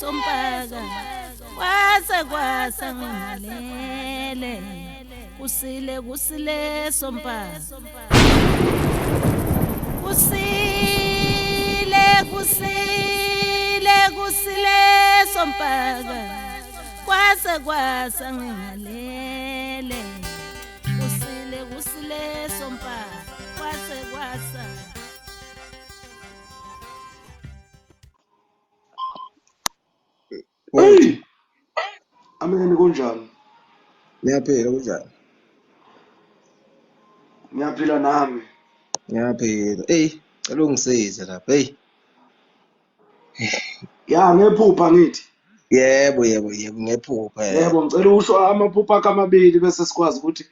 Sompaka kwase kwasa ngingalele kusile kusile sompaka kusile kusile kusile sompaka kwase kwasa ngingalele kusile kusile sompaka kwase kwasa. Hey! Ameni, kunjani? Ngiyaphila, kunjani? Ngiyaphila nami. Ngiyaphila. Ey, cela ungisize lapha. Hey. Ya, ngephupha ngithi. Yebo, yebo, yebo, ngephupha. Yebo, ngicela usho amaphupha akho amabili bese sikwazi ukuthi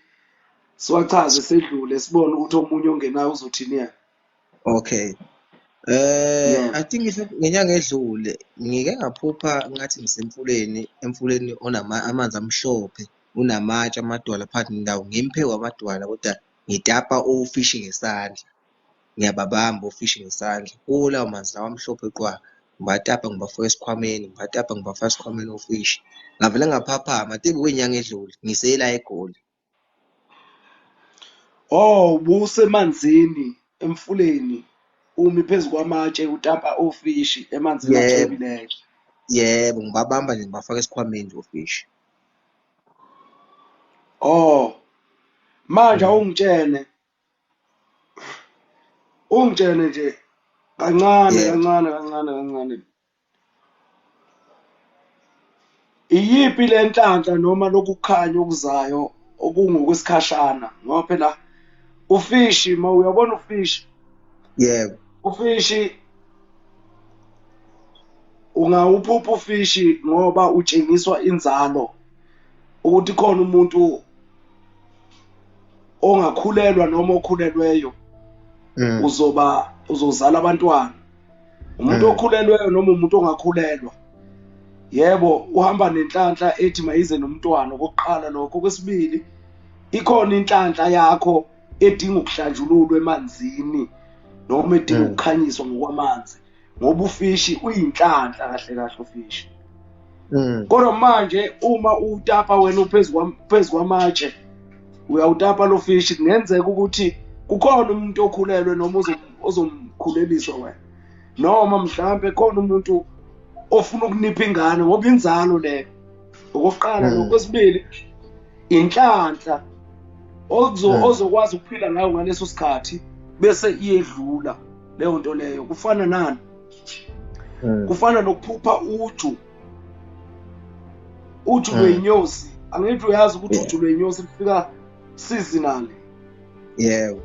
siwachaze sedlule sibone ukuthi omunye ongenayo uzothini yena. Okay. I think ngenyanga edlule ngike ngaphupha ngathi ngisemfuleni, emfuleni onama amanzi amhlophe, unamatshe amadwala phakathi nendawo, ngimphekwa amadwala kodwa ngitapa ofishi ngesandla. Ngiyababamba ofishi ngesandla. Kuwo lawo manzi lawa amhlophe qwa, ngibatapa ngibafaka esikhwameni, ngibatapa ngibafaka esikhwameni ofishi. Ngavele ngaphaphama, I think kwinyanga edlule, ngisela eGoli. Oh, ubusemanzini emfuleni umi phezu kwamatshe utapa ofishi emanzini acwebileyo. Yebo, ngibabamba nje ngibafaka esikhwameni ofishi. Oh, manje awungitshene. Ungitshene nje kancane kancane kancane kancane. Iyiphi le nhlanhla noma lokukhanya okuzayo okungokwesikhashana? Ngoba phela ufishi, ma uyabona ufishi. Yebo. Ufishi ungawuphupha ufishi ngoba utshengiswa inzalo ukuthi khona umuntu ongakhulelwa noma okhulelweyo uzoba uzozala abantwana. Umuntu okhulelweyo noma umuntu ongakhulelwa, yebo, uhamba nenhlanhla ethi mayize nomntwana. Okokuqala lokho. Okwesibili, ikhona inhlanhla yakho edinga ukuhlanjululwa emanzini noma edinga ukukhanyiswa ngokwamanzi, ngoba ufishi uyinhlanhla kahle kahle ufishi. Kodwa manje uma utapa wena uphezu kwamatshe uyawutapa lo fishi, kungenzeka ukuthi kukhona umuntu okhulelwe noma ozomkhuleliswa wena, noma mhlambe khona umuntu ofuna ukunipha ingane, ngoba inzalo leyo. Okokuqala. Okwesibili, inhlanhla ozokwazi ukuphila ngayo ngaleso sikhathi bese iyedlula leyo nto leyo. Kufana nani? Kufana nokuphupha uju lweyinyosi. Angithi uyazi ukuthi uju lweyinyosi lufika seasonally. Yebo.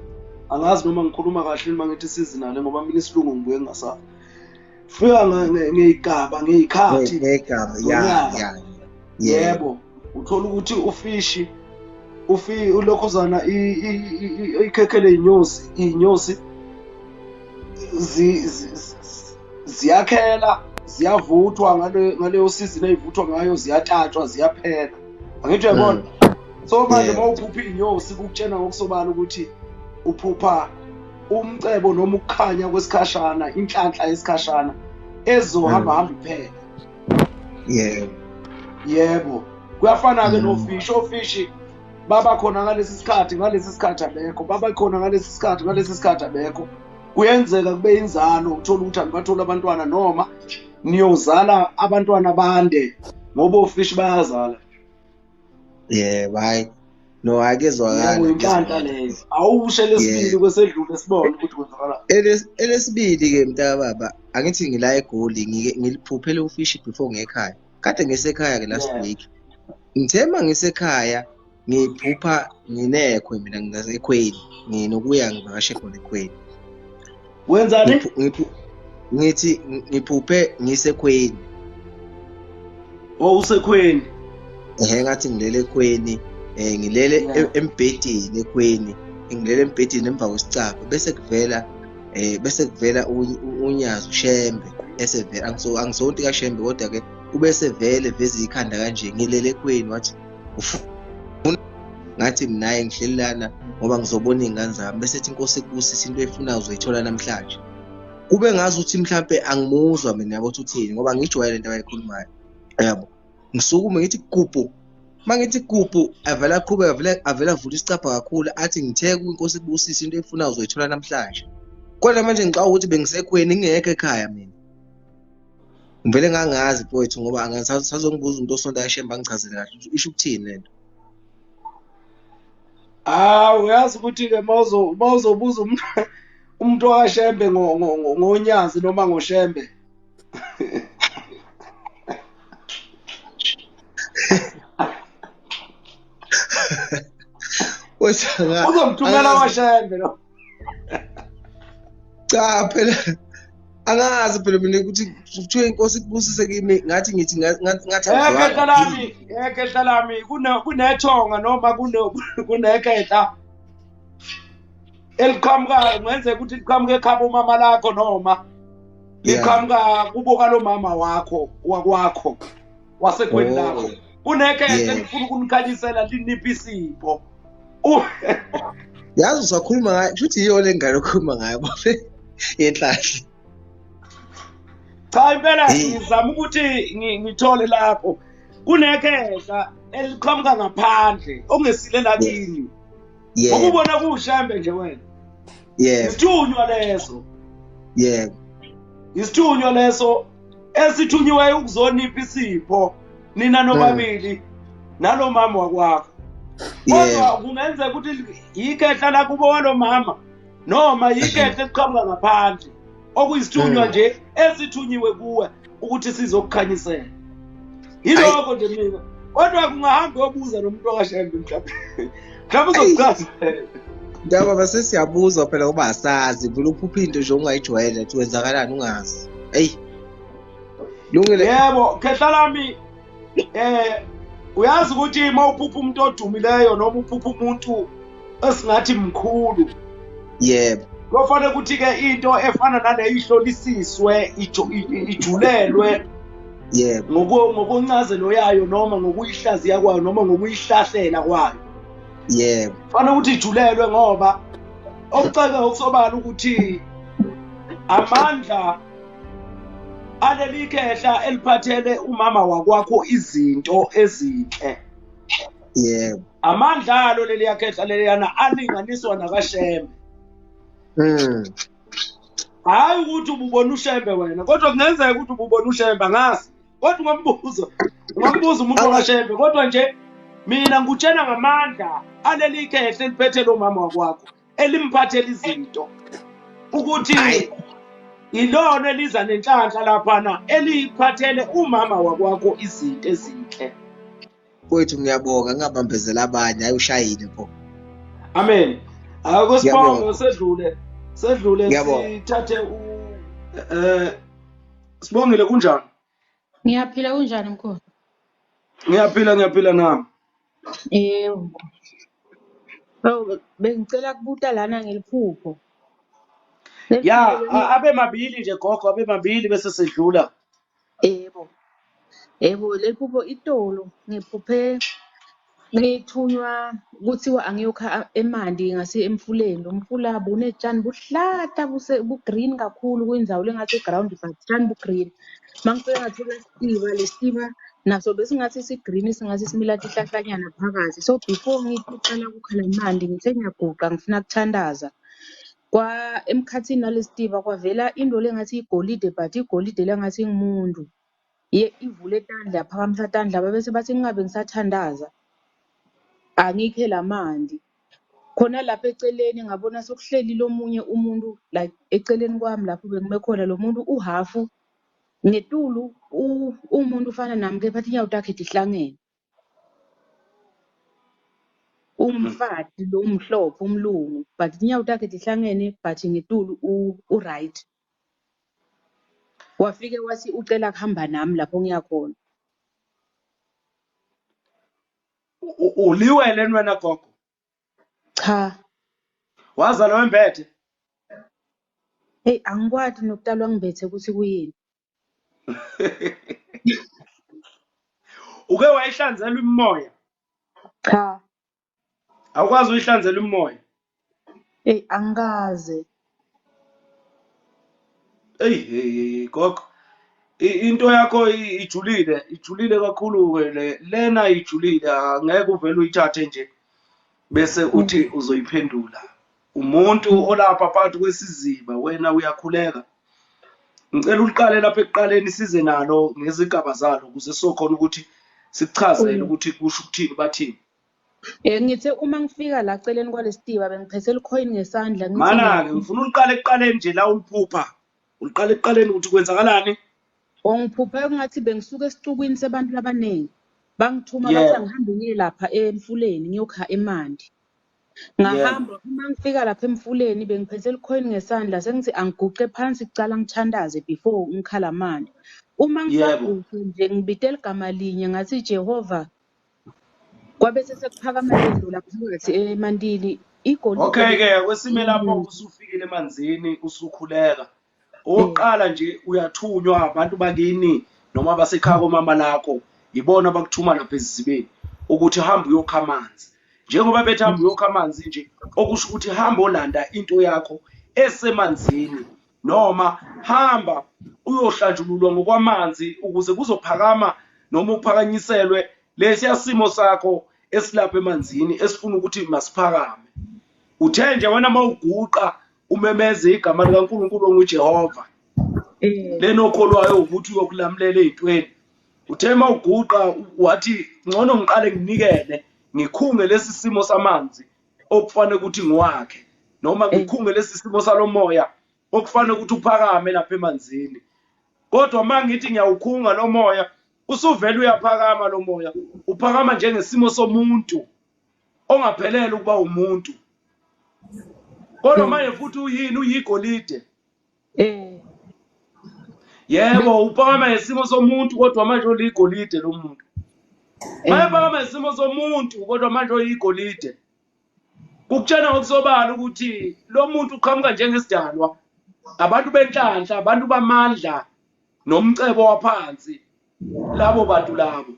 Angazi noma ngikhuluma kahle noma ngithi seasonally, ngoba mina isilungu ngibuye ngingasazi. Fika ngeyigaba ngeyikhathi ngeyigaba ya. Yebo, uthola ukuthi ufishi ulokhuzana ikhekhe leyinyosi, iyinyosi ziyakhela, ziyavuthwa ngaleyo season ezivuthwa ngayo, ziyatatshwa, ziyaphela. Angithi uyabona? So manje mawuphupha inyosi kukutshena ngokusobala ukuthi uphupha umcebo noma ukukhanya kwesikhashana, inhlanhla yesikhashana ezohamba hamba iphela. Yebo. Yebo. Kuyafana ke nofishi, ofishi baba khona ngalesi sikhathi, ngalesi sikhathi abekho, baba khona ngalesi sikhathi, ngalesi sikhathi abekho. Kuyenzeka kube inzalo, uthola ukuthi anibathola abantwana noma niyozala abantwana bande ngoba ofishi bayazala. Yebo, hayi. No, akezwakala. Inhlanhla leyo. Awushe lesibili kwesedlule sibone ukuthi kwenzakala. Elesibili ke mntaka baba, angithi ngila eGoli, ngike ngiliphuphele ufishi before ngekhaya. Kade ngisekhaya ke last week. Ngithema ngisekhaya ngiphupha nginekhwe mina ngisekhweni, nginokuya ngivakashe khona ekhweni. Wenzani? Ngithi ngiphuphe ngisekhweni. Oh, usekhweni. Ehhe, ngathi ngilele ekhweni, ngilele embhedeni ekhweni, ngilele embhedeni emva kwesicabha, bese kuvela unyazi uShembe, esevela angisonti kaShembe kodwa ke ubese vele veza ikhanda kanje, ngilele ekhweni, wathi ngathi mina hayi ngihleli lana ngoba ngizobona iy'ngane zami, bese ethi inkosi ikubusise into oyifunayo uzoyithola namhlanje. Kube ngazi ukuthi mhlambe angimuzwa mina yabo ukuthi uthini ngoba ngijwayele into abayikhulumayo yabo. Ngisukume ngithi gubhu, mangithi gubhu avela aqhubeka avela avula isicabha kakhulu athi ngithe kuNkosi ibusise into eyifunayo uzoyithola namhlanje. Kodwa manje ngicabanga ukuthi bengisekhweni ngingekho ekhaya mina. Ngivele ngangazi mfowethu ngoba angisazongibuza umuntu osonta eShembe angichazele kahle ukuthi isho ukuthini lento. Ah, uyazi ukuthi-ke mawuzobuza umuntu wakashembe ngonyazi noma ngoshembe. Uzomthumela kwashembe lo. Cha phela angazi phela mina ukuthi kuthiwe inkosi ikubusise kimi ngathi ngithi ngathi ekhehla lami ekhehla lami kunethonga noma kunekhehla eliqhamuka kungenzeka ukuthi liqhamuke ekhaya umama lakho noma liqhamuka kubo lo mama wakho wakwakho wasekweni lakho. Kunekhehla elifuna ukunikhanyisela liniphe isipho. Yazi usakhuluma ngayo futhi yiyo le ngane okhuluma ngayo babe yenhlahla. Cha impela ngizama ukuthi ngithole lapho kunekhehla eliqhamuka ngaphandle ongesile lakini. Ukubona kushembe nje wena. Yebo. Isithunywa leso. Yebo. Isithunywa leso esithunyiweyo ukuzonipha isipho nina nobabili nalo mama wakwakho. Kodwa kungenzeka ukuthi ikhehla lakubo walo mama noma ikhehla eliqhamuka ngaphandle okuyisithunywa nje esithunyiwe kuwe ukuthi sizokukhanyisela. Yilokho nje mina. Kodwa kungahamba uyobuza nomuntu wakashembe mhlawumbe. Mhlawumbe uzokuchazela. Ndaba bese siyabuza phela ngoba asazi vele uphupha into nje ongayijwayele ukuthi wenzakalani ungazi. Hey. Lungile. Yebo, khehla lami uyazi ukuthi uma uphupha umuntu odumileyo noma uphupha umuntu esingathi mkhulu. Yebo. Kufanele ukuthi ke into efana nale ihlolisiswe ijulelwe. Yebo. Ngokuncazelo yayo noma ngokuyihlaziya kwayo noma ngokuyihlahlela kwayo. Yebo. Kufanele ukuthi ijulelwe ngoba okucaka okusobala ukuthi amandla aleli khehla eliphathele umama wakwakho izinto ezinhle. Yebo. Amandla alo leli yakhehla leliyana alinganiswa nakaShembe. Hayi ukuthi ububona uShembe wena kodwa kungenzeka ukuthi ububona uShembe angazi. Kodwa ungambuza umuntu wakashembe kodwa nje mina ngikutshela ngamandla aleli khehla eliphethe lo mama wakwakho elimphathela izinto ukuthi ilona eliza nenhlanhla laphana eliphathele umama wakwakho izinto ezinhle. Mfowethu ngiyabonga ngingabambezela abanye hayi ushayile pho. Amen. Akusibonge sedlule sithathe Sibongile kunjani? Ngiyaphila kunjani mkhulu? Ngiyaphila nami. Yebo. Oh bengicela kubuta lana ngeliphupho. Ya abe mabili nje gogo abe mabili bese sedlula. Yebo. Yebo leliphupho itolo ngiphuphe ngithunywa kuthiwa angiyokha emanti ngase emfuleni. Lo mfula bunetshani buhlata bu-green kakhulu kwindzawo lengathi ground but tshani bu-green. Mangifika ngathola isitiva lesitiva naso besingathi si-green singathi simila tihlahlanyana phakathi. So before ngiqala ukukha lamanti ngithe ngiyaguqa ngifuna kuthandaza. Kwa emkhathini nalesitiva kwavela into lengathi igolide but igolide lengathi ngumuntu. Ye ivule tandla yaphakamisa tandla babese bathi ngingabe ngisathandaza. Angikhe lamanti. Khona lapha eceleni ngabona sokuhleli lomunye umuntu like eceleni kwami lapho bengime khona lo muntu uhafu ngetulu umuntu ufana nami kepha tinyawo takhe tihlangene. Umfati lo umhlophe umlungu but tinyawo takhe tihlangene but ngetulu u-right. Wafike wathi ucela kuhamba nami lapho ngiyakhona. Uliwele wena gogo? Cha. Wazalwa wembethe? Hey angikwati nokutalwa ngibethe ukuthi kuyini. Uke wayihlanzela imimoya? Cha. Awukwazi uyihlanzela imimoya? Hey angikaze. Eyi hey hey gogo, into yakho ijulile, ijulile kakhulu-ke le lena, ijulile, angeke uvele uyithathe nje bese uthi uzoyiphendula. Umuntu olapha phakathi kwesiziba, wena uyakhuleka. Ngicela uliqale lapha ekuqaleni, size nalo ngezigaba zalo ukuze sizokhona ukuthi sikuchazele ukuthi kusho ukuthini, bathini. Ngithe uma ngifika la celeni kwalesitiba bengiphethe likhoyini ngesandla ngithi Mana-ke ngifuna uliqale ekuqaleni nje la uliphupha. Uliqale ekuqaleni ukuthi kwenzakalani? Ongiphuphe kungathi bengisuka esicukwini sebantu abaningi. Bangithuma bathi angihambe ngiye lapha emfuleni ngiyokha emanti. Ngahamba, uma ngifika lapha emfuleni bengiphethe likhoyini ngesandla, sengithi angiguqe phansi kucala ngithandaze before ngikhala amanti. Uma ngisaguqe nje ngibite ligama linye ngathi Jehova, kwabe sekuphakama lendlu lapha phakathi emantini igolide. Okay-ke, kwesime lapho usufikile emanzini usukhuleka. Okokuqala nje uyathunywa abantu bakini noma basekhaya komama lakho, ibona abakuthuma lapha esizibeni ukuthi hamba uyokha amanzi. Njengoba bethi hamba uyokha amanzi nje, okusho ukuthi hamba olanda into yakho esemanzini, noma hamba uyohlanjululwa ngokwamanzi ukuze kuzophakama noma uphakanyiselwe lesiya simo sakho esilapha emanzini esifuna ukuthi masiphakame. Uthe nje wena mawuguqa umemeze igama likaNkulunkulu onguJehova, lenokholwayo ukuthi uyokulamulela ezintweni. Uthe mawuguqa wathi ngcono ngiqale nginikele ngikhunge lesi simo samanzi okufanele ukuthi ngiwakhe, noma ngikhunge lesi simo salomoya okufanele ukuthi uphakame lapha emanzini. Kodwa mangithi ngiyawukhunga lo moya, usuvela uyaphakama lo moya, uphakama njengesimo somuntu ongaphelele ukuba umuntu. Kodwa manje futhi uyini? Uyigolide. Yebo, uphakama ngesimo somuntu kodwa manje uligolide lo muntu. Mayephakama ngesimo somuntu kodwa manje uyigolide. Kukutshena ngokusobala ukuthi lo muntu uqhamuka njengesidalwa, abantu benhlanhla, abantu bamandla nomcebo waphansi, labo bantu labo.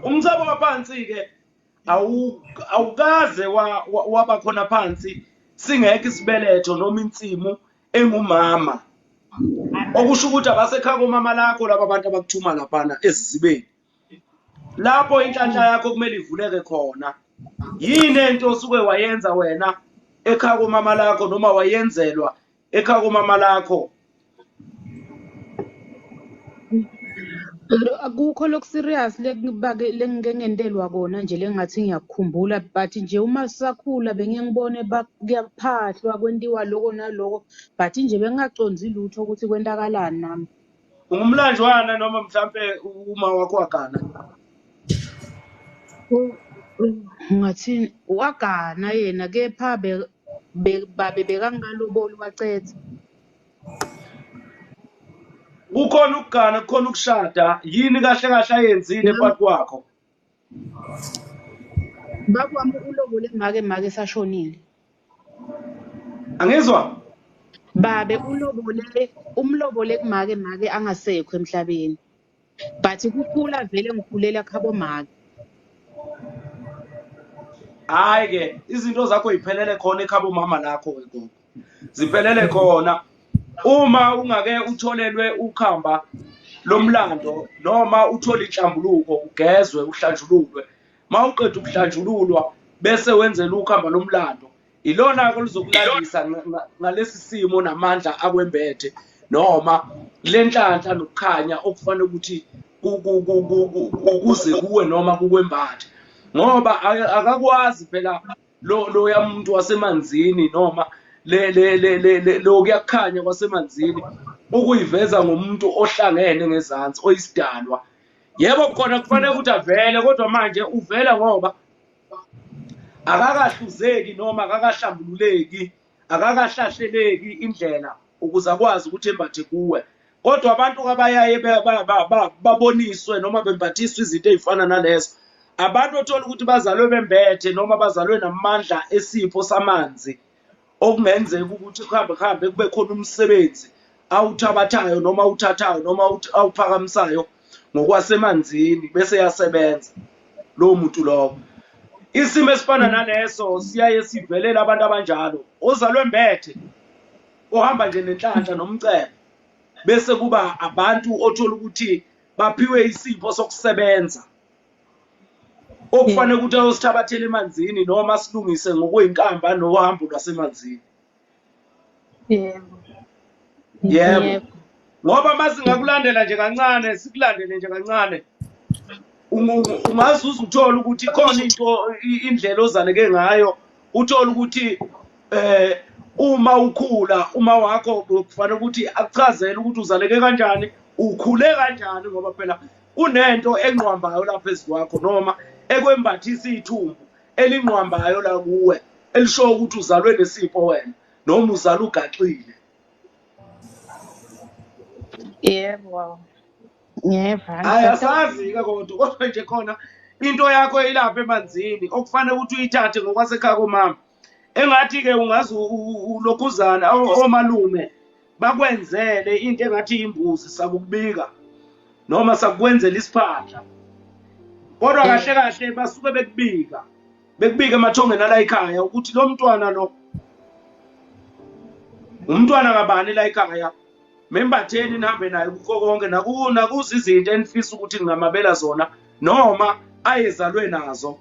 Umcebo waphansi-ke awukaze waba khona phansi singekho isibeletho noma insimu engumama. Okusho ukuthi abasekhaya komama lakho laba bantu abakuthuma laphana esizibeni. Lapho inhlanhla yakho kumele ivuleke khona. Yini into osuke wayenza wena ekhaya komama lakho noma wayenzelwa ekhaya komama lakho? Akukho lokhu serious lengike ngentelwa kona nje lengathi ngiyakukhumbula, but nje uma sisakhula bengiye ngibone kuyaphahlwa kwentiwa loko naloko, but nje bengingaconzi lutho ukuthi kwentakalani nami. Ungumlanjwana noma mhlampe uma wakho wagana? Ngathini wagana yena, kepha babe bekangaloboli wacetha. Kukhona ukugana, kukhona ukushada. Yini kahle kahle ayenzile phakathi kwakho? Baba wami ulobole make sashonile. Angizwa? Babe ulobole, umlobole kumake angasekho emhlabeni. But kukhula vele ngikhulela khabo make. Hayi ke, izinto zakho ziphelele khona ekhabo mama lakho ke gogo. Ziphelele khona. Uma ungake utholelwe ukhamba lomlando noma uthole inhlambuluko, ugezwe uhlanjululwe. Mawuqeda ukuhlanjululwa bese wenzela ukhamba lomlando, ilona ke oluzokulandisa ngalesi simo namandla akwembethe noma lenhlanhla nokukhanya okufanele ukuthi kuze kuwe noma kukwembathe. Ngoba akakwazi phela loya muntu wasemanzini noma le lokuyakhanya kwasemanzini ukuyiveza ngomuntu ohlangene ngezansi oyisidalwa. Yebo khona kufanele ukuthi avele, kodwa manje uvela ngoba akakahluzeki noma akakahlambululeki, akakahlahleleki indlela ukuze akwazi ukuthi embathe kuwe. Kodwa abantu abayaye baboniswe noma bembathiswe izinto ezifana nalezo, abantu othola ukuthi bazalwe bembethe noma bazalwe namandla esipho samanzi, okungenzeka ukuthi kuhambe kuhambe kube khona umsebenzi awuthabathayo noma awuthathayo noma awuphakamisayo ngokwasemanzini bese yasebenza lowo muntu lowo. Isimo esifana naleso siyaye sivelele abantu abanjalo. Ozalwe embethe Ohamba nje nenhlanhla nomcebo, bese kuba abantu othola ukuthi baphiwe isipho sokusebenza okufanele ukuthi ayosithabathele emanzini noma silungise ngokweyinkamba nohambo lwasemanzini. Yebo. Yebo. Ngoba masingakulandela nje kancane, sikulandele nje kancane, ungazuza uthola ukuthi khona into, indlela ozaleke ngayo, uthola ukuthi uma ukhula uma wakho kufanele ukuthi akuchazele ukuthi uzaleke kanjani, ukhule kanjani, ngoba phela kunento enqwambayo lapha phezu kwakho noma ekwembathisa ithumbu elinqwambayo la kuwe elisho ukuthi uzalwe nesipho wena noma uzalwe ugaxile. Yebo. Ngiyeva. Hayi, asazi-ke kodwa nje khona into yakho ilapha emanzini okufanele ukuthi uyithathe ngokwasekhaya komama. Engathi-ke ungaze ulokhuzana omalume bakwenzele into engathi imbuzi sakukubika noma sakukwenzela isiphandla, kodwa kahle kahle basuke bekubika emathongeni ala ekhaya ukuthi lo mntwana lo umntwana kabani la ekhaya, membatheni nihambe naye kukho konke, nakuzo izinto enifisa ukuthi ningamabela zona noma ayezalwe nazo,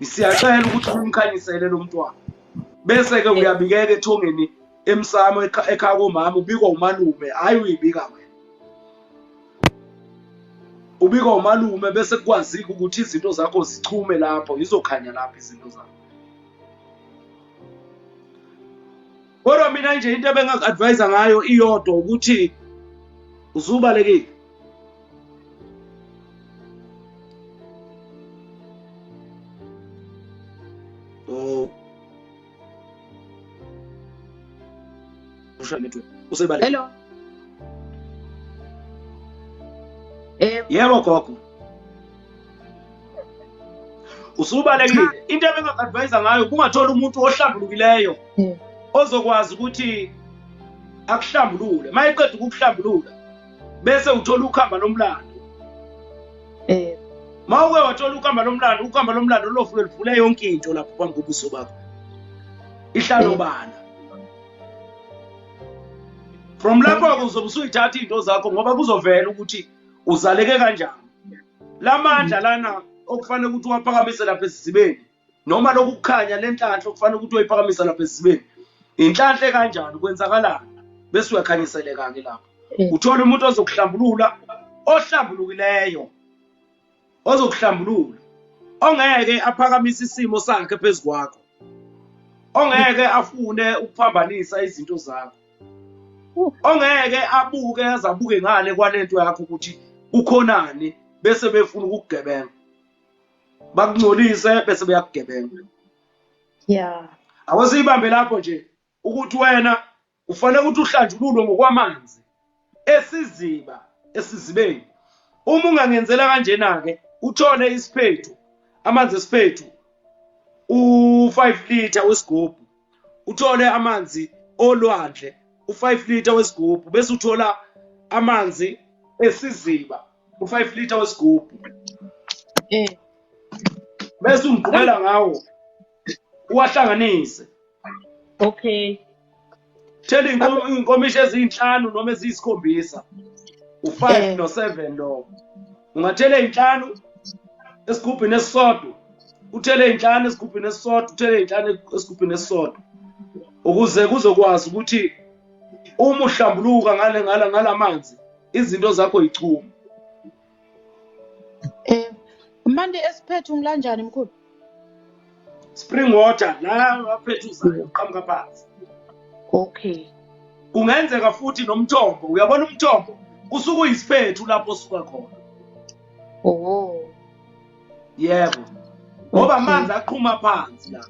siyacela ukuthi nimkhanyisele lo mntwana. Bese-ke uyabikeka ethongeni emsamo ekhaya komama, ubikwa umalume, hhayi uyibika wena, ubikwa umalume, bese kukwazika ukuthi izinto zakho zichume lapho, izokhanya lapho izinto zakho. Kodwa mina nje into ebengaku-advise ngayo iyodwa ukuthi usubalekile. Oh. Usebalekile. Hello. Yebo gogo. Usubalekile. Into ebengaku-advise ngayo kungathola umuntu ohlambulukileyo ozokwazi ukuthi akuhlambulule. Mayeqeda ukukuhlambulula bese uthola ukhamba lomlando. Mawuke wathola ukhamba lomlando, ukhamba lomlando lofike livule yonke into lapho phambi kobuso bakho. Ihlalo bala. From lapho uzobe usuyithatha izinto zakho ngoba kuzovela ukuthi uzaleke kanjani. Lamandla lana okufanele ukuthi uwaphakamise lapha esizibeni noma lokukhanya lenhlanhla okufanele ukuthi uyiphakamisa lapha esizibeni, inhlanhla kanjani, kwenzakalani, bese uyakhanyiseleka ke lapho. Uthola umuntu ozokuhlambulula, ohlambulukileyo, ozokuhlambulula, ongeke aphakamise isimo sakhe phezu kwakho, ongeke afune ukuphambanisa izinto zakho, ongeke abuke azabuke ngale kwalento yakho ukuthi ukhonani bese befuna ukukugebenga, bakungcolise bese beyakugebenga. Yeah. Awusibambe lapho nje ukuthi wena ufanele ukuthi uhlanjululwe ngokwamanzi esiziba esizibeni. Uma ungangenzela kanjena ke uthole isiphethu, amanzi esiphethu u5 liter wesigubhu, uthole amanzi olwandle u5 liter wesigubhu, bese uthola amanzi esiziba u5 liter wesigubhu, bese ungiqhubela ngawo uwahlanganise. Okay. Thela inkomishi ezinhlanu noma eziyisikhombisa, u5 no7 lo. Ungathela ezinhlanu esigubhini esisodwa, uthele ezinhlanu esigubhini esisodwa, uthele ezinhlanu esigubhini esisodwa, ukuze kuzokwazi ukuthi uma uhlambuluka ngale ngalamanzi izinto zakho yichuma. Manje esiphethu ngilanjani mkhulu? Spring water la aphethuzayo uqhamuka phansi. Okay. Kungenzeka futhi nomthombo, uyabona umthombo usuke uyisiphethu lapho osuka khona. Oh. Yebo. Ngoba amanzi aqhuma phansi la.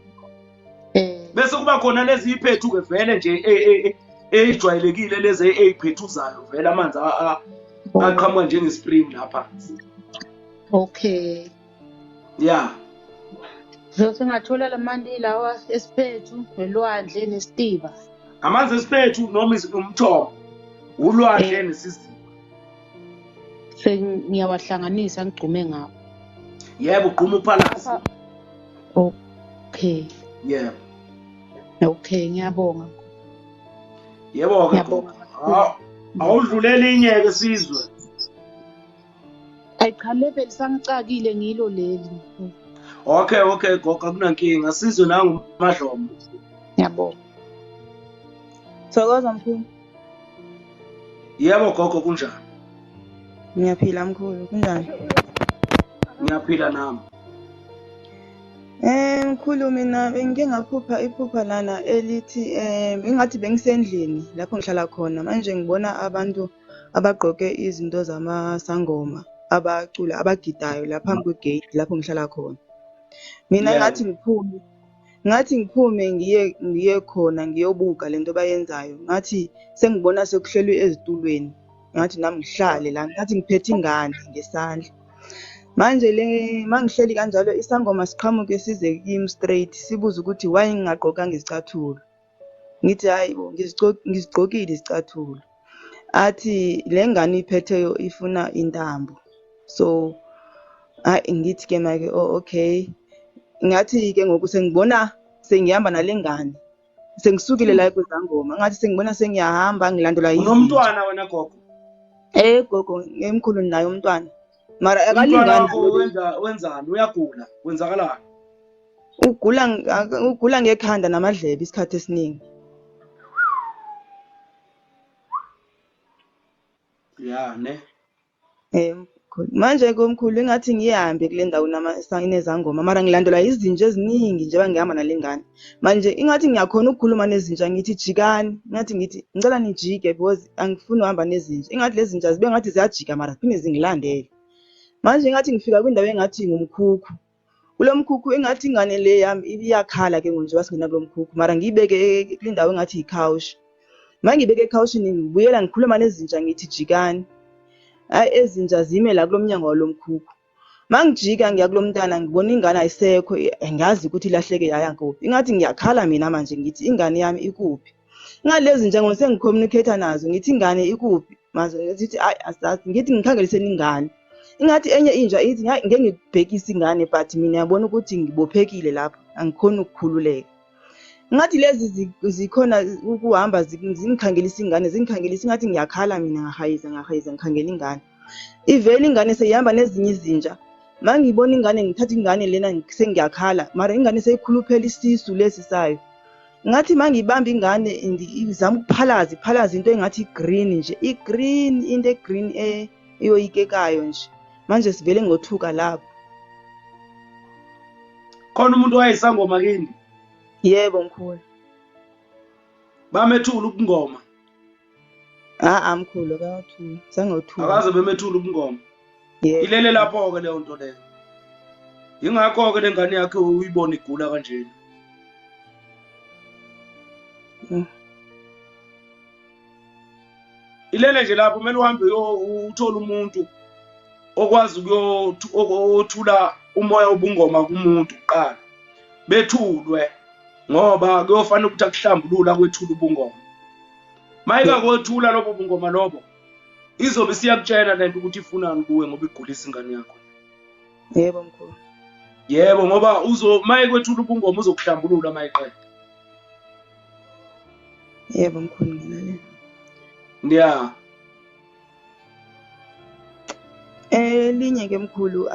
Bese kuba khona lezi iphethu ke vele nje ejwayelekile lezi eyiphethuzayo vele amanzi aqhamuka njenge spring la phansi. Okay. Yeah. So singathola lamanzi lawa esiphethu nelwandle nesitiba. Amanzi esiphethu noma umthombo, ulwandle nesiziba. Sengiyawahlanganisa ngigqume ngawo. Yebo, ugquma uphalasi. Okay. Yebo. Okay, ngiyabonga. Yebo-ke gogo. Awudlule elinye-ke sizwe. Ayi cha, level sangicakile ngilo leli. Okay, okay gogo, akunankinga. Sizwe nangu Madlomo. Ngiyabonga. Thokoza mkhulu. Yebo gogo, kunjani? Ngiyaphila mkhulu, kunjani? Ngiyaphila nami. Mkhulu, mina bengike ngaphupha iphupha lana elithi ingathi bengisendlini lapho ngihlala khona. Manje ngibona abantu abagqoke izinto zamasangoma, abacula, abagidayo la phambi kwegate lapho ngihlala khona. Mina ngathi ngiphume ngiye khona ngiyobuka lento bayenzayo. Ngathi sengibona sekuhlelwe ezitulweni. Ngathi nami ngihlale la, ngathi ngiphethe ingane ngesandla. Manje le mangihleli kanjalo isangoma siqhamuke size kimi straight sibuze ukuthi why ngingagqokanga izicathulo. Ngithi hayi bo, ngizigqokile izicathulo. Athi le ngane iphetheyo ifuna intambo. So hayi ngithi ke make, oh okay. Ngathi ke ngoku sengibona sengihamba nale ngane. Sengisukile la kwezangoma. Ngathi sengibona sengiyahamba ngilandelwa yizinja. Unomntwana wena gogo? Gogo, ngemkhulu naye umntwana. Mara akalingani. Wenzani? Uyagula? Kwenzakalani? Ugula ngekhanda namadlebe isikhathi esiningi. Ya ne. Mkhulu. Manje komkhulu ingathi ngihambe kule ndawo inezangoma, mara ngilandelwa izinja eziningi njengoba ngihamba nale ngane. Manje ingathi ngiyakhona ukukhuluma nezinja ngithi jikani, ingathi ngithi ngicela nijike because angifuni uhamba nezinja. Ingathi lezi zinja zibe ngathi ziyajika mara ziphinde zingilandele. Manje ingathi ngifika kwindawo engathi ngumkhukhu. Kulo mkhukhu ingathi ingane le yami iyakhala ke nje basingena kulo mkhukhu, mara ngiyibeke kule ndawo engathi i-couch. Mangibeke e-couchini ngibuyela ngikhuluma nezinja ngithi jikani. Hayi ezinja zime la kulomnyango walomkhukhu. Mangijika ngiya kulomntana ngibona ingane ayisekho, angazi ukuthi ilahleke yaya kuphi. Ingathi ngiyakhala mina manje ngithi ingane yami ikuphi. Ngalezi nja ngoba sengicommunicate nazo ngithi ingane ikuphi. Manje ngithi hayi asazi, ngithi ngikhangeliseni ingane. Ingathi enye inja ithi ngeke ngikubhekise ingane but mina ngiyabona ukuthi ngibophekile lapha, angikhoni ukukhululeka. Ngathi lezi zikhona ukuhamba zingikhangelisa ingane, zingikhangelisa ingathi ngiyakhala mina ngahayiza ngahayiza ngikhangela ingane. Ivele ingane seyihamba nezinye izinja. Mangibona ingane ngithatha ingane lena sengiyakhala, mara ingane seyikhuluphela isisu lesi sayo. Ngathi mangibamba ingane izama ukuphalaza, iphalaza into engathi i-green nje, i-green into e-green eyoyikekayo nje. Manje sivele ngothuka lapho. Khona umuntu wayesangoma kini? Yebo mkhulu. Bamethula ubungoma? Ah mkhulu akathuli, sangothuka. Akaze bemethula ubungoma. Yebo. Ilele lapho ke leyo nto leyo. Ingakho ke lengane yakhe uyibona igula kanjena. Ilele nje lapho, kumele uhambe uthole umuntu okwazi ukuyothula umoya wobungoma kumuntu kuqala. Bethulwe ngoba kuyofanele ukuthi akuhlambulula kwethula ubungoma. Mayike kwethula lobo bungoma lobo, izobe isiyakutshela lento ukuthi ifunani kuwe ngoba igulisa ingane yakho. Yebo mkhulu. Yebo, ngoba maye kwethula ubungoma uzokuhlambulula mayiqeda. Yebo mkhulu, ngilalela. Yeah. Elinye ke mkhulu,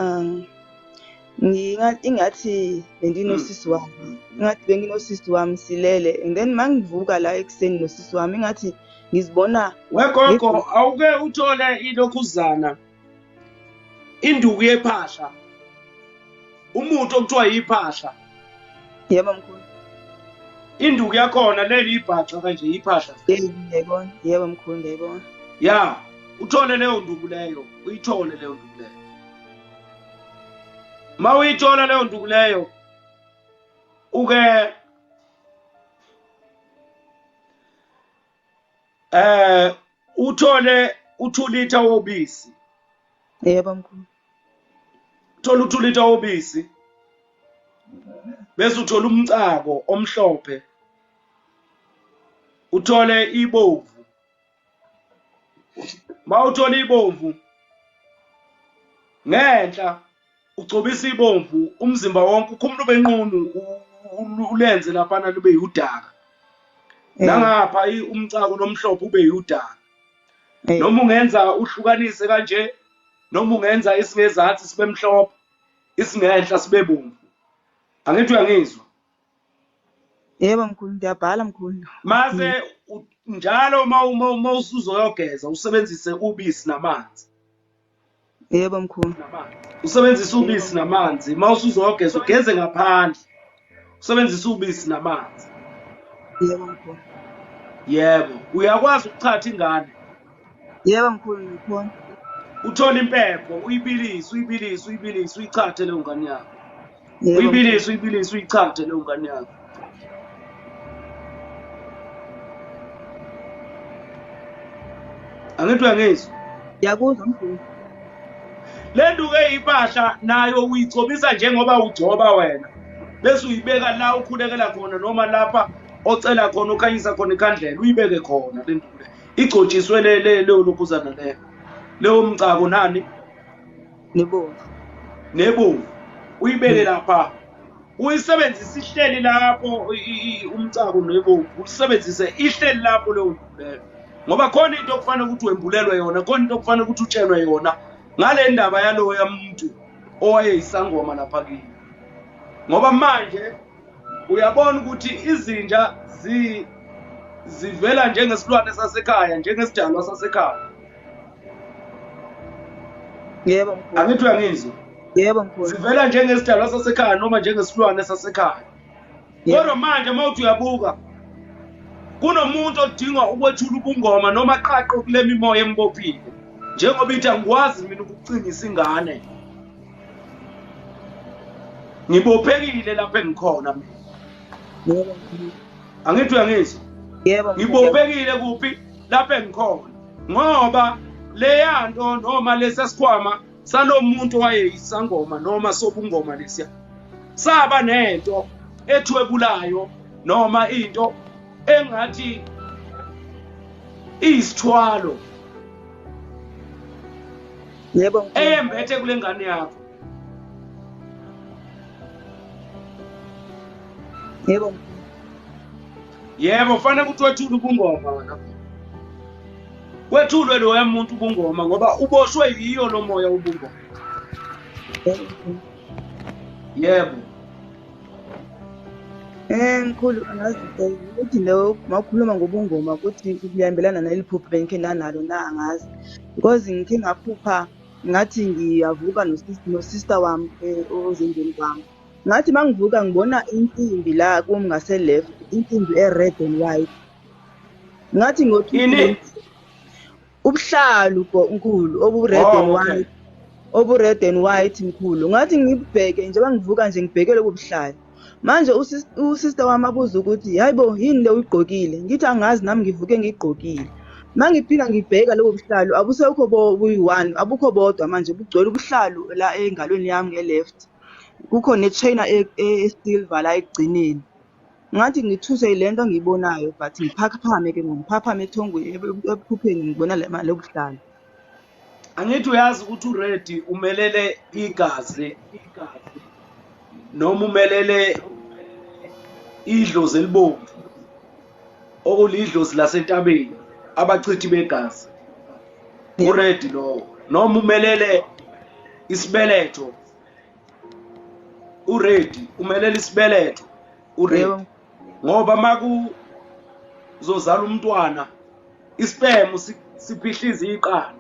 ingathi benginosisi wami. Ingathi benginosisi wami silele and then mangivuka la ekuseni nosisi wami ingathi ngizibona. Wegogo, awuke uthole ilokhuzana induku yephahla, umuthi okuthiwa yiphahla. Yebo mkhulu. Induku yakhona leli ibhaxa kanje yiphahla. Yebo ngiyayibona. Yebo mkhulu ngiyayibona. Ya, uthole leyo nduku leyo, uyithole leyo nduku leyo. Ma uyithola leyo nduku leyo, uke uthole u2 liter wobisi. Yebo mkhulu. Uthola u2 liter wobisi. Bese uthola umcako omhlophe. Uthole ibomvu. Mawuthola ibomvu ngenhla ugcobisa ibomvu umzimba wonke, ukhumula ube nqunu, ulenze laphana lube yudaka. Nangapha umcako lomhlophe ube yudaka. Noma ungenza uhlukanise kanje, noma ungenza isingezansi sibe mhlophe, isingenhla sibe bomvu. Angithi uyangizwa? Yebo mkhulu, ngiyabhala mkhulu. Mase njalo uma usuzoyogeza usebenzise ubisi namanzi. Yebo mkhulu. Usebenzise ubisi namanzi. Uma usuzogeza ugeze ngaphandle. Usebenzise ubisi namanzi. Yebo mkhulu. Yebo, uyakwazi ukuchatha ingane. Yebo mkhulu ngikhona. Uthole impepho, uyibilise, uyibilise, uyibilise, uyichathe leyo ngane yakho. Uyibilise, uyibilise, uyichathe leyo ngane yakho. Angithi uyangizwa? Ngiyakuzwa mkhulu. Le nduku eyimpahla nayo uyigcobisa njengoba ugcoba wena. Bese uyibeka la ukhulekela khona noma lapha ocela khona ukhanyisa khona ikhandlela uyibeke khona le nduku le. Igcotshiswe le le leyo lokhuzana leyo. Leyo mcako nani? Nebomvu. Nebomvu. Uyibeke lapha. Uyisebenzise ihleli lapho umcako nebomvu. Usebenzise ihleli lapho leyo nduku leyo. Ngoba khona into okufanele ukuthi wembulelwe yona, khona into okufanele ukuthi utshelwe yona ngale ndaba yaloya muntu owayeyisangoma lapha kini. Ngoba manje uyabona ukuthi izinja zivela njengesilwane sasekhaya, njengesidalwa sasekhaya. Yebo mkhulu. Angithi uyangizwa? Yebo mkhulu. Zivela njengesidalwa sasekhaya noma njengesilwane sasekhaya. Kodwa manje uma uthi uyabuka kunomuntu odinga ukwethula ubungoma noma aqaqe kule mimoya embophile. Njengoba ithi angikwazi mina ukucingisa ingane. Ngibophekile lapha engikhona mina. Yebo mkhulu. Angithi uyangizwa? Yebo. Ngibophekile kuphi lapha engikhona. Ngoba leya nto noma lesa sikhwama salo muntu owayeyisangoma noma sobungoma lesiya saba nento ethwebulayo noma into engathi iyisithwalo. Yebo. Eyembethe kule ngane yakho. Yebo. Yebo, fanele ukuthi wethule ubungoma wena. Wethulwe loya muntu ubungoma ngoba uboshwe yiyo lo moya ubungoma. Yebo. Mkhulu angazi ukuthi lo mawukhuluma ngobungoma ukuthi kuyahambelana naleli phupho bengikhe nanalo na angazi. Because ngikhe ngaphupha ngathi ngiyavuka no-sister wami ozendlini kwami. Ngathi mangivuka ngibona insimbi la kum ngase left, insimbi e-red and white. Ngathi ngothi ubuhlalu mkhulu obu-red and white. Obu-red and white mkhulu. Ngathi ngibheke njengoba ngivuka nje ngibheke lobu buhlalu. Manje usister wami abuza ukuthi hayibo yini le uyigqokile? Ngithi angazi nami ngivuke ngigqokile. Mangiphinda ngibheka lobo buhlalu abusekho buyi-one, abukho bodwa manje bugcwele ubuhlalu la engalweni yami nge-left. Kukho ne-chain e-silver la ekugcineni. Ngathi ngithuse lento engiyibonayo but ngiphaphame ke ngiphaphame ethongweni ephupheni ngibona lo buhlalu. Angithi uyazi ukuthi uRed umelele igazi noma umelele idlozi elibomvu okulidlozi lasentabeni abachithi begazi. uRed lowo noma umelele isibeletho. uRed umelele isibeletho uRed ngoba makuzozala umntwana isperm siphihliza iqanda.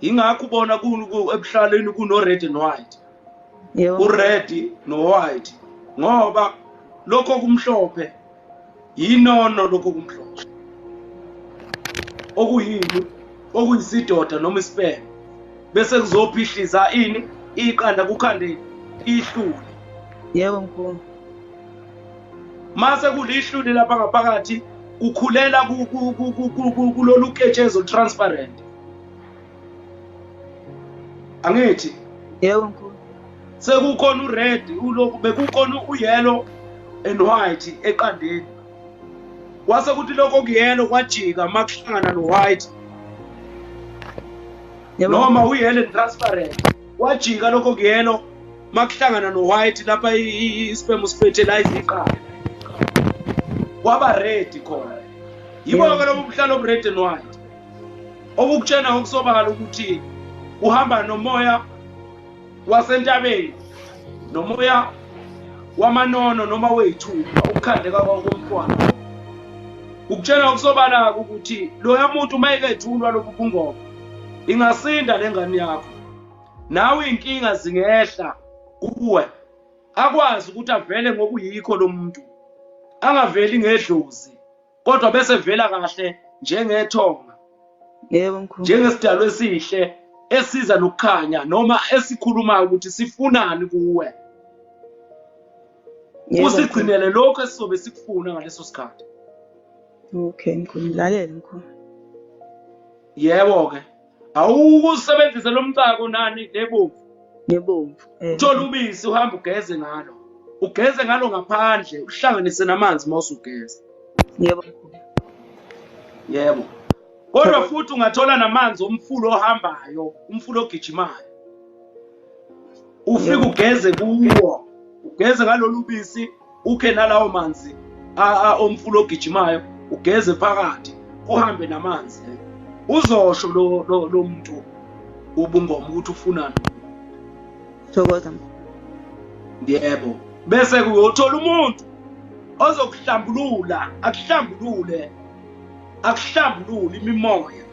Ingakho ubona ebuhlalweni kuno red and white. U-red no-white ngoba lokho kumhlophe yinono, lokho kumhlophe okuyini okuyisidoda noma isperm bese kuzophihliza ini iqanda kukhande ihlule. Yebo mkhulu. Mase kulihlule lapha ngaphakathi kukhulela kulolu ketshezi transparent. Angithi? Yebo mkhulu. Sekukhona ured, ulokhu bekukhona uyellow and white eqandeni. Kwase kuthi lokho kuyellow kwajika makuhlangana no white. Noma uyellow and transparent. Kwajika lokho kuyellow makuhlangana no white lapha isperm sifertilize iqanda. Kwaba red khona. Yibo-ke lobu buhlalo obu-red and white obukutshena ngokusobala ukuthi uhamba nomoya wasentabeni nomoya wamanono noma wey'thupha ukukhandeka komntwana. Ukutshena ngokusobala-ke ukuthi loya muntu uma ekethulwa lobu bungoma ingasinda le ngane yakho, nawe iy'nkinga zingehla kuwe, akwazi ukuthi avele ngokuyikho lo muntu, angaveli ngedlozi kodwa bese vela kahle njengethonga. Yebo mkhulu. Njengesidalwa esihle esiza nokukhanya noma esikhulumayo ukuthi sifunani kuwe. Usigcinele lokho esizobe sikufuna ngaleso sikhathi. Okay mkhulu, ngilalele mkhulu. Yebo ke. Awukusebenzise lo mcako nani lebomvu. Nebomvu. Uthola ubisi uhambe ugeze ngalo. Ugeze ngalo ngaphandle, uhlanganise namanzi uma usugeza. Yebo. Yebo. Kodwa futhi ungathola namanzi omfula ohambayo, umfula ogijimayo. Ufike ugeze kuwo, ugeze ngalolu bisi, ukhe nalawo manzi omfula ogijimayo, ugeze phakathi, uhambe namanzi. Uzosho lo muntu ubungoma ukuthi ufunani. Thokoza. Yebo. Bese uyothola umuntu ozokuhlambulula, akuhlambulule. Akuhlambulule imimoya.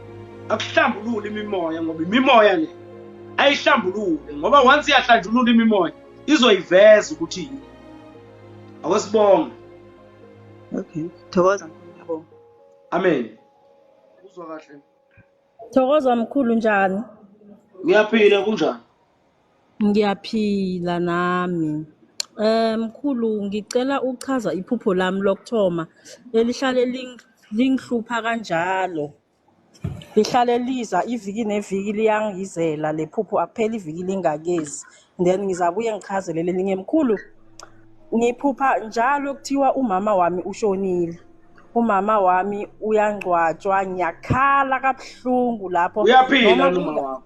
Akuhlambulule imimoya ngoba imimoya le ayihlambulule, ngoba once iyahlanjulula imimoya izoyiveza ukuthi yini. Akwesibonge. Okay. Thokoza ngiyabonga. Amen. Uzwa kahle. Thokoza mkhulu, njani? Ngiyaphila, kunjani? Ngiyaphila nami. Mkhulu, ngicela uchaza iphupho lami lokuthoma elihlale lingihlupha kanjalo. Lihlale liza iviki neviki, liyangizela le phupho, akupheli iviki lingakezi. Then ngizabuye ngichazele lelinye. Mkhulu, ngiphupha njalo kuthiwa umama wami ushonile. Umama wami uyangcwatshwa, ngiyakhala kabuhlungu lapho. Uyaphila noma wakho?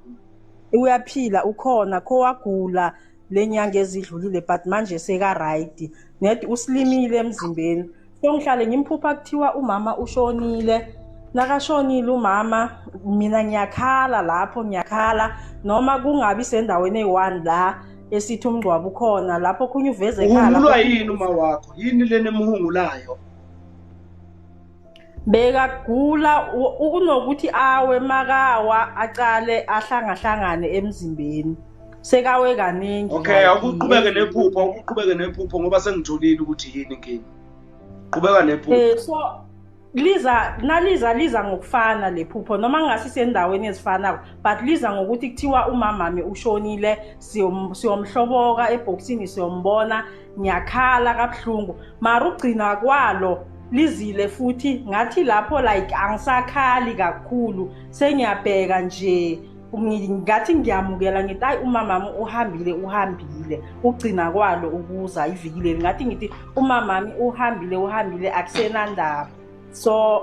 Uyaphila, ukhona, kho wagula lenyanga ezidlulile but manje seka right. Net usilimile emzimbeni. So ngihlale ngimphupha kuthiwa umama ushonile. Nakashonile umama, mina ngiyakhala lapho, ngiyakhala noma kungabi sendaweni eyi-1 la esithi umngcwabo ukhona lapho khunye uveze ekhaya. Uhungulwa yini uma wakho? Yini lena emhungulayo? Bekagula unokuthi awe makawa acale ahlangahlangane emzimbeni. Sekawe kaningi. Okay, awuqhubeke nephupho, awuqhubeke nephupho ngoba sengitholile ukuthi yini inkinga. Qhubeka nephupho. So liza naliza liza ngokufana lephupho noma ngasisendaweni ezifanayo, but liza ngokuthi kuthiwa umamami ushonile, siyomhloboka ebhokisini siyombona, ngiyakhala kabuhlungu. Mara ugcina kwalo lizile futhi ngathi lapho like angisakhali kakhulu, sengiyabheka nje ngathi ngiyamukela ngithi ayi umamami uhambile uhambile. Ugcina kwalo ukuza iviki leli ngathi ngithi umamami uhambile uhambile, akusenandaba. So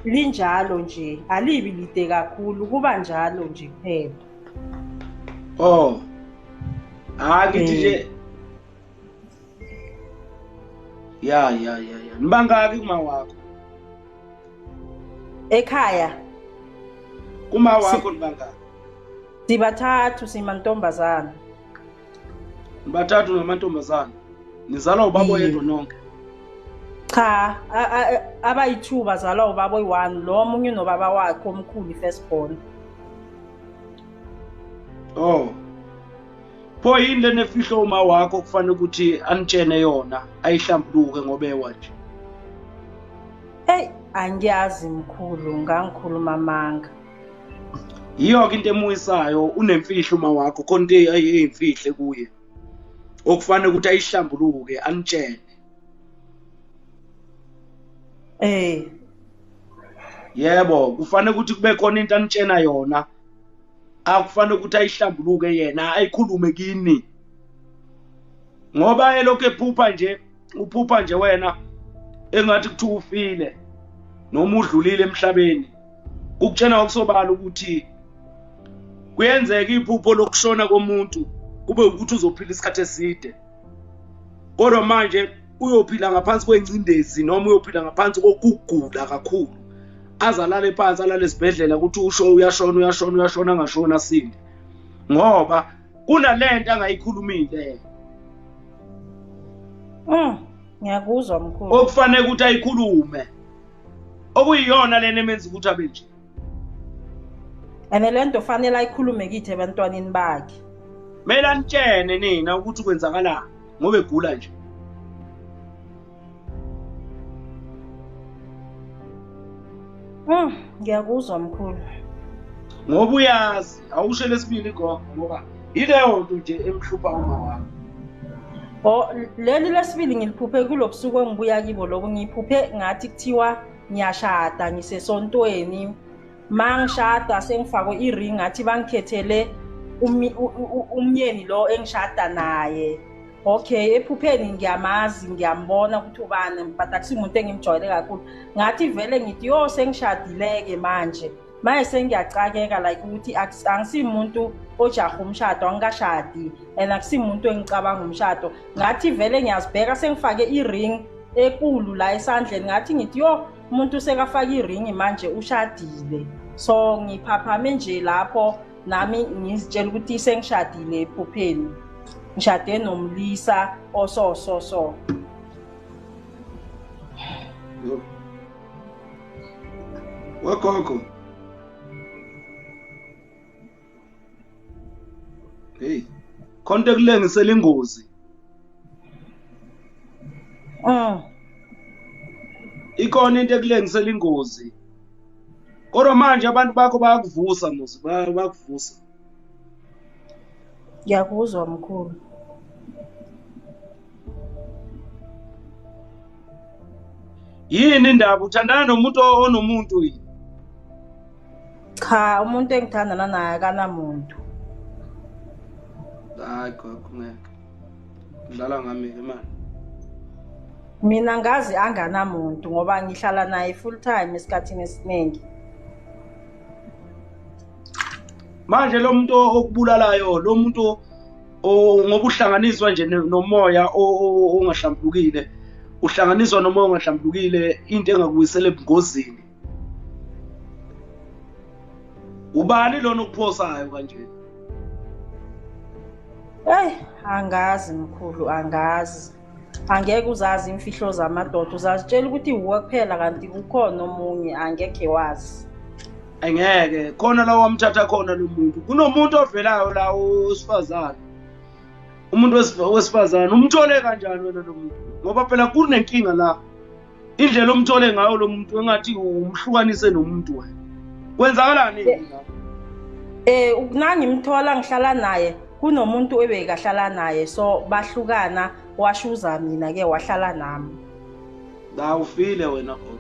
linjalo nje, alibi lide kakhulu, kuba njalo nje kuphela. Oh, ngithi nje ya ya ya ya nibangaki kuma wakho ekhaya? Kuma wakho nibangaki? Sibathathu, simantombazana. Nibathathu ngamantombazana. Nizalwa ubaba oyedwa nonke? Cha, abayi-2 bazalwa ubaba oyi-1, lo omunye unobaba wakhe omkhulu, first born. Oh. Pho yini lenefihlo uma wakho kufanele ukuthi anitshene yona ayihlambuluke ngoba ewa nje? Hey, angiyazi mkhulu, ngangikhuluma amanga. Yiyo-ke into emuyisayo, unemfihlo uma wakho, khona into eyimfihle kuye okufanele ukuthi ayihlambuluke anitshene. Yebo, kufanele ukuthi kube khona into anitshena yona, akufanele ukuthi ayihlambuluke yena, ayikhulume kini. Ngoba elokhu ephupha nje, uphupha nje wena engathi kuthiwa ufile noma udlulile emhlabeni. Ukutshena okusobala ukuthi kuyenzeka iphupho lokushona komuntu kube ukuthi uzophila isikhathi eside. Kodwa manje Uyophila ngaphansi kwengcindezi noma uyophila ngaphansi kokugula kakhulu. Azalale phansi, alale esibhedlela, ukuthi usho uyashona, uyashona, uyashona, angashona asinde. Ngoba kunalento angayikhulumile. Ngiyakuzwa mkhulu. Okufanele ukuthi ayikhulume. Okuyiyona lena emenza ukuthi abe nje. And lento fanele ayikhulume kithi ebantwaneni bakhe. Mele anitshene nina ukuthi kwenzakalani ngoba egula nje. Ngiyakuzwa mkhulu. Ngoba uyazi awusho lesibili gogo, ngoba yileyo nto nje emhlupha uma wami. Oh, leli lesibili ngiliphuphe kulobusuku engibuya kibo lobu, ngiphuphe ngathi kuthiwa ngiyashada ngisesontweni. Mangishada sengifakwe i-ring, ngathi bangikhethele umyeni lo engishada naye. Okay, ephupheni ngiyamazi, ngiyambona ukuthi ubani, but akusimuntu engimjwayele kakhulu. Ngathi vele ngithi yo sengishadileke manje. Manje sengiyacakeka like ukuthi angisimuntu ojaha umshado, angikashadi, and akusimuntu engicabanga umshado. Ngathi vele ngiyazibheka sengifake i-ring enkulu la esandleni, ngathi ngithi yo umuntu sekafaka i-ring manje ushadile. So ngiphaphame nje lapho nami ngizitshela ukuthi sengishadile ephupheni. Ngishade nomlisa oso so so. Wegogo. Hey, khonto ekulengisela ingozi. Ikhona into ekulengisela ingozi. Kodwa manje abantu bakho bayakuvusa muzi, bayakuvusa. Ngiyakuzwa mkhulu. Yini indaba uthandana nomuntu onomuntu yini? Cha, umuntu engithandana naye akanamuntu. Hayi gogo, ngeke. Udlala ngami ke manje. Mina ngazi anganamuntu ngoba ngihlala naye full time esikhathini esiningi. Manje lo muntu okubulalayo, lo muntu ngoba uhlanganiswa nje nomoya ongahlambulukile, uhlanganiswa nomoya ongahlambulukile, into engakuyisela ebungozini. Ubani lona okuphosayo kanje? Hey, angazi mkhulu, angazi. Angeke uzazi imfihlo zamadoda, uzazitshela ukuthi uwe kuphela kanti kukhona omunye, angeke wazi. Angeke, khona la wamthatha khona lo muntu. Kunomuntu ovelayo la owesifazane. Umuntu wesifazane umthole kanjani wena lo muntu? Ngoba phela kunenkinga la. Indlela omthole ngayo lo muntu engathi umhlukanise nomuntu wena. Kwenzakalani la? Nangimthola ngihlala naye, kunomuntu ebekahlala naye, so bahlukana, washuza mina ke wahlala nami. La ufile wena gogo.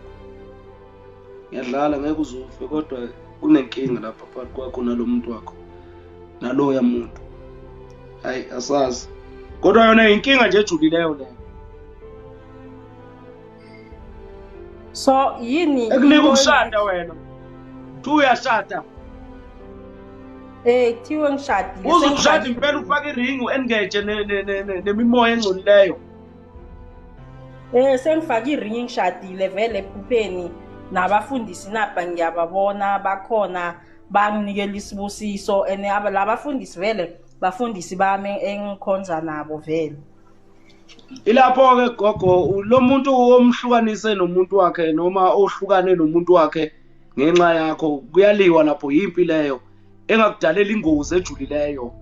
Ngiyadlala, ngeke uzufe, kodwa kunenkinga lapha phakathi kwakho nalomuntu wakho. Naloya muntu. Hayi asazi. Kodwa yona inkinga nje ejulileyo leyo. So yini ekunika ukushada wena? Thu uyashada. Kuthiwe ngishadile. Uzokushada impela ufake iringi u-engage nemimoya engcolileyo. Sengifake iringi ngishadile vele ephupheni, nabafundisi napa ngiyababona bakhona banginikela isibusiso, and labafundisi vele bafundisi bami engikhonza nabo vele. Ilapho-ke gogo, lo muntu omhlukanise nomuntu wakhe noma ohlukane nomuntu wakhe ngenxa yakho, kuyaliwa lapho, yimpi leyo engakudalela ingozi ejulileyo.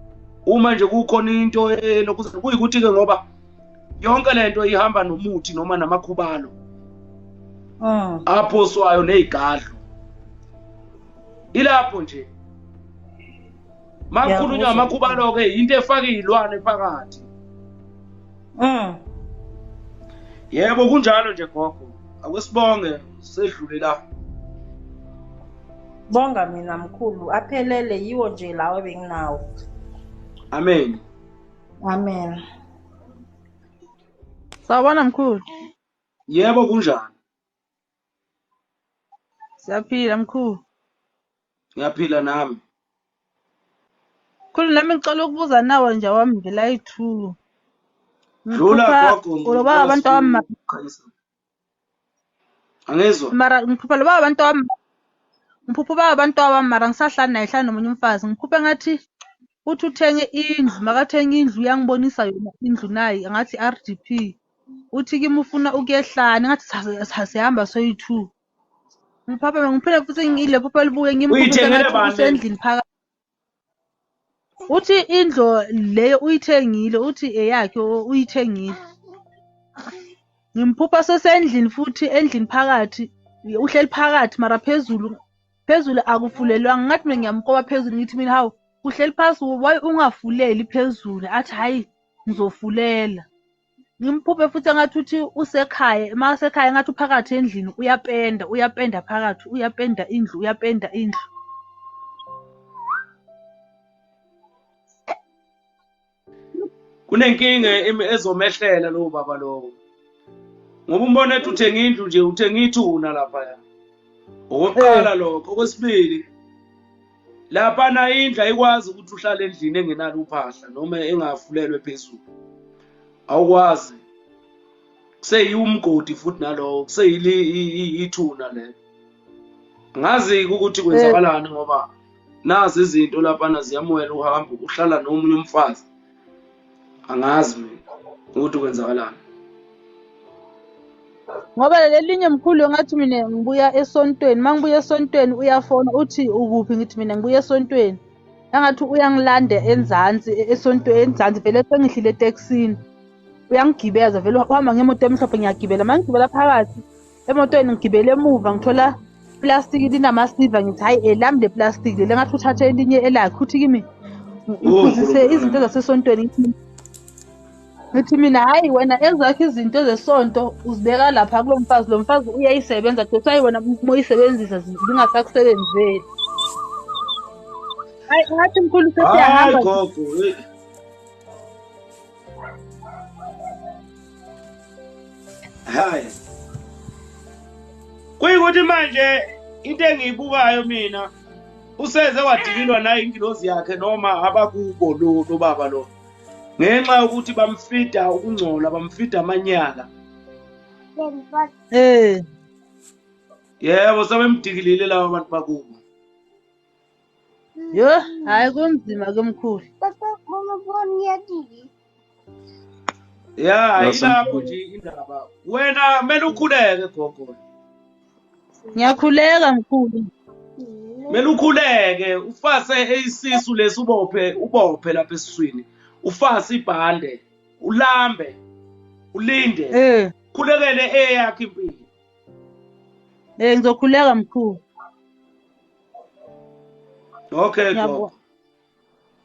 Uma nje kukhona into elokhu kuyikuthi-ke ngoba yonke lento ihamba nomuthi noma namakhubalo aphoswayo nezigadlo. Ilapho nje makukhulunywa amakhubalo ke into efaka izilwane phakathi. Yebo kunjalo nje gogo, akwesibonge sedlule la. Bonga mina mkhulu, aphelele yiwo nje lawo ebenginawo. Amen. Amen. Sawubona mkhulu. Yebo kunjani? Siyaphila mkhulu. Ngiyaphila nami. Mkhulu nami ngicela ukubuza nawe nje wami ngila yi-2. Dlula Ngiphupha gogo, lo baba ngicela abantu wami sikukhanyisa. Angizwa. mara ngiphupha lo baba abantu wami ngiphupha ubaba abantu wami mara ngisahlali naye hlala nomunye umfazi. Ngiphuphe ngathi uthi uthenge indlu, makathenga indlu uyangibonisa yona indlu nayi ngathi RDP. Uthi kimi ufuna ukuyehlana ngathi sihamba soyi-two. Ngiphapha ngiphinde futhi ngile phupho elibuye ngimphuphe Uyithengele ngathi bani le ndlu? usendlini phakathi. Uthi indlu leyo uyithengile, uthi eyakhe uyithengile. Ngimphupha sesendlini futhi endlini phakathi, uhleli phakathi mara phezulu phezulu akufulelwanga. Ngathi mina ngiyamkoba phezulu ngithi mina hawu uhleli phasi why ungafuleli phezulu? Athi hayi ngizofulela. Ngimphuphe futhi engathi uthi usekhaya, masekhaya ngathi uphakathi endlini uyapenda, uyapenda phakathi, uyapenda indlu, uyapenda indlu. Kunenkinga ezomehlela lowo baba lowo. Ngoba umbona ethi uthenga indlu nje, uthenga ithuna laphaya. Okokuqala lokho, okwesibili laphana indlu ayikwazi ukuthi uhlale endlini engenalo uphahla noma engafulelwe phezulu. Awukwazi. Kuseyiwumgodi futhi nalowo, kuseyili ithuna lelo. Ngazi ukuthi kwenzakalani ngoba nazi izinto laphana ziyamwela uhambo uhlala nomunye umfazi. Angazi mina ukuthi kwenzakalani. Ngoba lelinye mkhulu ngathi mina ngibuya esontweni, mangibuya esontweni uyafona uthi ukuphi, ngithi mina ngibuya esontweni. Engathi uyangilanda enzansi esontweni enzansi vele sengihlile etekisini. Uyangigibeza vele uhamba ngemoto emhlophe ngiyagibela, mangigibela phakathi emotweni ngigibele emuva ngithola plastiki linamasiva ngithi hayi elami le plastiki leli, engathi uthathe elinye elakhe uthi kimi ngiphuzise izinto zasesontweni. Ngithi mina hayi wena ezakho izinto zesonto uzibeka lapha kulo mfazi, lo mfazi uyayisebenza that's why wena uma uyisebenzisa zingasakusebenzeli. Hayi ngathi mkhulu sesiyahamba. Hayi gogo. Hayi. Kuyikuthi manje into engiyibukayo mina useze wadikilwa nayo ingilozi yakhe noma abakubo lo baba lo. Ngenxa yokuthi bamfida ukungcola, bamfida amanyala. Yebo, sebemdikilile laba bantu bakubo. Yo, hayi kunzima ke mkhulu. Ya, ilapho nje indaba. Wena kumele ukhuleke gogo. Ngiyakhuleka mkhulu. Kumele ukhuleke, ufase isisu lesi ubophe, ubophe lapha esiswini. Ufase ibhande, ulambe, ulinde. Khulekele eyakho impilo. Ngizokhuleka mkhulu. Okay gogo.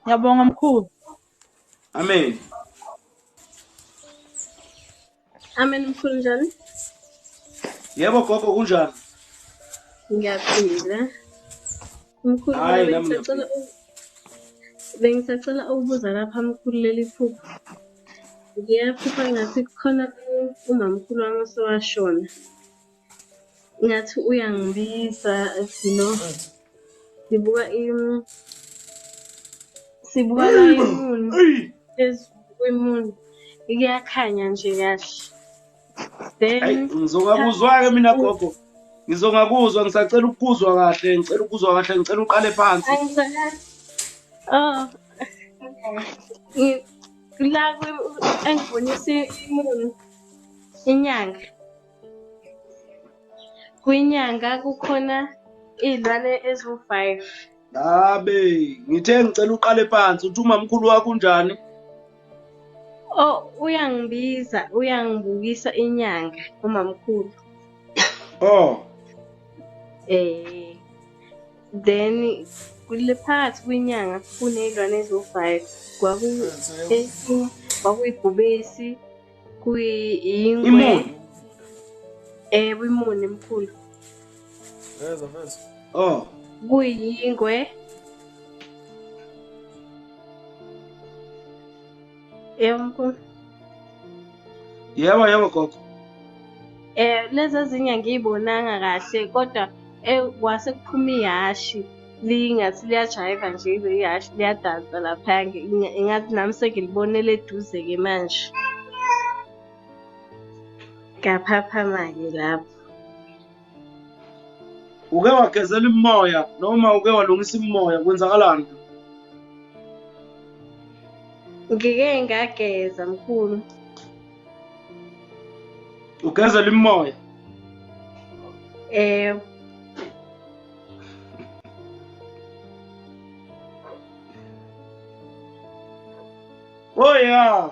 Ngiyabonga mkhulu. Amen. Amen mkhulu, njani? Yebo gogo, kunjani? Ngiyaphila. Mkhulu, bengisacela ukubuza lapha mkhulu leli phupho. Ngiyaphupha ngathi kukhona umamkhulu wami osewashona. Ngathi uyangibiza, you know. Sibuka sibuka la i-moon, phezulu kwe-moon. Kuyakhanya nje kahle. Then ngizongakuzwa-ke mina gogo. Ngizongakuzwa, ngisacela ukuzwa kahle, ngicela ukuzwa kahle, ngicela uqale phansi. Oh. La engibonisa i-moon inyanga. Kwinyanga kukhona iy'lwane eziwu-5. Ngabe ngithe ngicela uqale phansi, uthi umamkhulu wakho unjani? Oh, uyangibiza, uyangibukisa inyanga umamkhulu. Oh. Then kule phakathi kwinyanga kuney'lwane eziwu-5. Kwakuyibhubesi, kuyingwe. Imuni emkhulu. Oh. Kuyingwe. Yebo mkhulu. Yebo yebo gogo. Lezi ezinye angiyibonanga kahle kodwa kwase kuphuma ihashi lingathi liyajayiva nje ihhashi liyadansa lapha, ingathi nami sengilibonele eduze-ke manje. Ngaphaphama-ke lapho. Uke wagezela imimoya noma uke walungisa imimoya, kwenzakalani? Ngike ngageza mkhulu. Ugezela imimoya? Oh yeah.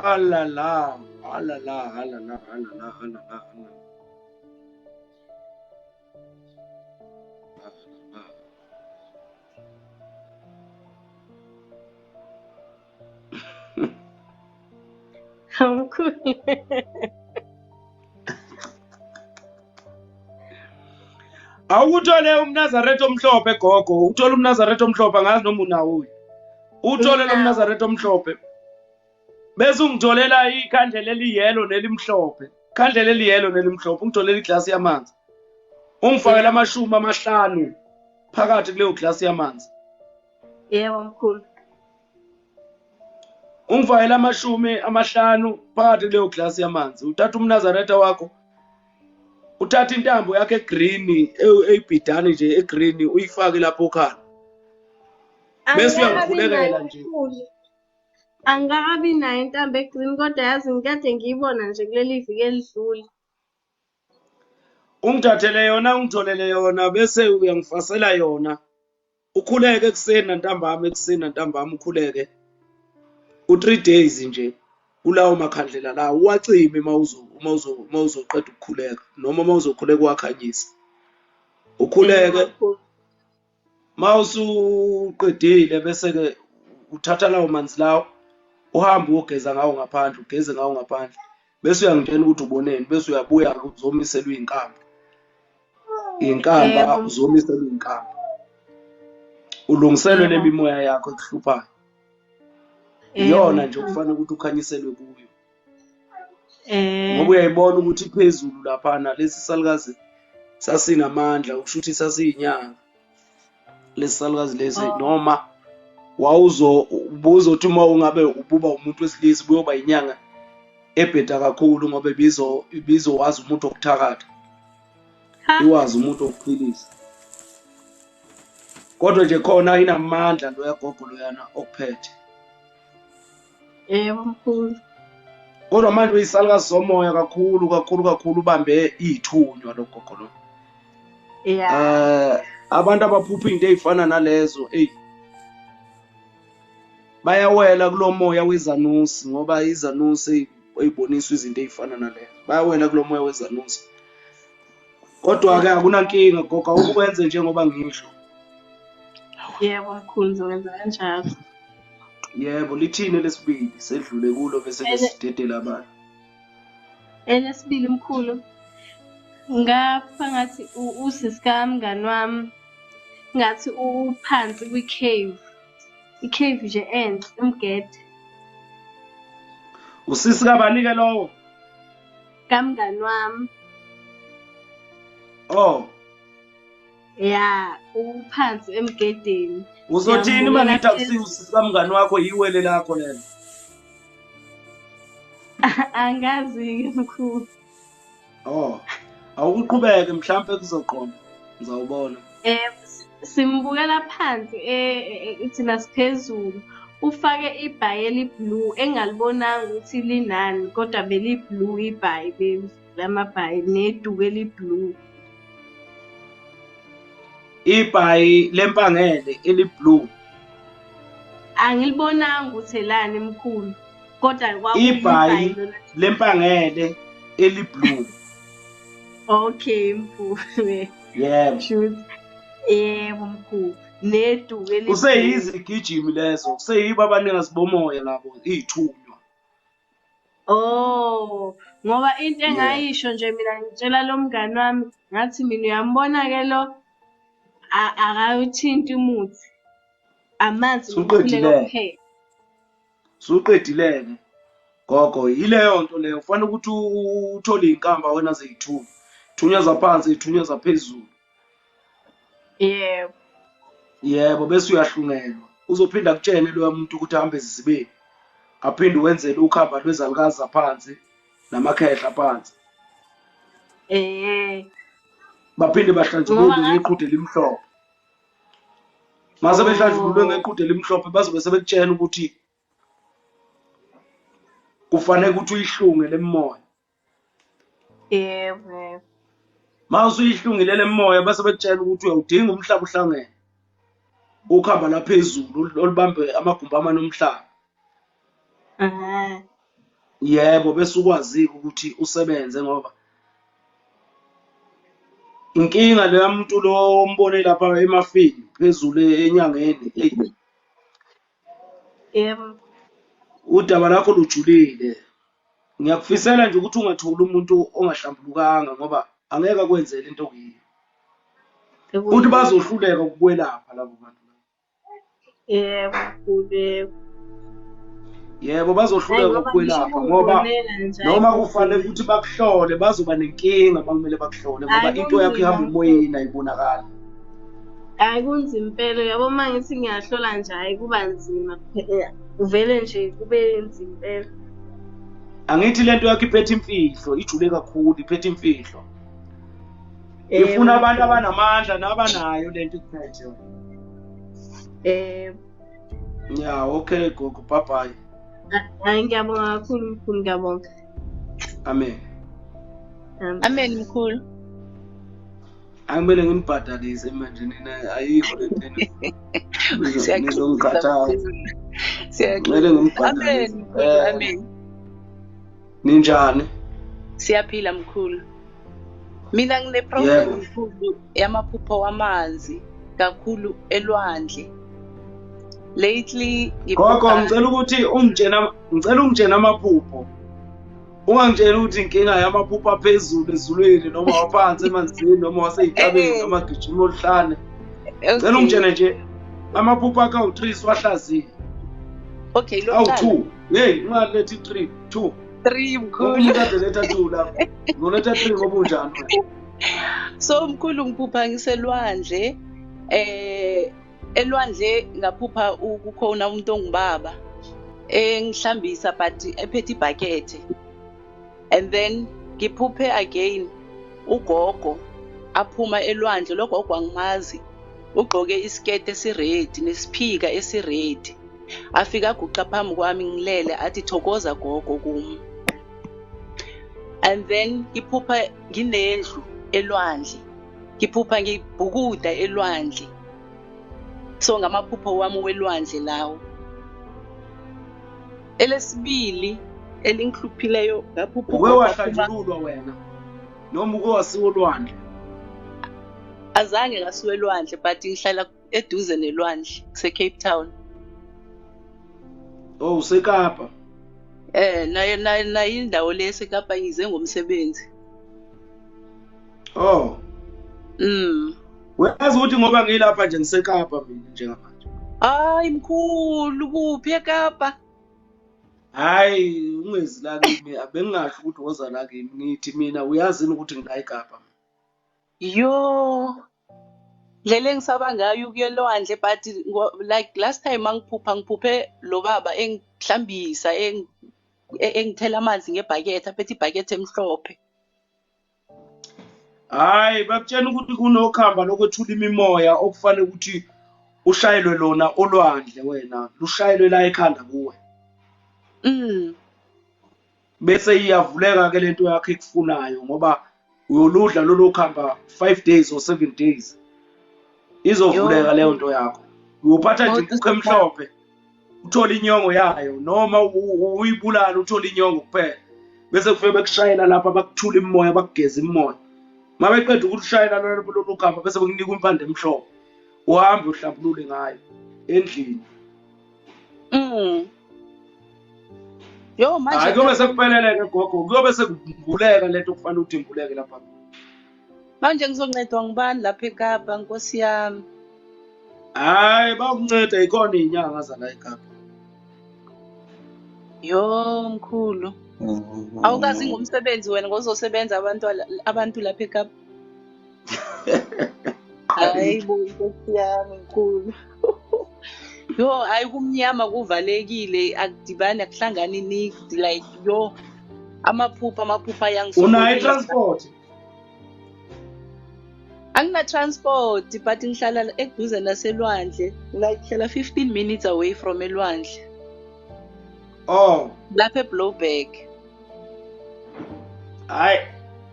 Alala, alala, alala, alala, alala. Mkhulu. Awuthole umNazaretha omhlophe gogo, uthole umNazaretha omhlophe, angazi noma unawo. Uthole lo mNazaretha omhlophe. Bese ungitholela ikhandlela eliyelo nelimhlophe. Ikhandlela eliyelo nelimhlophe, ungitholela iglasi yamanzi. Ungifakela 50 phakathi kuleyo glasi yamanzi. Yebo mkhulu. Ungifakela 50 phakathi kuleyo glasi yamanzi. Uthatha umNazaretha wakho, uthatha intambo yakhe egreen, eyibhidane nje egreen, uyifake lapho okhala. Bese uyangikhulekela nje. Angikabi nayo intambo egreen, kodwa yazi ngikade ngiyibona nje kuleli viki elidlule. Ungithathele yona, ungitholele yona, bese uyangifasela yona. Ukhuleke ekuseni nantambama, ekuseni nantambama ukhuleke. U3 days nje kulawo makhandlela lawo, uwacime uma uzoqeda ukukhuleka noma uma uzokhuleka uwakhanyise. Ukhuleke mawusuqedile, bese ke uthatha lawo manzi lawo uhambe uyogeza ngawo ngaphandle, ugeze ngawo ngaphandle, bese uyangitshela ukuthi uboneni, bese uyabuya uzomiselwa izinkamba. Inkamba uzomiselwa inkamba, ulungiselwe nemimoya yakho ekuhluphayo. Iyona nje okufanele ukuthi ukhanyiselwe kuyo. Ngoba uyayibona ukuthi iphezulu laphana lesi salukazi sasinamandla, ukusho ukuthi sasiyinyanga lesi salukazi lesi. Noma wawuzobuza ukuthi uma ungabe ububa umuntu wesilisa ubuyoba inyanga ebheda kakhulu, ngoba ibizowazi umuntu okuthakatha, iwazi umuntu okuphilisa. Kodwa nje khona inamandla lo yagogo loyana okuphethe. Yebo mkhulu. Kodwa manje uyisalukazi somoya kakhulu kakhulu kakhulu, ubambe ithunywa lo gogo lo. Yeah. Abantu abaphupha into ezifana nalezo, ey, bayawela kulomoya wezanusi, ngoba izanusi eyiboniswa izinto ezifana nalezo. Bayawela kulomoya wezanusi. Kodwa ke akunankinga gogo, awukwenze njengoba ngisho. Yebo mkhulu, ngizokwenza kanjalo. Yebo, lithini lesibili sedlule kulo bese kesidedela abantu. Elesibili mkhulu, ngapha ngathi usisi kamngani wami ngathi uphansi kwi-cave. I-cave nje enhle, umgede. Usisi kabani ke lowo? Kamngani wami. Oh. Ya, uphansi emgedeni. Uzothini uma ngithi akusiyo usisi kamngani wakho, yiwele lakho lelo? Angazi-ke mkhulu. Oh, awukuqhubeke mhlampe kuzoqonda. Ngizawubona. Simbukela phansi thina siphezulu. Ufake ibhayi eliblue engalibonanga ukuthi linani, kodwa beliblue ibhayi lamabhayi neduku eliblue. Ibhayi lempangele eliblue. Angilibonanga ukuthi elani mkhulu, kodwa ibhayi lempangele eliblue. Okay mkhulu. Yebo. Yebo mkhulu. Neduku eliblue. Kuseyizigijimi lezo, kuseyibo abanikazi bomoya labo, izithunywa. Oh, ngoba into engayisho nje mina ngitshela lo mngani wami ngathi mina uyambona ke lo akawuthinti umuthi, amanzi Suqedile. kuphela. Suqedileke gogo, yileyo nto leyo. Kufanele ukuthi uthole inkamba wena zeyithunywa, thunywa zaphansi, ithunywa zaphezulu. Yebo. Yebo, bese uyahlungelwa. Uzophinda akutshene loya muntu ukuthi ahambe ezizibeni, aphinde wenzele ukhamba lwezalukazi zaphansi namakhehla phansi. Baphinde bahlanjululwe ngeqhude elimhlophe. Mase behlanjululwe ngeqhude elimhlophe bazobe sebekutshela ukuthi kufanele ukuthi uyihlunge lemimoya. Yebo. Uma usuyihlungile lemimoya base bekutshela ukuthi uyawudinga umhlaba uhlangene. Ukhamba la phezulu olubambe amagumbi amane omhlaba. Yebo, bese ukwazi ukuthi usebenze ngoba inkinga leya muntu lo ombone lapha emafini phezulu enyangeni. Hey. Yebo. Udaba lakho lujulile. Ngiyakufisela nje ukuthi ungatholi umuntu ongahlambulukanga ngoba angeke akwenzele into okuyiyo. Futhi bazohluleka ukukwelapha labo bantu. Yebo, yebo. Yebo, bazohluleka ukukwelapha ngoba noma kufanele ukuthi bakuhlole bazoba nenkinga bakumele bakuhlole ngoba into yakho ihamba emoyeni ayibonakali. Hayi kunzima impela, yabo uma ngithi ngiyahlola nje hayi kuba nzima, uvele nje kube nzima impela. Angithi lento yakho iphethe imfihlo, ijule kakhulu, iphethe imfihlo. Ifuna abantu abanamandla nabanayo lento ikuphethe. Yeah, okay gogo, bye bye. Hayi ngiyabonga kakhulu mkhulu, ngiyabonga. Amen. Amen mkhulu. Angimele nginibhadalise manje nina ayikho lento eni. Nizongikhathaza. Siyaqhubeka. Ngimele nginibhadalise. Amen. Ninjani? Siyaphila mkhulu. Mina ngine problem mkhulu yamaphupho wamanzi kakhulu elwandle. Lately gogo ngicela ukuthi ungitshena, ngicela ungitshena amaphupho. Ungangitshela ukuthi inkinga yamaphupho aphezulu ezulwini noma waphansi emanzini noma waseyintabeni noma gijima oluhlane. Ngicela ungitshene nje amaphupho akho awu-3 siwahlaziye. Okay, lo awu-2. Hey, ungalethi 3, 2. 3 mkhulu. Umuntu letha 2 lapho. Ngoletha 3 ngoba unjani wena? So mkhulu ngiphupha ngiselwandle. Elwandle ngaphupha ukukhona umuntu ongubaba engihlambisa but ephethe ibhakethe. And then ngiphuphe again ugogo aphuma elwandle, lo gogo angimazi, ugqoke isikete esiredi nesiphika esiredi. Afika aguqa phambi kwami ngilele athi thokoza gogo kum. And then ngiphupha nginendlu elwandle, ngiphupha ngibhukuda elwandle. So ngamaphupho wami welwandle lawo. Elesibili elingihluphileyo ngaphupha uke wahlanjululwa wena noma uke wasiwa olwandle? Azange ngasiwa elwandle but ngihlala eduze nelwandle kuse Cape Town. Oh, useKapa. Na indawo le eseKapa ngize ngomsebenzi. Oh. Uyazi ukuthi ngoba ngilapha nje ngiseKapa mina njengamanje. Hayi mkhulu, kuphi eKapa? Hayi ungezi la kimi, abengingasho ukuthi woza la kimi, ngithi mina uyazini ukuthi ngila eKapa. Yo. Ndlela engisaba ngayo ukuya elwandle but like last time angiphupha ngiphuphe lo baba engihlambisa engithela amanzi ngebhakethe, aphethe ibhakethe emhlophe. Hayi bakutshena ukuthi kunokhamba lokwethula imimoya okufanele ukuthi ushayelwe lona olwandle wena, lushayelwe la ekhanda kuwe. Bese iyavuleka ke lento yakho ekufunayo ngoba uyoludla lolo khamba 5 days or 7 days. Izovuleka leyo nto yakho. Uyophatha nje inkukhu emhlophe uthole inyongo yayo noma uyibulala uthole inyongo kuphela. Bese kufike bekushayela lapha bakuthula imimoya bakugeza imimoya. Mabeqeda ukushayela lolo khamba bese bekunika impande emhlophe. Uhambe uhlambulule ngayo endlini. Yo manje hayi kuyobe sekupheleleke gogo, kuyobe sekumbuleka lento okufanele ukuthi imbuleke lapha. Manje ngizoncedwa ngubani lapha eKapa Nkosi yami? Hayi bakunceda ikhona izinyanga zala eKapa. Yo mkhulu. Awukazi ngomsebenzi wena ngozosebenza abantu lapha eKapa. Hayi bo Nkosi yami mkhulu. Yo hayi kumnyama kuvalekile akudibani akuhlangani nix like yo amaphupha ayangisokolisa. Unayo transport? Angina-transport but ngihlala eduze naselwandle, like ngihlala 15 minutes away from elwandle. Oh. Lapha eBlouberg. Hayi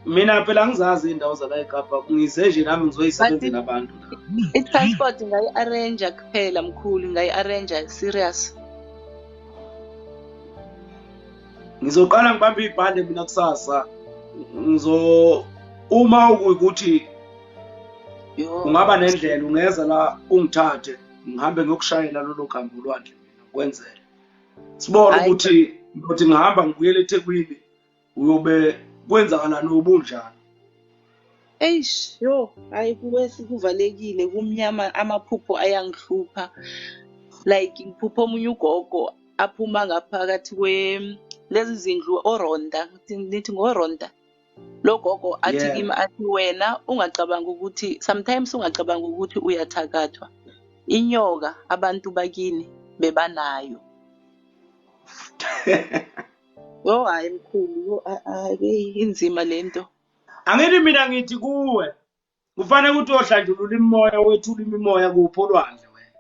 mina phela angizazi iy'ndawo zala eKapa, ngize nje nami ngizoyisebenzela abantu la. I-transport ngayi-arrange kuphela mkhulu, ngayi-arrange serious. Ngizoqala ngibambe ibhande mina kusasa. Ngizo uma ukuthi ungaba nendlela ungeza la ungithathe ngihambe ngiyokushayela lolo hambo olwandle mina ngikwenzele. Sibone ukuthi ngiyothi ngihamba ngibuyele eThekwini uyobe kwenzakalani ubunjani. Eish, yo, hayi kuwesi kuvalekile kumnyama amaphupho ayangihlupha. Like ngiphupha omunye ugogo aphuma ngaphakathi kwe lezi zindlu oronda, nithi ngoronda. Lo gogo athi kimi athi wena ungacabanga ukuthi sometimes ungacabanga ukuthi uyathakathwa. Inyoka abantu bakini bebanayo. Yo hayi mkhulu, yo hayi inzima lento. Angithi mina ngithi kuwe kufanele ukuthi uyohlanjulula imimoya wethula imimoya kuphi olwandle wena.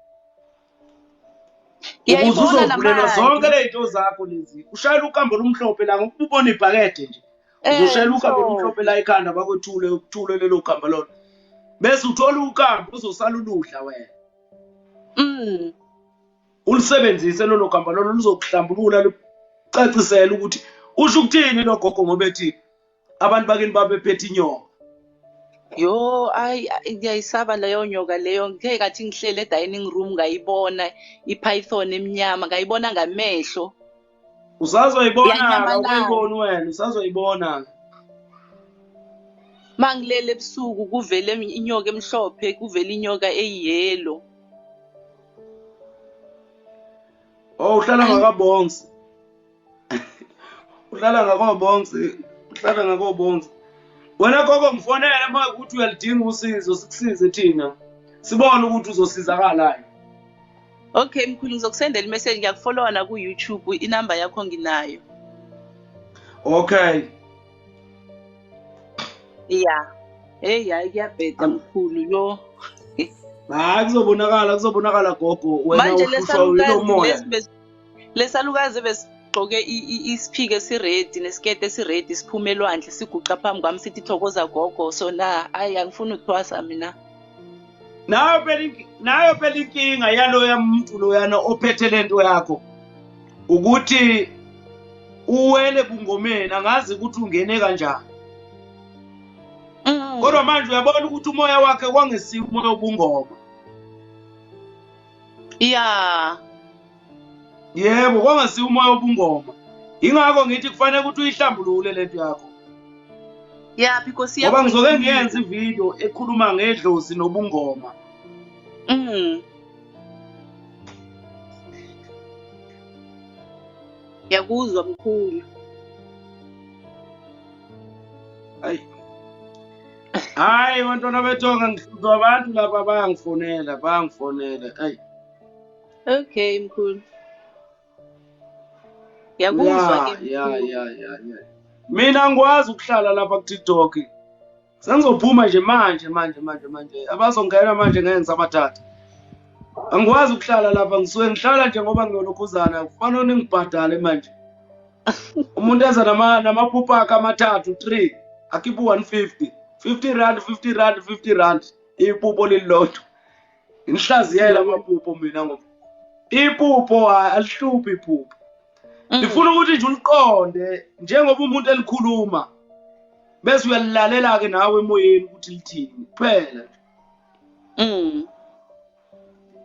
Ukuze uzovulelwa zonke ley'nto zakho lezi. Ushayela ukambo olumhlophe la ngokuba ubona ibhakede nje. Uzoshayela ukambo olumhlophe la ekhanda bakwethule ukuthule lelo kamba lolo. Bese uthola ukambo uzosala uludla wena. Ulisebenzise lolo gamba lolo luzokuhlambulula lucacisele ukuthi usho ukuthini lo gogo ngoba ethi abantu bakini babephethe inyoka. Yo, ayi ngiyayisaba leyo nyoka leyo. Ngike ngathi ngihlele e-dining room ngayibona i-python emnyama, ngayibona ngamehlo. Usazoyibona, awuyiboni wena, usazoyibona. Mangilele ebusuku kuvele inyoka emhlophe, kuvele inyoka eyiyelo. Oh, uhlala ngakabongs. Uhlala ngakobongs, uhlala ngakobongs. Wena gogo ngifonele uma ukuthi uyalidinga usizo sikusize thina. Sibone ukuthi uzosizakala. Okay mkhulu ngizokusendela imessage ngiyakufollowa na ku YouTube inamba yakho nginayo. Okay. Yeah. Hey hayi kuyabheda mkhulu yo. Hayi kuzobonakala kuzobonakala gogo wena uhlushwa yilo moya. Lesalukazi besigqoke isiphike esiredi nesikete esiredi siphume elwandle siguqa phambi kwami sithi thokoza gogo so na hayi angifuni ukuthwasa mina. Nayo phela inkinga yaloya muntu loyana ophethe lento yakho ukuthi uwele bungomeni angazi ukuthi ungene kanjani. Kodwa manje uyabona ukuthi umoya wakhe kwangesiwo umoya wobungoma. Yeah. Yebo, kwangesiwo umoya wobungoma. Ingakho ngithi kufanele ukuthi uyihlambulule lento yakho. Yeah, because ngoba ngizoke ngiyenze ivideo ekhuluma ngedlozi nobungoma. Ngiyakuzwa mkhulu. Hayi. Hayi bantwana bethonga ngihluzwa abantu lapha bayangifonela, bayangifonela. Hayi. Okay mkhulu. Ngiyakuzwa ke. Ya ya ya ya. Mina ngikwazi ukuhlala lapha ku TikTok. Sengizophuma nje manje manje manje manje. Abazongena manje ngeke ngisabathatha. Angikwazi ukuhlala lapha ngisuke ngihlala nje ngoba ngiyolokhuzana. Kufanele ningibhadale manje. Umuntu eza namaphupho akhe amathathu 3 akhiphe 150. 50 rand 50 rand 50 rand iphupho lilodwa. Ngihlaziyela amaphupho mina ngoba iphupho alihluphi iphupho. Ngifuna ukuthi nje uliqonde njengoba umuntu elikhuluma bese uyalilalela ke nawe emoyeni ukuthi lithini kuphela nje.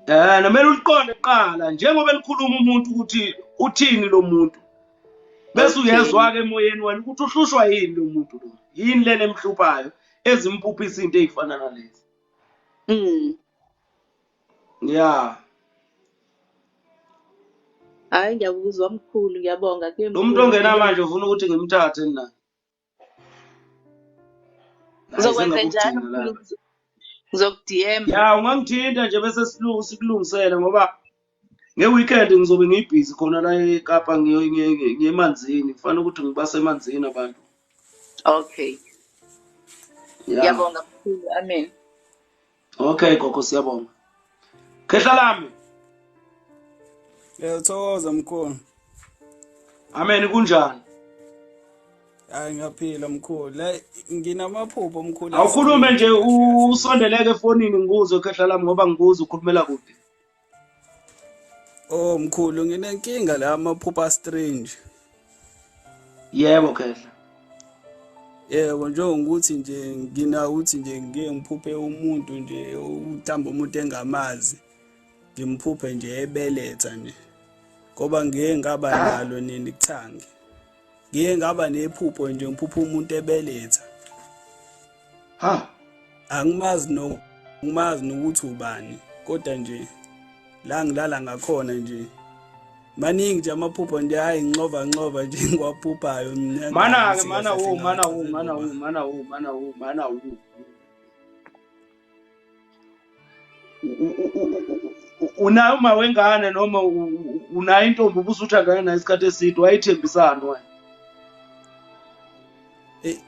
Namele uliqonde kuqala njengoba elikhuluma umuntu ukuthi uthini lo muntu. Bese uyezwa ke emoyeni wena ukuthi uhlushwa yini lo muntu lo. Yini lena emhluphayo ezimphuphisa into ezifana nalezi. Yeah. Hayi ngiyakuzwa mkhulu, ngiyabonga ke mkhulu. Umuntu ongena manje ufuna ukuthi ngimthathe mina. Uzokwenza njani mkhulu? Ngizoku-DM. Ya ungangithinta nje bese sikulungisele ngoba nge-weekend ngizobe ngiyibhizi khona la eKapa ngiye emanzini, kufanele ukuthi ngibase emanzini abantu. Okay. Ngiyabonga mkhulu, amen. Okay gogo, siyabonga. Khehla lami. Ngiyathokoza mkhulu. Amen, kunjani? Hayi ngiyaphila mkhulu. La nginamaphupho mkhulu. Awukhulume nje usondeleke efonini ngikuzwe khehla lami ngoba ngikuzwe ukhulumela kude. Oh mkhulu, nginenkinga la, amaphupho strange. Yebo khehla. Yebo, njengokuthi nje ngina ukuthi nje ngike ngiphuphe umuntu nje, mhlawumbe umuntu engamazi, ngimphuphe nje ebeletha nje, ngoba ngike ngaba nalo nini kuthangi, ngike ngaba nephupho nje ngiphupha umuntu ebeletha. Ha, angimazi no ngimazi nokuthi ubani, kodwa nje la ngilala ngakhona nje maningi nje amaphupho nje, hayi nxova nxova nje ngiwaphuphayo mina. Mana-ke mana wo, mana wo, mana wo, mana wo, mana wo, mana wo. Unayo uma wengane noma unayo intombi ubusuthandana nayo isikhathi eside, wayithembisani wena?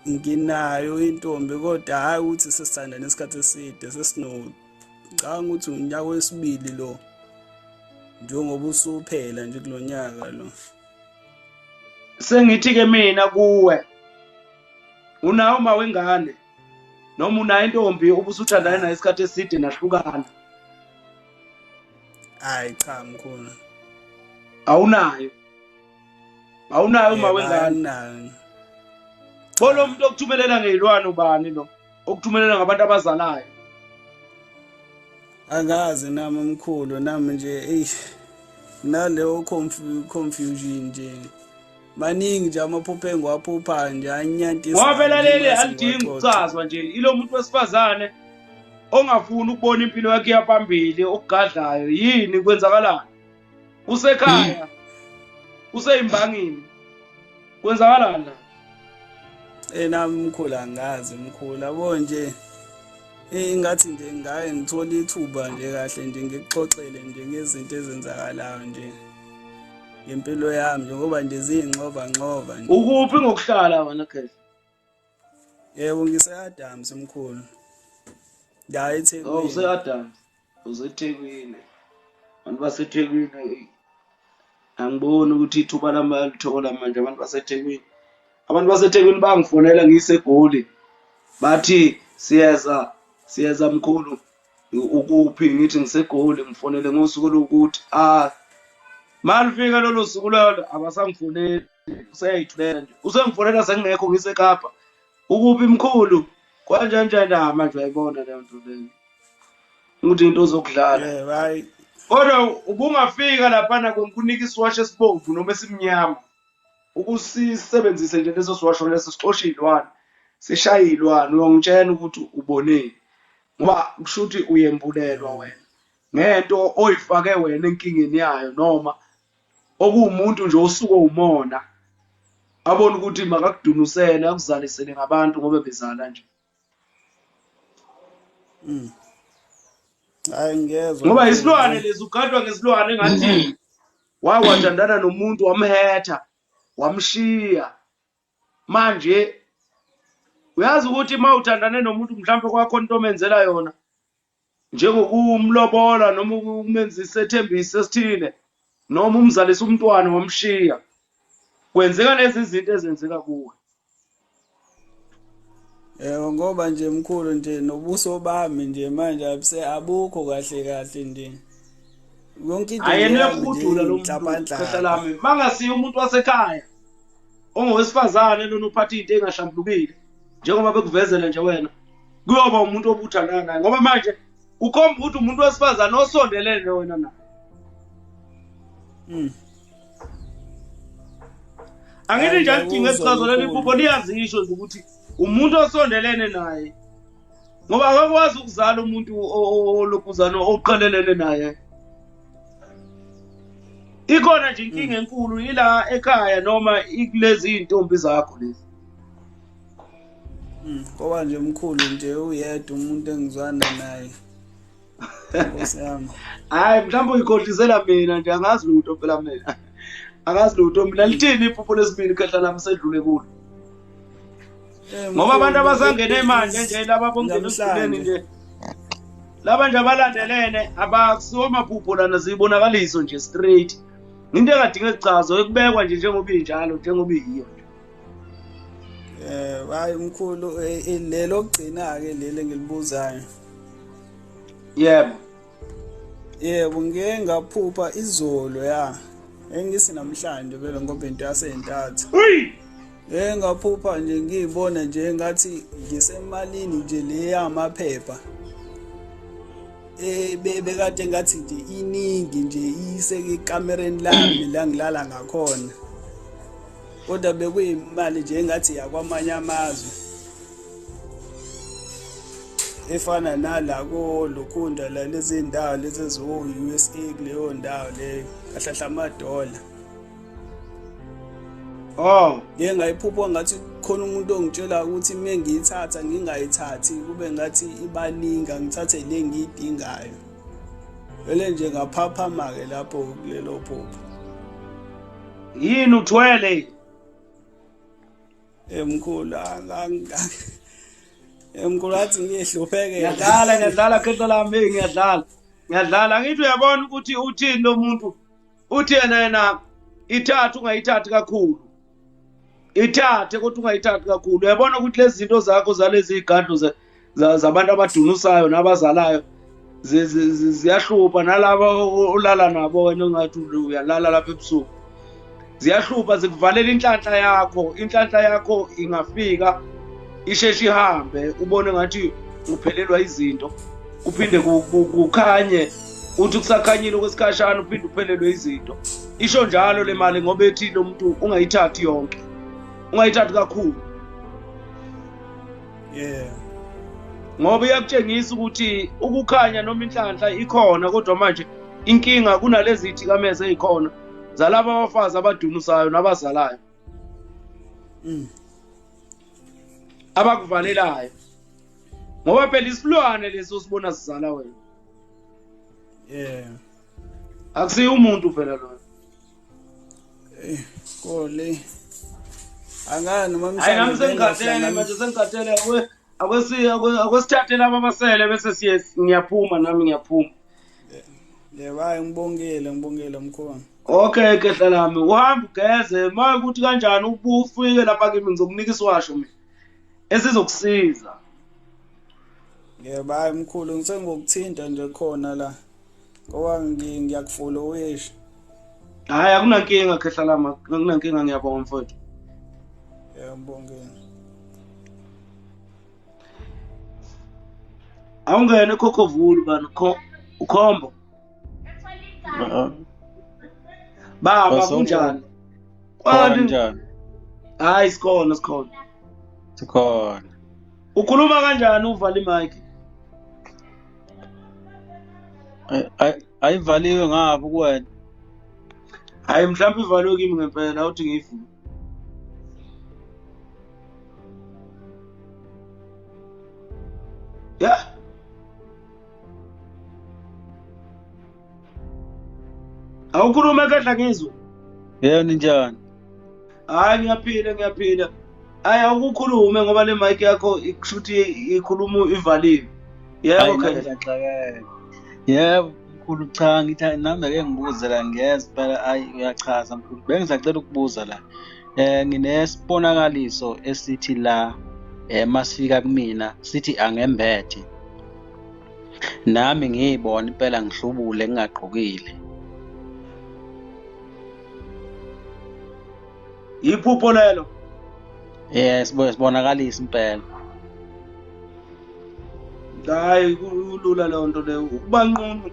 Nginayo intombi, kodwa hhayi ukuthi sesithandana isikhathi eside, sesino ngicabanga ukuthi unyaka wesibili lo, njengoba usuphela nje kulo nyaka lo. Sengithi-ke mina kuwe, unayo uma wengane noma unayo intombi ubusuthandana nayo isikhathi eside nahlukana? Hayi cha mkhulu. Awunayo? Awunayo uma wengane? Anginayo. Lo muntu okuthumelela ngey'lwane ubani lo? Okuthumelela ngabantu abazalayo? Angazi nami mkhulu, nami nje eyi naleyo confusion nje. Maningi nje amaphupho engiwaphuphayo nje anyantisa. Ngoba phela leli alidingi ukuchazwa nje, ilo muntu wesifazane ongafuni ukubona impilo yakhe yaphambili, okugadlayo yini, kwenzakalani? Usekhaya, useyimbangini, kwenzakalani la? Nami mkhulu angazi mkhulu, yabo nje ingathi nje ngaye ngithola ithuba nje kahle nje ngikuxoxele nje ngezinto ezenzakalayo nje ngempilo yami, njengoba nje ziyinxova nxova nje. Ukuphi ngokuhlala wena Khehla? Yebo, ngise-Adams mkhulu. La eThekwini. Oh, use-Adams. UseThekwini. Abantu baseThekwini angiboni ukuthi ithuba lami bayalithola manje abantu baseThekwini. Abantu baseThekwini bangifonela ngiseGoli. Bathi siyeza, siyeza mkhulu, ukuphi? Ngithi ngiseGoli, ngifonele ngosuku oluwukuthi. Ah, malifika lolo suku lolo abasangifoneli, useyayithulela nje. Usengifonela sengingekho ngiseKapa. Ukuphi mkhulu? Kanjani njani? Ah, manje uyayibona leyo nto leyo. Ukuthi into zokudlala. Yebo, hayi. Kodwa ubungafika laphana ngikunika isiwasho esibomvu noma esimnyama. Ukusisebenzise nje leso siwasho leso, sixoshe iy'lwane, sishaye iy'lwane, uyongitshela ukuthi uboneni. Ngoba kusho ukuthi uyembulelwa wena ngento oyifake wena enkingeni yayo, noma okuwumuntu nje osuke umona abone ukuthi makakudunusele akuzalisele ngabantu ngoba bezala nje. Hayi ngiyezwa. Ngoba isilwane lezi, ugadwa ngesilwane engathi wawathandana nomuntu wamhetha wamshiya. Manje uyazi ukuthi uma uthandane nomuntu mhlawumbe kwakho into omenzela yona njengokumlobola noma ukumenzisa isethembiso esithile noma umzalisa umntwana wamshiya, kwenzeka lezi zinto ezenzeka kuwe. Yebo, ngoba nje mkhulu nje nobuso bami nje manje abukho kahle kahle nje. Yonke into Ayena nje yami nje uyakudula lo muntu, inhlabanhlaba. khehla lami. Mangasiye umuntu wasekhaya ongowesifazane lona uphatha into engahlambulukile njengoba bekuvezela nje wena, kuyoba umuntu obuthandana naye, ngoba manje ukhomba ukuthi umuntu wesifazane osondelene wena naye. Angithi nje alidinge Ngiyakuzwa esichazo leli mkhulu. phupho liyazisho nje ukuthi umuntu osondelene naye, ngoba akakwazi ukuzala umuntu olokhuzana oqhelelene naye. Ikhona nje inkinga enkulu ila ekhaya noma ikulezi iy'ntombi zakho lezi. Ngoba nje mkhulu nje uyedwa umuntu engizwana naye. Nkosi yami. Hhayi, mhlawumbe uyikhohlisela mina nje, angazi lutho phela mina. Angazi lutho mina. Lithini iphupho lesibili khehla lami sedlule kulo? Ngoba abantu abasangene manje nje laba bongena Namhlanje. esifuleni nje. Laba nje abalandelene abakusiwo amaphupho lana, ziyibonakaliso nje straight. Into engadinga isichazo ekubekwa nje njengoba injalo, njengoba iyiyo nje. Hayi mkhulu, lelo kugcina-ke leli engilibuzayo. Yebo. Yebo, ngike ngaphupha izolo ya. Engisi namhlanje vele ngoba into yasentatha. Ngike ngaphupha nje ngiyibona nje ngathi ngisemalini nje le yamaphepha. Bekade ngathi nje iningi nje isekamereni lami la ngilala ngakhona. Kodwa bekuyimali nje engathi yakwamanye amazwe. Efana nala ko Lukhunda la lezi ndawo lezi eziwo USA kuleyo ndawo leyo kahlahla amadola. Oh, ngeke ngayiphupha ngathi khona umuntu ongitshela ukuthi mina ngiyithatha ngingayithathi kube ngathi ibaningi ngithathe le ngiyidingayo. Vele nje ngaphaphama ke lapho kulelo phupho. Yini uthwele? Emkhulu emkhulu athi ngiyehlupheke. Ngiyadlala khehla lami, ngiyadlala. Ngiyadlala ngithi uyabona ukuthi uthini lo muntu? Uthi yena ithatha ungayithathi kakhulu. Ithathe kodwa ungayithathi kakhulu. Uyabona ukuthi lezi zinto zakho zalezi igadlo zabantu abadunusayo nabazalayo ziyahlupha nalabo olala nabo wena ongathi uyalala lapha ebusuku. Ziyahlupha zikuvalela inhlanhla yakho. Inhlanhla yakho ingafika isheshe ihambe ubone ngathi uphelelwa izinto. Kuphinde kukhanye uthi kusakhanyile okwesikhashana uphinde uphelelwe izinto. Isho njalo le mali ngoba ethi lo muntu ungayithathi yonke. Ungayithathi kakhulu. Yeah. Ngoba iyakutshengisa ukuthi ukukhanya noma inhlanhla ikhona kodwa manje inkinga kunalezi zithikameze ezikhona zalaba abafazi abadunusayo nabazalayo. Abakuvalelayo. Ngoba phela isilwane leso sibona sizala wena. Yeah. Akusiyo umuntu phela lo. Kole. Angani noma mhlawumbe. Hayi nami sengikhathele manje sengikhathele akwesithathe laba abasele bese siye ngiyaphuma nami ngiyaphuma. Yebo hayi ngibongile mkhulu. Okay khehla lami uhamba ugeze maye ukuthi kanjani ubufike lapha kimi ngizokunika isiwasho mina esizokusiza. Yebo hayi mkhulu ngisengokuthinta nje khona la ngoba ngiyakufollowisha. Hayi akunankinga khehla lami akunankinga ngiyabonga mfowethu. Yebo ngibongile. Awungene khokhovulu bani ukhombo. Baba kunjani? Kanjani? Hayi sikhona. Sikhona. Ukhuluma kanjani uvala imic? Ayivaliwe ngapha kuwena. Hayi mhlawumbe ivaliwe kimi ngempela uthi ngiyivule. Yeah. Awukhuluma kahle ngizwe. Yebo ninjani? Hayi ngiyaphila. Hayi awukhulume ngoba le mic yakho ikushuthi ikhuluma ivaliwe. Yebo khehla. Yebo mkhulu cha ngithi nami ake ngibuze la ngiyeza phela hayi uyachaza mkhulu. Bengisacela ukubuza la. Nginesibonakaliso esithi la masifika kumina sithi angembethe. Nami ngiyibona impela ngihlubule ngingagqokile. Iphupho lelo. Yes, sibonakalisa impela. Hayi kulula leyo nto leyo. Ukuba nqunu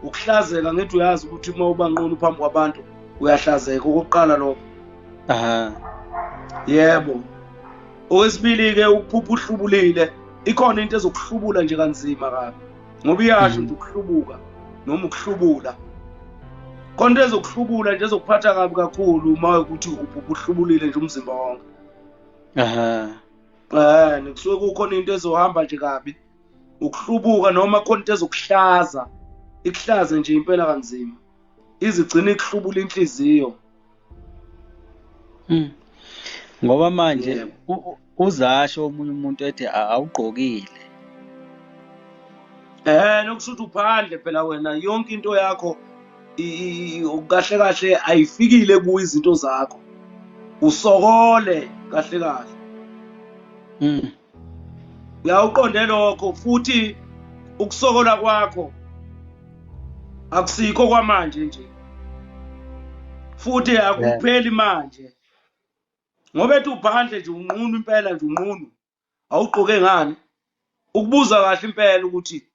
ukuhlazeka ngithi uyazi ukuthi uma uba nqunu phambi kwabantu uyahlazeka okokuqala lokho. Aha. Yebo. Okwesibili ke ukuphupha uhlubulile ikhona into ezokuhlubula nje kanzima kabi. Ngoba iyasho nje ukuhlubuka noma ukuhlubula. Khona into ezokuhlubula nje ezokuphatha kabi kakhulu uma ukuthi uphupha uhlubulile nje umzimba wonke. Aha. Kusuke kukhona into ezohamba nje kabi. Ukuhlubuka noma khona into ezokuhlaza. Ikuhlaze nje impela kanzima. Izigcina ikuhlubula inhliziyo. Ngoba manje uzasho omunye umuntu ethi awugqokile. Nokusho ukuthi uphandle phela wena, yonke into yakho kahle kahle ayifikile kuyo izinto zakho. Usokole kahle kahle. Uyawuqonde lokho, futhi ukusokola kwakho akusikho kwamanje nje, futhi akupheli manje, ngoba ethi uphandle nje unqunu impela nje, unqunu awugqoke ngani. Ukubuza kahle impela ukuthi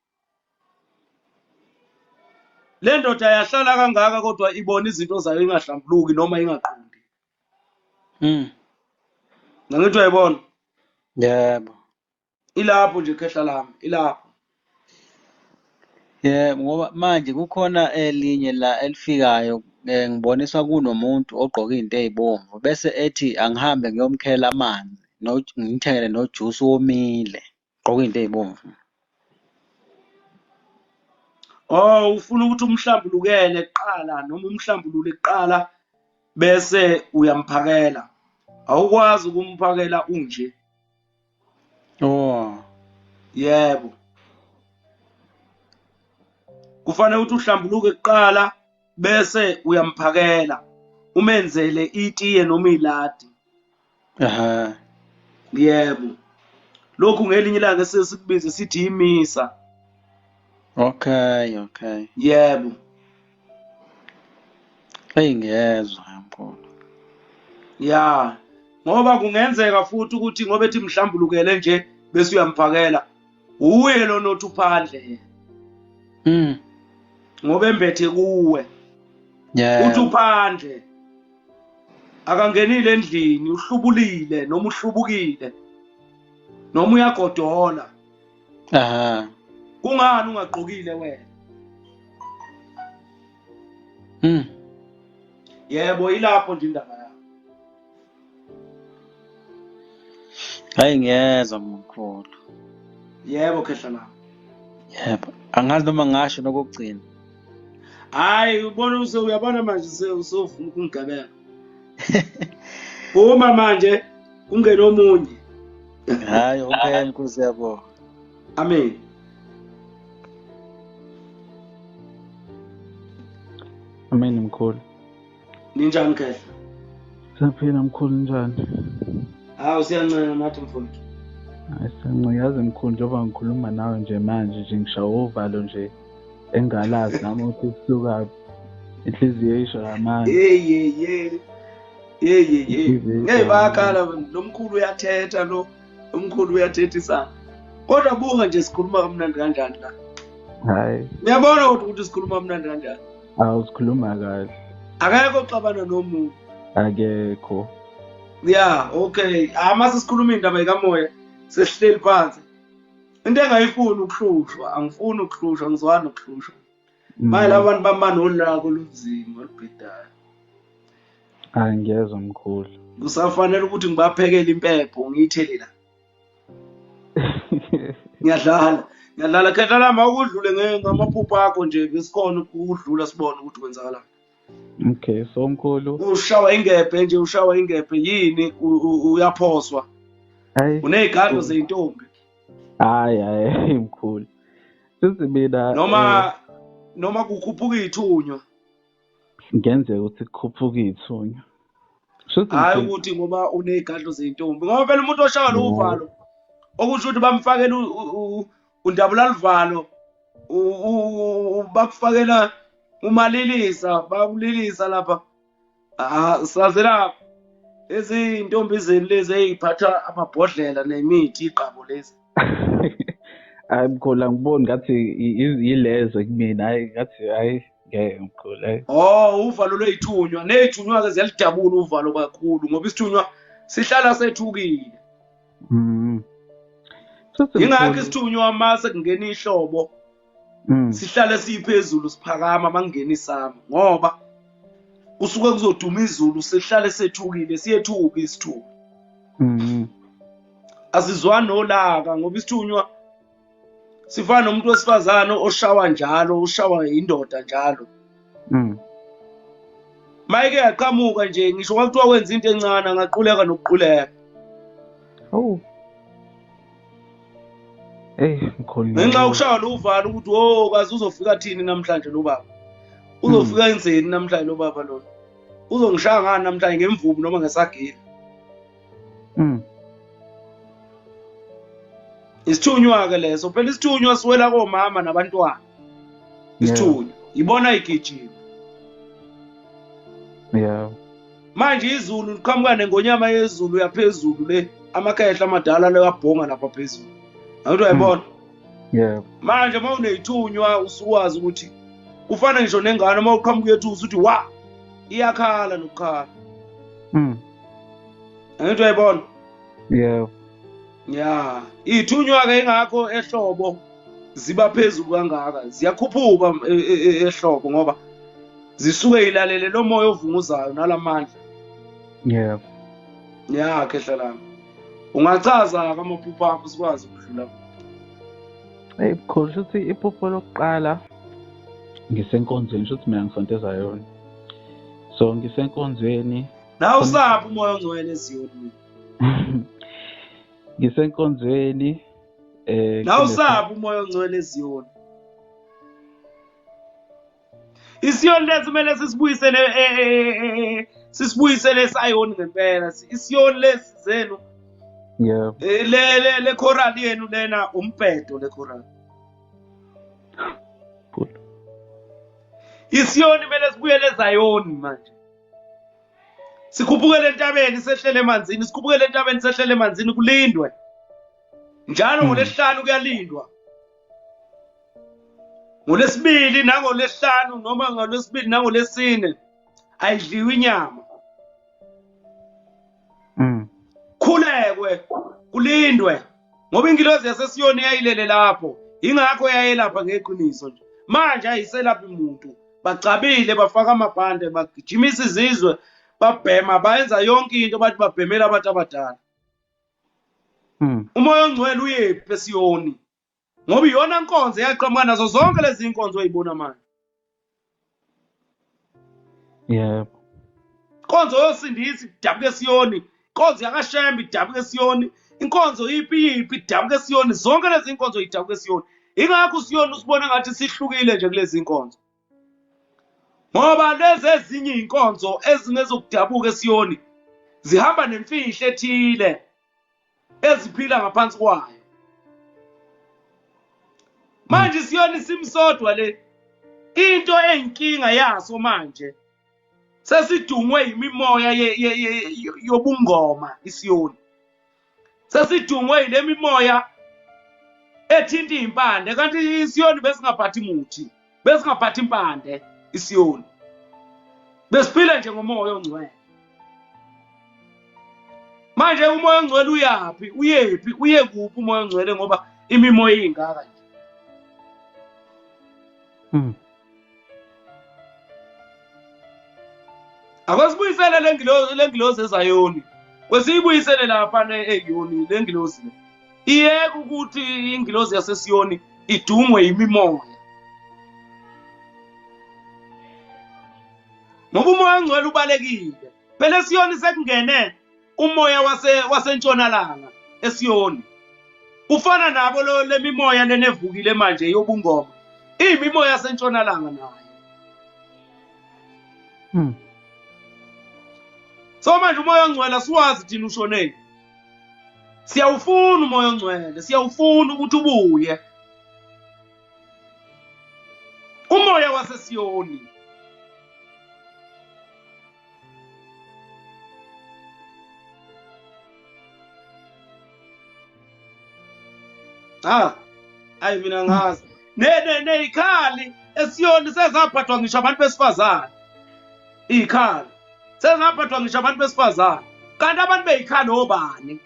le ndoda yahlala kangaka kodwa ibona izinto zayo ingahlambuluki noma ingaqondi. Ngithi uyayibona? Yebo. Ilapho nje khehla lami, ilapho. Yebo, ngoba manje kukhona elinye la elifikayo, ngiboniswa kunomuntu ogqoke into ey'bomvu bese ethi angihambe ngiyomkhela amanzi, ngimthengele nojusi womile, gqoke into ey'bomvu. Oh, ufuna ukuthi umhlambulukele kuqala noma umhlambulule kuqala bese uyamphakela. Awukwazi ukumphakela unje. Oh. Yebo. Kufanele ukuthi uhlambuluke kuqala bese uyamphakela, umenzele itiye noma iladi. Aha. Yebo. Lokhu ngelinye ilanga esikubiza sithi imisa. Okay, okay. Yebo. Hey, ngiyezwa mkhulu. Ya, ngoba kungenzeka futhi ukuthi ngoba ethi mhlambulukele nje bese uyamphakela, uye lo nothi uphandle. Ngoba embethe kuwe. Yeah. Uthi uphandle. Akangenile endlini, uhlubulile noma uhlubukile. Noma uyagodola. Aha. Kungani ungagqokile wena? Yebo, ilapho nje indaba yakho. Hayi, ngiyezwa mkhulu. Yebo khehla lami. Yebo. Angazi noma ngasho nokugcina. Hayi, ubona uyabona manje usofuna ukungigebela. Uma manje kungena omunye. Hayi, okay mkhulu, siyabonga. Amen. Amen mkhulu. Ninjani khehla? Siyaphila mkhulu, njani? Hawu, siyancela nathi mfowethu. Hayi, siyancela yazi mkhulu, njengoba ngikhuluma nawe nje manje nje ngishawa uvalo nje engalazi nami ukuthi kusukaphi. Inhliziyo isho ngamandla. Hey hey hey. Hey hey hey. Hey, bayakhala lo mkhulu uyathetha lo. Umkhulu uyathethisa. Kodwa buka nje sikhuluma kamnandi kanjani la. Hayi. Uyabona ukuthi sikhuluma kamnandi kanjani? Awu, sikhuluma kahle. Akekho oxabana nomuntu. Akekho. Yeah, okay. Mase sikhuluma indaba ikamoya sesihleli phansi. Into engayifuni ukuhlushwa, angifuni ukuhlushwa, ngizwana ukuhlushwa. Manje labantu bamanolaka olunzima olubhedayo. Hayi, ngiyezwa mkhulu. Kusafanele ukuthi ngibaphekele impepho ngiyithele la. Ngiyadlala. Ngiyadlala khehla lami, awukudlule ngamaphupho akho nje besikhona ukudlula sibone ukuthi kwenzakalani. Okay, so mkhulu ushawa ingebhe nje, ushawa ingebhe yini, uyaphoswa. Hayi. Unezigado zeintombi. Hayi hayi mkhulu. Sithi mina noma kukhuphuka ithunywa. Ngenzeka ukuthi kukhuphuka ithunywa. Hayi ukuthi ngoba unezigado zeintombi. Ngoba phela umuntu oshaya lo uvalo okusho ukuthi bamfakela undabula livalo, bakufakela umalilisa, bakulilisa lapha. Sazela izintombi zenu lezi eziphatha amabhodlela nemithi iqabo lezi. Hayi mkhulu, angiboni ngathi yilezo kumina. Hayi ngathi hayi ngeke mkhulu. Hayi. Oh, uvalo lweyithunywa, nezithunywa ke ziyalidabula uvalo kakhulu ngoba isithunywa sihlala sethukile. Ingakho isithunywa mase kungena ihlobo sihlale siphezulu siphakama mangena isama, ngoba kusuke kuzoduma izulu, sihlale sethukile, siyethuka isithunywa. Asizwani nolaka ngoba isithunywa sifana nomuntu wesifazane oshawa njalo, ushawa indoda njalo. Mayike yaqhamuka nje ngisho kwakuthiwa wenza into encane angaquleka nokuquleka. Oh. Hey mkhulu. Mkhulu, Ngenxa yokushaya lo uvalo ukuthi wo kazi uzofika thini namhlanje lo baba. Uzofika enzeni namhlanje lo baba lona. Uzongishaya ngani namhlanje, ngemvubu noma ngesagila. Isithunywa ke leso, phela isithunywa siwela komama nabantwana. Isithunywa ibona igijima. Manje izulu liqhamuka nengonyama yezulu yaphezulu le, amakhehla amadala le wabhonga lapha phezulu. Awuthi uyayibona? Manje uma uneyithunywa usuwazi ukuthi ufana ngisho nengane, uma uqhamuka uyethusa uthi wa, iyakhala nokukhala. Angithi uyayibona? Ya, ithunywa ke ingakho ehlobo ziba phezulu kangaka, ziyakhuphuka ehlobo ngoba zisuke ilalele lo moya ovunguzayo nalamandla. Ya, khehla lami. Ungachaza amaphupho akho sikwazi ukudlula. Hey mkhulu, shuthi iphupho lokuqala ngisenkonzweni, shuthi mina ngisonto eZayoni. So ngisenkonzweni. Nawe usaphi umoya ongcwele eZiyoni? Ngisenkonzweni Nawe usaphi umoya ongcwele eZiyoni? Isiyoni lesi kumele sisibuyisele sisibuyisele eSayoni ngempela. Isiyoni lesi zenu. Le choral yenu lena umbhedo le choral. Isiyoni kumele sibuyele eZayoni manje. Sikhuphukele entabeni sehlele emanzini, sikhuphukele entabeni sehlele emanzini, kulindwe. Njalo ngolesihlanu kuyalindwa. Ngolesibili nangolesihlanu noma ngolesibili nangolesine ayidliwa inyama. Khulekwe, kulindwe ngoba ingilozi yaseSiyoni yayilele lapho, ingakho yayelapha ngeqiniso nje. Manje ayiselaphi umuntu, bagcabile, bafaka amabhande, bagijimisa izizwe, babhema, bayenza yonke into, bathi babhemela abantu abadala. Umoya ongcwele uyephi eSiyoni? Ngoba iyona nkonzo eyaqhamuka nazo zonke lezi inkonzo oyibona manje. Yebo. Inkonzo yosindisi idabuka eSiyoni, inkonzo yakaShembe idabuka eSiyoni, inkonzo yiphi idabuka eSiyoni, zonke lezi inkonzo idabuka eSiyoni. Ingakho uSiyoni usibona ngathi sihlukile nje kulezi inkonzo. Ngoba lezi ezinye inkonzo ezingezokudabuka eSiyoni zihamba nemfihlo ethile eziphila ngaphansi kwayo. Manje iSiyoni simsodwa le, into eyinkinga yaso manje sesidungwe imimoya yobungoma iSiyoni. Sesidungwe ile mimoya ethinta impande, kanti iSiyoni besingaphathi muthi, besingaphathi impande iSiyoni. Besiphila nje ngomoya ongcwele. Manje umoya ongcwele uyaphi? Uyephi? Uye kuphi umoya ongcwele ngoba imimoya ingaka nje? Akwesibuyisele lengilozi eZayoni. Kwesiyibuyisele lapha eYoni lengilozi le. Iyeke ukuthi ingilozi yaseSiyoni idungwe imimoya. Ngoba umoya ongcwele ubalekile. Phela eSiyoni sekungene umoya wasentshonalanga eSiyoni. Ufana nabo le mimoya lenevukile manje yobungoma. Iyimimoya yasentshonalanga nayo. So manje umoya ongcwele asiwazi thina ushoneni. Siyawufuna umoya ongcwele, siyawufuna ukuthi ubuye. Umoya waseSiyoni. Ayi mina ngazi. Neyikhali eSiyoni sezaphathwa ngisho abantu besifazane. Iyikhali sezaphathwa ngisho abantu besifazane. Kanti abantu beyikhali obani?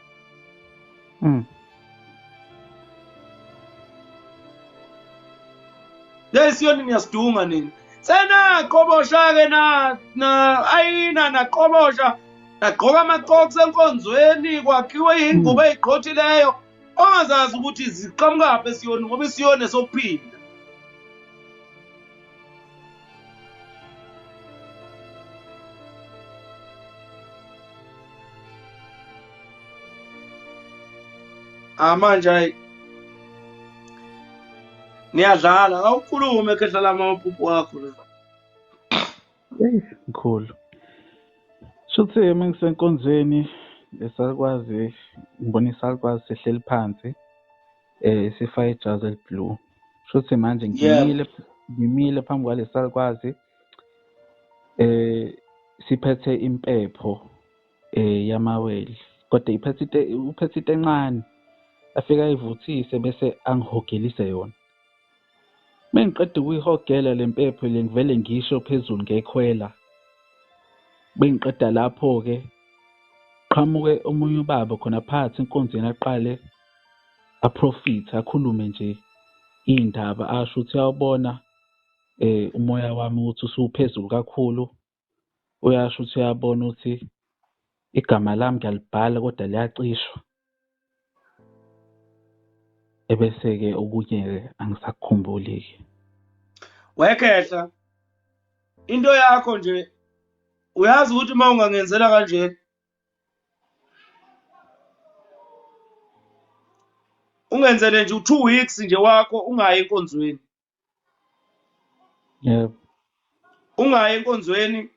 LeSiyoni niyasidunga nini? Senaqobosha ke na ayina naqobosha, nagqoka amaqoks enkonzweni, kwakhiwe ingubo eziqothileyo ongazazi ukuthi ziqhamukaphi eSiyoni ngoba iSiyoni esokuphila. Manje hayi. Niyadlala, awukhulume khehla lami amaphupho akho la. Eyi mkhulu. Shuthi uma ngisenkonzweni lesakwazi ngibona isakwazi sihleli phansi sifake ijazi eli-blue. Shuthi manje ngimile phambi kwalesakwazi siphethe impepho yamawele, kodwa iphethe uphethe into encane, afike ayivuthise bese angihogelise yona. Mengiqeda ukuyihogela le mpepho le ngivele ngisho phezulu ngekhwela. Bengiqeda lapho-ke qhamuke omunye ubaba khona phakathi enkonzweni aqale aprofithe, akhulume nje iy'ndaba, asho ukuthi uyawubona umoya wami ukuthi usuphezulu kakhulu. Uyasho ukuthi uyabona ukuthi igama lami ngiyalibhala kodwa liyacishwa. Ebese-ke okunye-ke angisakukhumbuli-ke. Wekhehla, into yakho nje uyazi ukuthi uma ungangenzela kanje ungenzele nje u2 weeks nje wakho ungayi enkonzweni. Yebo. Ungayi enkonzweni,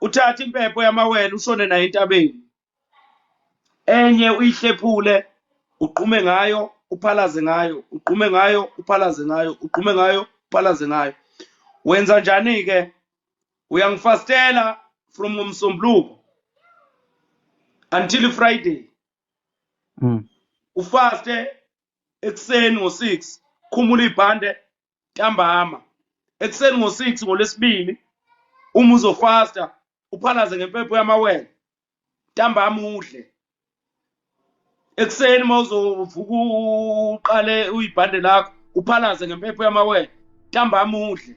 uthathe impepho yamawele ushone nayo entabeni, enye uyihlephule ugqume ngayo uphalaze ngayo, ugqume ngayo uphalaze ngayo, ugqume ngayo uphalaze ngayo. Wenza njani ke? Uyangifastela from ngoMsombuluko until Friday. Ufaste ekuseni ngo-6, khumula ibhande ntambama. Ekuseni ngo-6 ngolwesibili uma uzofasta uphalaze ngempepho yamawele ntambama udle. Ekuseni uma uzovuka uqale uyibhande lakho uphalaze ngempepho yamawele ntambama udle.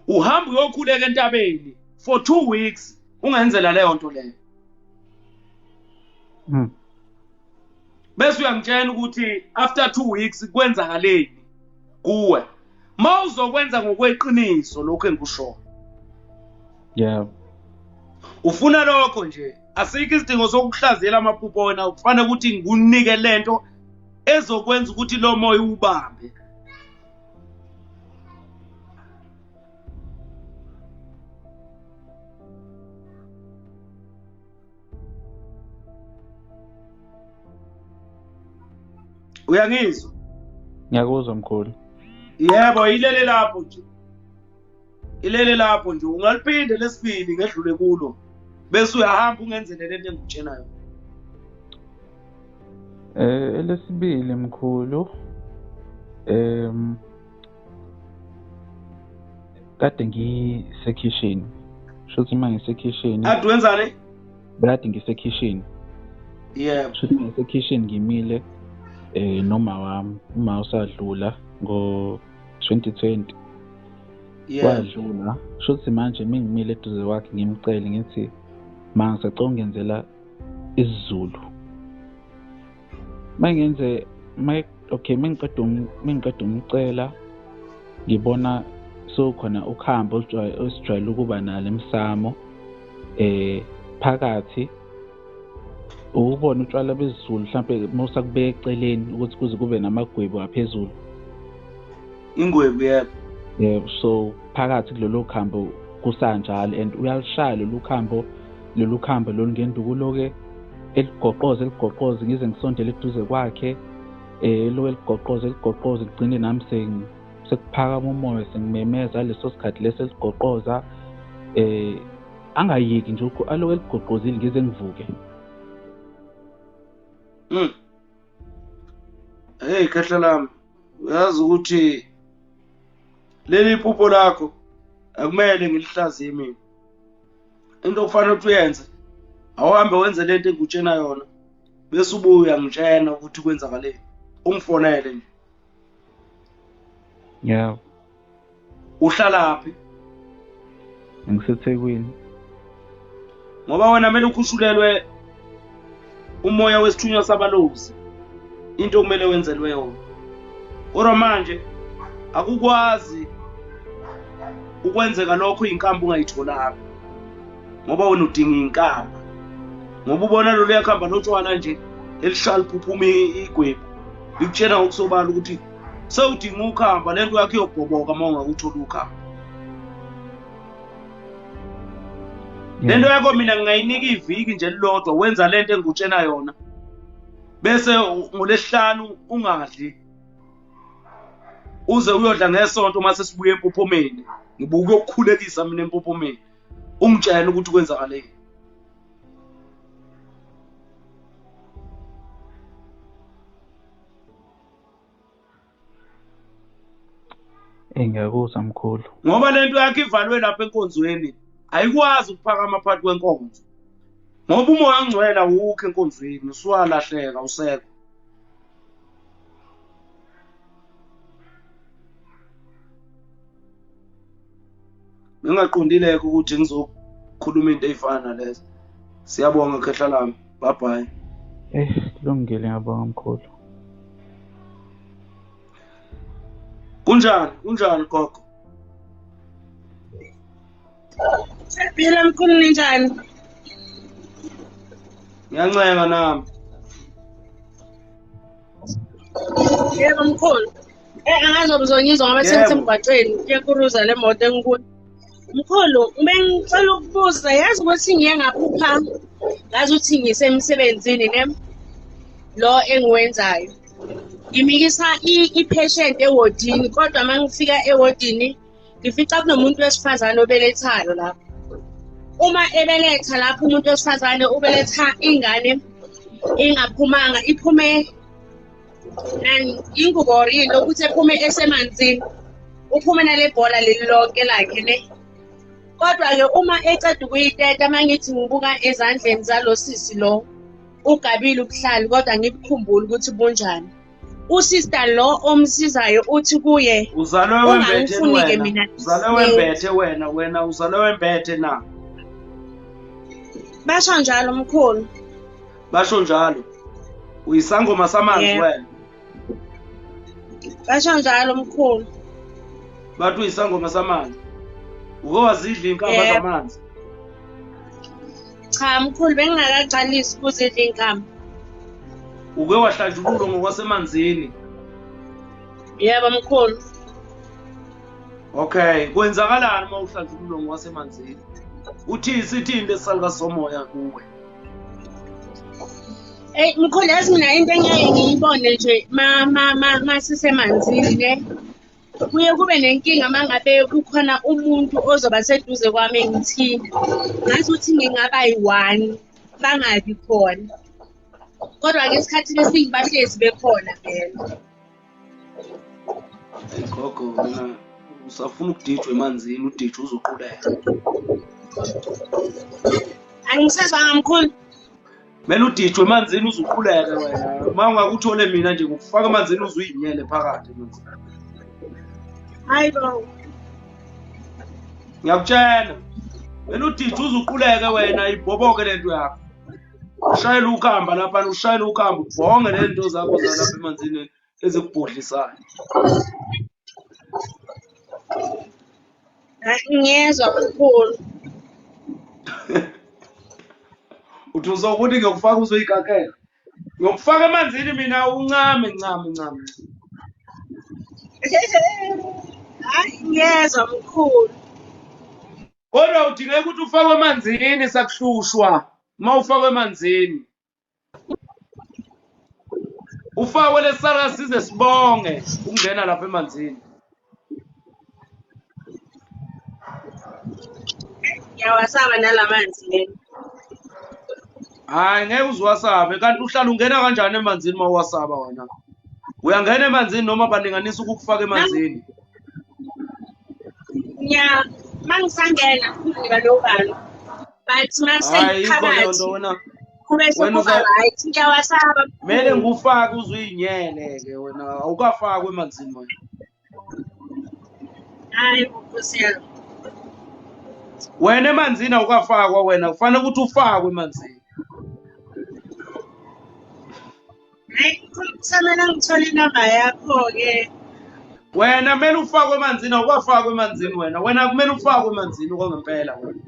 Uhamba uyokhuleka entabeni for 2 weeks ungenzela leyo nto leyo. Bese uyangitshela ukuthi after 2 weeks kwenzakaleni kuwe. Mawuzokwenza ngokweqiniso lokho engikushoyo. Yeah. Ufuna lokho nje, asikho isidingo sokuhlaziyela amaphupho wena, kufanele ukuthi ngikunike lento ezokwenza ukuthi lo moya ubambe. Uyangizwa? Ngiyakuzwa mkhulu. Yebo, ilele lapho nje. Ilele lapho nje, ungaliphinde lesibili ngedlule kulo. Bese uyahamba ungenzele lento engikutshela yona. Elesibili mkhulu. Kade ngisekhishini. Shuthi uma ngisekhishini. Ade wenzani? Kade ngisekhishini. Yebo. Shuthi ngisekhishini ngimile noma wami, uma usadlula ngo 2020. Yebo. Wadlula. Shuthi manje mengimile eduze kwakhe ngimcele ngithi ma ngisacela ungenzela isiZulu. Mangenze okay mengiqeda umcela ngibona sokhona ukhambo osijwayele ukuba nalo emsamo phakathi ukubona utshwala besiZulu mhlambe mawusakubeka eceleni ukuthi kuze kube namagwebu aphezulu. Ingwebu yebo. Yebo, so phakathi kulolu khambo kusanjalo and uyalishaya lolu khambo lolu ngenduku loke eligoqoze ngize ngisondele eduze kwakhe lo eligoqoze ligcine nami sekuphakama umoya sengimemeza leso sikhathi leso eligoqoza angayeki nje aloku eligoqozile ngize ngivuke. Hey khehla lami, uyazi ukuthi leli phupho lakho akumele ngilihlaziye mina. Into okufanele ukuthi uyenze, awuhambe wenze lento engikutshena yona bese ubuya uyangitshena ukuthi kwenzakaleni, ungifonele nje. Yeah. Uhlalaphi? NgiseThekwini. Ngoba wena kumele ukhushulelwe umoya wesithunywa sabalozi, into okumele wenzelwe yona. Kodwa manje akukwazi ukwenzeka lokho inkambi ungayitholanga, ngoba wena udinga inkamba. Ngoba ubona lolu yakhamba lotshwala nje elishaya liphuphuma igwebu. Ngikutshela ngokusobala ukuthi sewudinga ukuhamba, lento yakho iyobhoboka uma ungakuthola ukuhamba. Lento yakho mina ngingayinika iviki nje lilodwa, wenza lento engikutshena yona, bese ngolesihlanu ungadli, uze uyodla ngesonto uma sesibuye empophomeni. Ngibuke ukukhulekisa mina empophomeni, ungitshele ukuthi kwenzakaleni. Ngiyakuzwa mkhulu. Ngoba lento yakho ivalwe lapha enkonzweni, ayikwazi ukuphakama phakathi kwenkonzo. Ngoba umoya ongcwele awukho enkonzweni, usuwalahleka usekho. Ngingaqondile-ke ukuthi ngizokhuluma into ey'fana nalezo. Siyabonga khehla lami. Bye bye. Kulungile, ngiyabonga mkhulu. Kunjani? Kunjani gogo? Siyaphila mkhulu, ninjani? Ngiyancenga nami. Yebo mkhulu. Angazi uzongizwa ngoba sengisemgwaqeni, kuyakuruza le moto enkulu. Mkhulu, bengicela ukubuza, yazi ukuthi ngiye ngaphupha ngazi ukuthi ngisemsebenzini ne lo engiwenzayo. Ngimikisa i-patient ewodini, kodwa uma ngifika ewodini ngifica kunomuntu wesifazane obelethayo lapho. Uma ebeletha lapho umuntu wesifazane ubeletha ingane ingaphumanga, iphume ingubo or yini ukuthi ephume esemanzini, uphume nale bhola leli lonke lakhe ne. Kodwa-ke uma eceda ukuyiteta, uma ngithi ngibuka ezandleni zalo sisi lo, ugabile ubuhlali kodwa ngibukhumbule ukuthi bunjani. Usista lo omsizayo uthi kuye, uzalwe wembethe ungangifuni-ke mina. Uzalwe wembethe wena, wena uzalwe wembethe na? Basho njalo mkhulu. Basho njalo. Uyisangoma samanzi wena. Basho njalo mkhulu. Bathi uyisangoma samanzi. Uke wazidla inkamba zamanzi? Cha mkhulu, bengingakaqalisi ukuzidla inkamba. Uke wahlanjululwa ngokwasemanzini? Yebo mkhulu. Okay, kwenzakalani uma uhlanjululwa ngokwasemanzini? Uthi sithini lesalukazi somoya kuwe? Ey mkhulu, yazi mina into engeke ngiyibone nje ma sisemanzini ne. Kuye kube nenkinga uma ngabe kukhona umuntu ozoba seduze kwami engithinta. Ngazi ukuthi ngingaba yi-one bangabi khona. Kodwa-ke esikhathini esiningi bahlezi bekhona vele. Gogo, wena usafuna ukudijwa emanzini, udijwe uzoquleka. Angisezwanga mkhulu. Kumele udijwe emanzini uzuquleke wena. Uma ungakuthole mina nje ngokufaka emanzini uzuyinyele phakathi emanzini. Hayi bo. Ngiyakutshela. Wena udijwe uzuquleke wena, ibhoboke lento yakho. Ushayela ukhamba lapha, ushayela ukhamba ubhonge lento zakho zalapha emanzini ezikubhodlisayo. Ngiyezwa mkhulu. Uthi uzokuthi ngiyokufaka uzoyikakela. Ngiyokufaka emanzini mina uncame ncame ncame. Hayi ngiyezwa mkhulu. Kodwa udingeka ukuthi ufakwe emanzini, sakuhlushwa uma ufakwe emanzini. Ufakwe lesara size sibonge ukungena lapha emanzini. Ngiyawasaba nalamanzi lena. Hayi ngeke uziwasabe, kanti uhlala ungena kanjani emanzini uma uwasaba wena? Uyangena emanzini noma balinganisa ukukufaka emanzini? Nya, mangisangena ngiba novalo. But masengiphakathi kube sekuba right, ngiyawasaba. Kumele ngikufake uzuyinyele ke wena, awukafakwa emanzini wena. Hayi Nkosi yami. Wena emanzini awukafakwa wena, kufanele ukuthi ufakwe emanzini. Hayi kusamele ngithole inamba yakho-ke. Wena kumele ufakwe emanzini, awukafakwa emanzini wena. Wena kumele ufakwe emanzini okwangempela wena.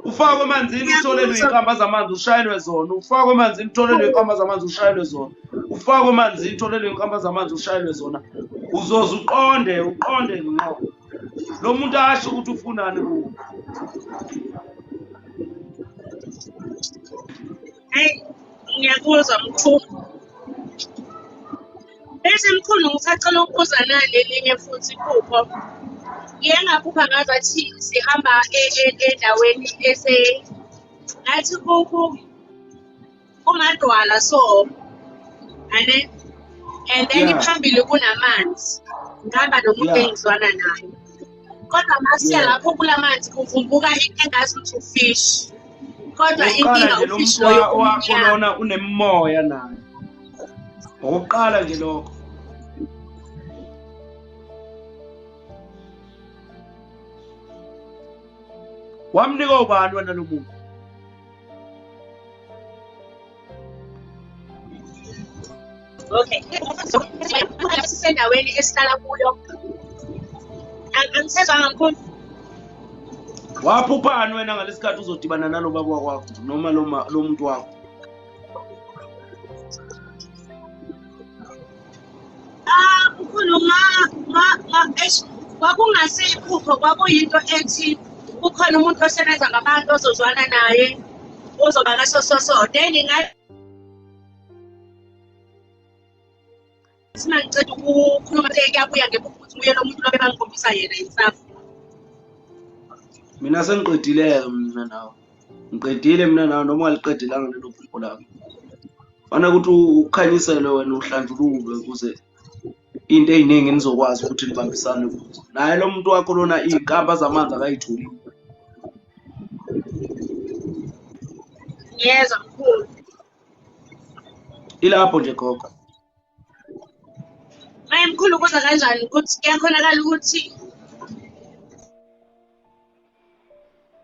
Ufakwe emanzini utholelwe iy'nkamba zamanzi ushayelwe zona, ufakwe emanzini utholelwe iy'nkamba zamanzi ushayelwe zona, ufakwe emanzini utholelwe iy'nkamba zamanzi ushayelwe zona. Uzoze uqonde uqonde ngqo lo muntu asho ukuthi ufunani kuwe. Hayi, ngiyakuzwa mkhulu. Bese mkhulu ngisacela ukubuza nali elinye futhi iphupho. Ngiye ngaphupha ngazathi sihamba endaweni ese ngathi kumadwala so ane and then phambili kunamanzi ngihamba nomuntu engizwana naye kodwa masiya lapho kulamanzi kuvumbuka into engazuthi ufish kodwa inkinga ufish loyo wakho lona unemimoya naye. Okokuqala nje lokho. Wamnika ubani wena lo muntu? Okay. Sisendaweni esihlala kuyo. Angisezwanga mkhulu. Waphuphani wena ngalesikhathi uzodibana nalo baba wakho noma lo muntu wakho? Ah, mkhulu eish, kwakungasiyiphupho, kwakuyinto ethi kukhona umuntu osebenza ngabantu ozozwana naye uzoba kaso so so then ngathi mangiceda ukukhuluma kuyabuya ngephupho ukuthi nguye lo muntu lo bebangikhombisa yena himself. Mina sengiqedile-ke mina nawe. Ngiqedile mina nawe noma ungaliqedelanga lelo phupho lakho. Fanele ukuthi ukhanyiselwe wena uhlanjululwe ukuze into ey'ningi nizokwazi ukuthi nibambisane kuzo. Naye lo muntu wakho lona iy'nkamba zamanzi akayitholi. Ngiyezwa mkhulu. Ilapho nje gogo. Maye mkhulu kuza kanjani ukuthi kuyakhonakala ukuthi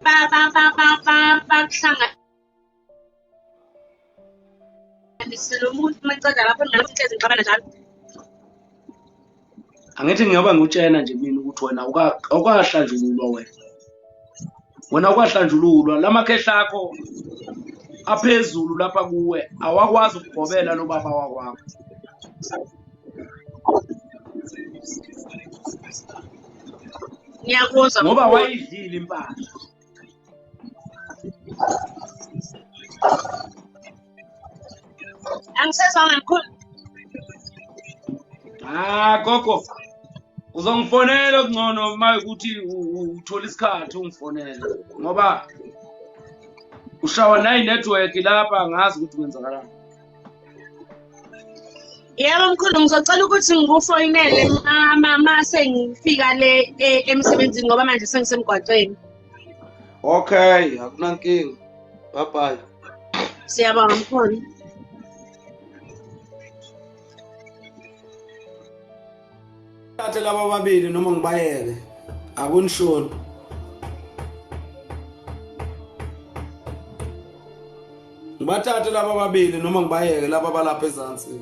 bakuhlanganise lo muntu uma niceda lapho ningahlezi nixabana njalo. Angithi ngiyoba ngikutshena nje mina ukuthi wena awukahlanjululwa wena. Wena awukahlanjululwa la makhehla akho aphezulu lapha kuwe awakwazi ukugobela lo baba wakwakho. Ngiyakuzwa ngoba wayidlile impahla. Angisezwanga mkhulu. Ah gogo uzongifonela okungcono uma ukuthi uthola isikhathi ungifonele ngoba ushawa nayi network lapha angazi ukuthi kwenzakalani. Yebo mkhulu ngizocela ukuthi ngikufoyinele ma sengifika le emsebenzini ngoba manje sengisemgwaqeni. Okay, akunankinga. Bye bye. Siyabonga mkhulu. Thathe laba ababili noma ngibayeke. Akunishoni. Ngibathathe laba ababili noma ngibayeke laba balapha ezansi.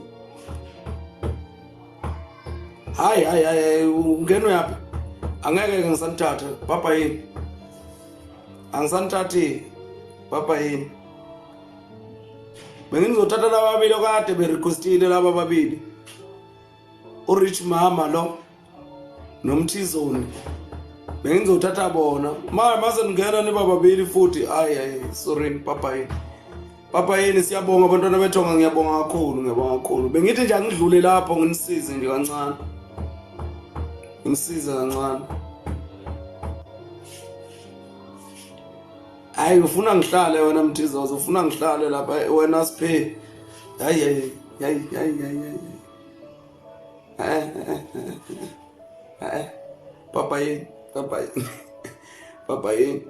Hayi hayi hayi ungena uyaphi? Angeke ke ngisanithathe. Baba yini? Angisanithathi. Baba yini? Bengizothatha laba ababili okade berequestile laba ababili. uRich Mama lo noMthizoni bengizothatha bona manje mase ningena niba babili futhi hayi hayi sorry papa yini papa yini siyabonga abantwana bethonga ngiyabonga kakhulu ngiyabonga kakhulu bengithi nje angidlule lapho nginisize nje kancane ngisize kancane hayi ufuna ngihlale wena Mthizozo ufuna ngihlale lapha wena Siphe hayi hayi hayi hayi hayi hayi papa yini papa yini papa yini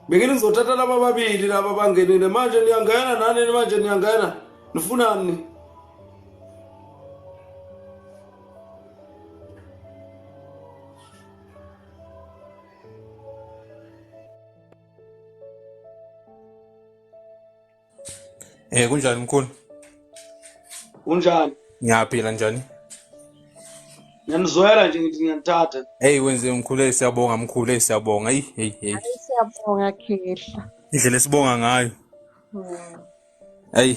bengini ngizothatha laba ababili laba bangenile manje niyangena nani manje niyangena nifunani Kunjani mkhulu? Unjani? Ngiyaphila njani? Ngiyanizwela nje ngithi ngiyanithatha. Hey wenze mkhulu, hey siyabonga mkhulu, hey siyabonga. Hey hey hey. Hayi siyabonga Khehla. Indlela esibonga ngayo. Hey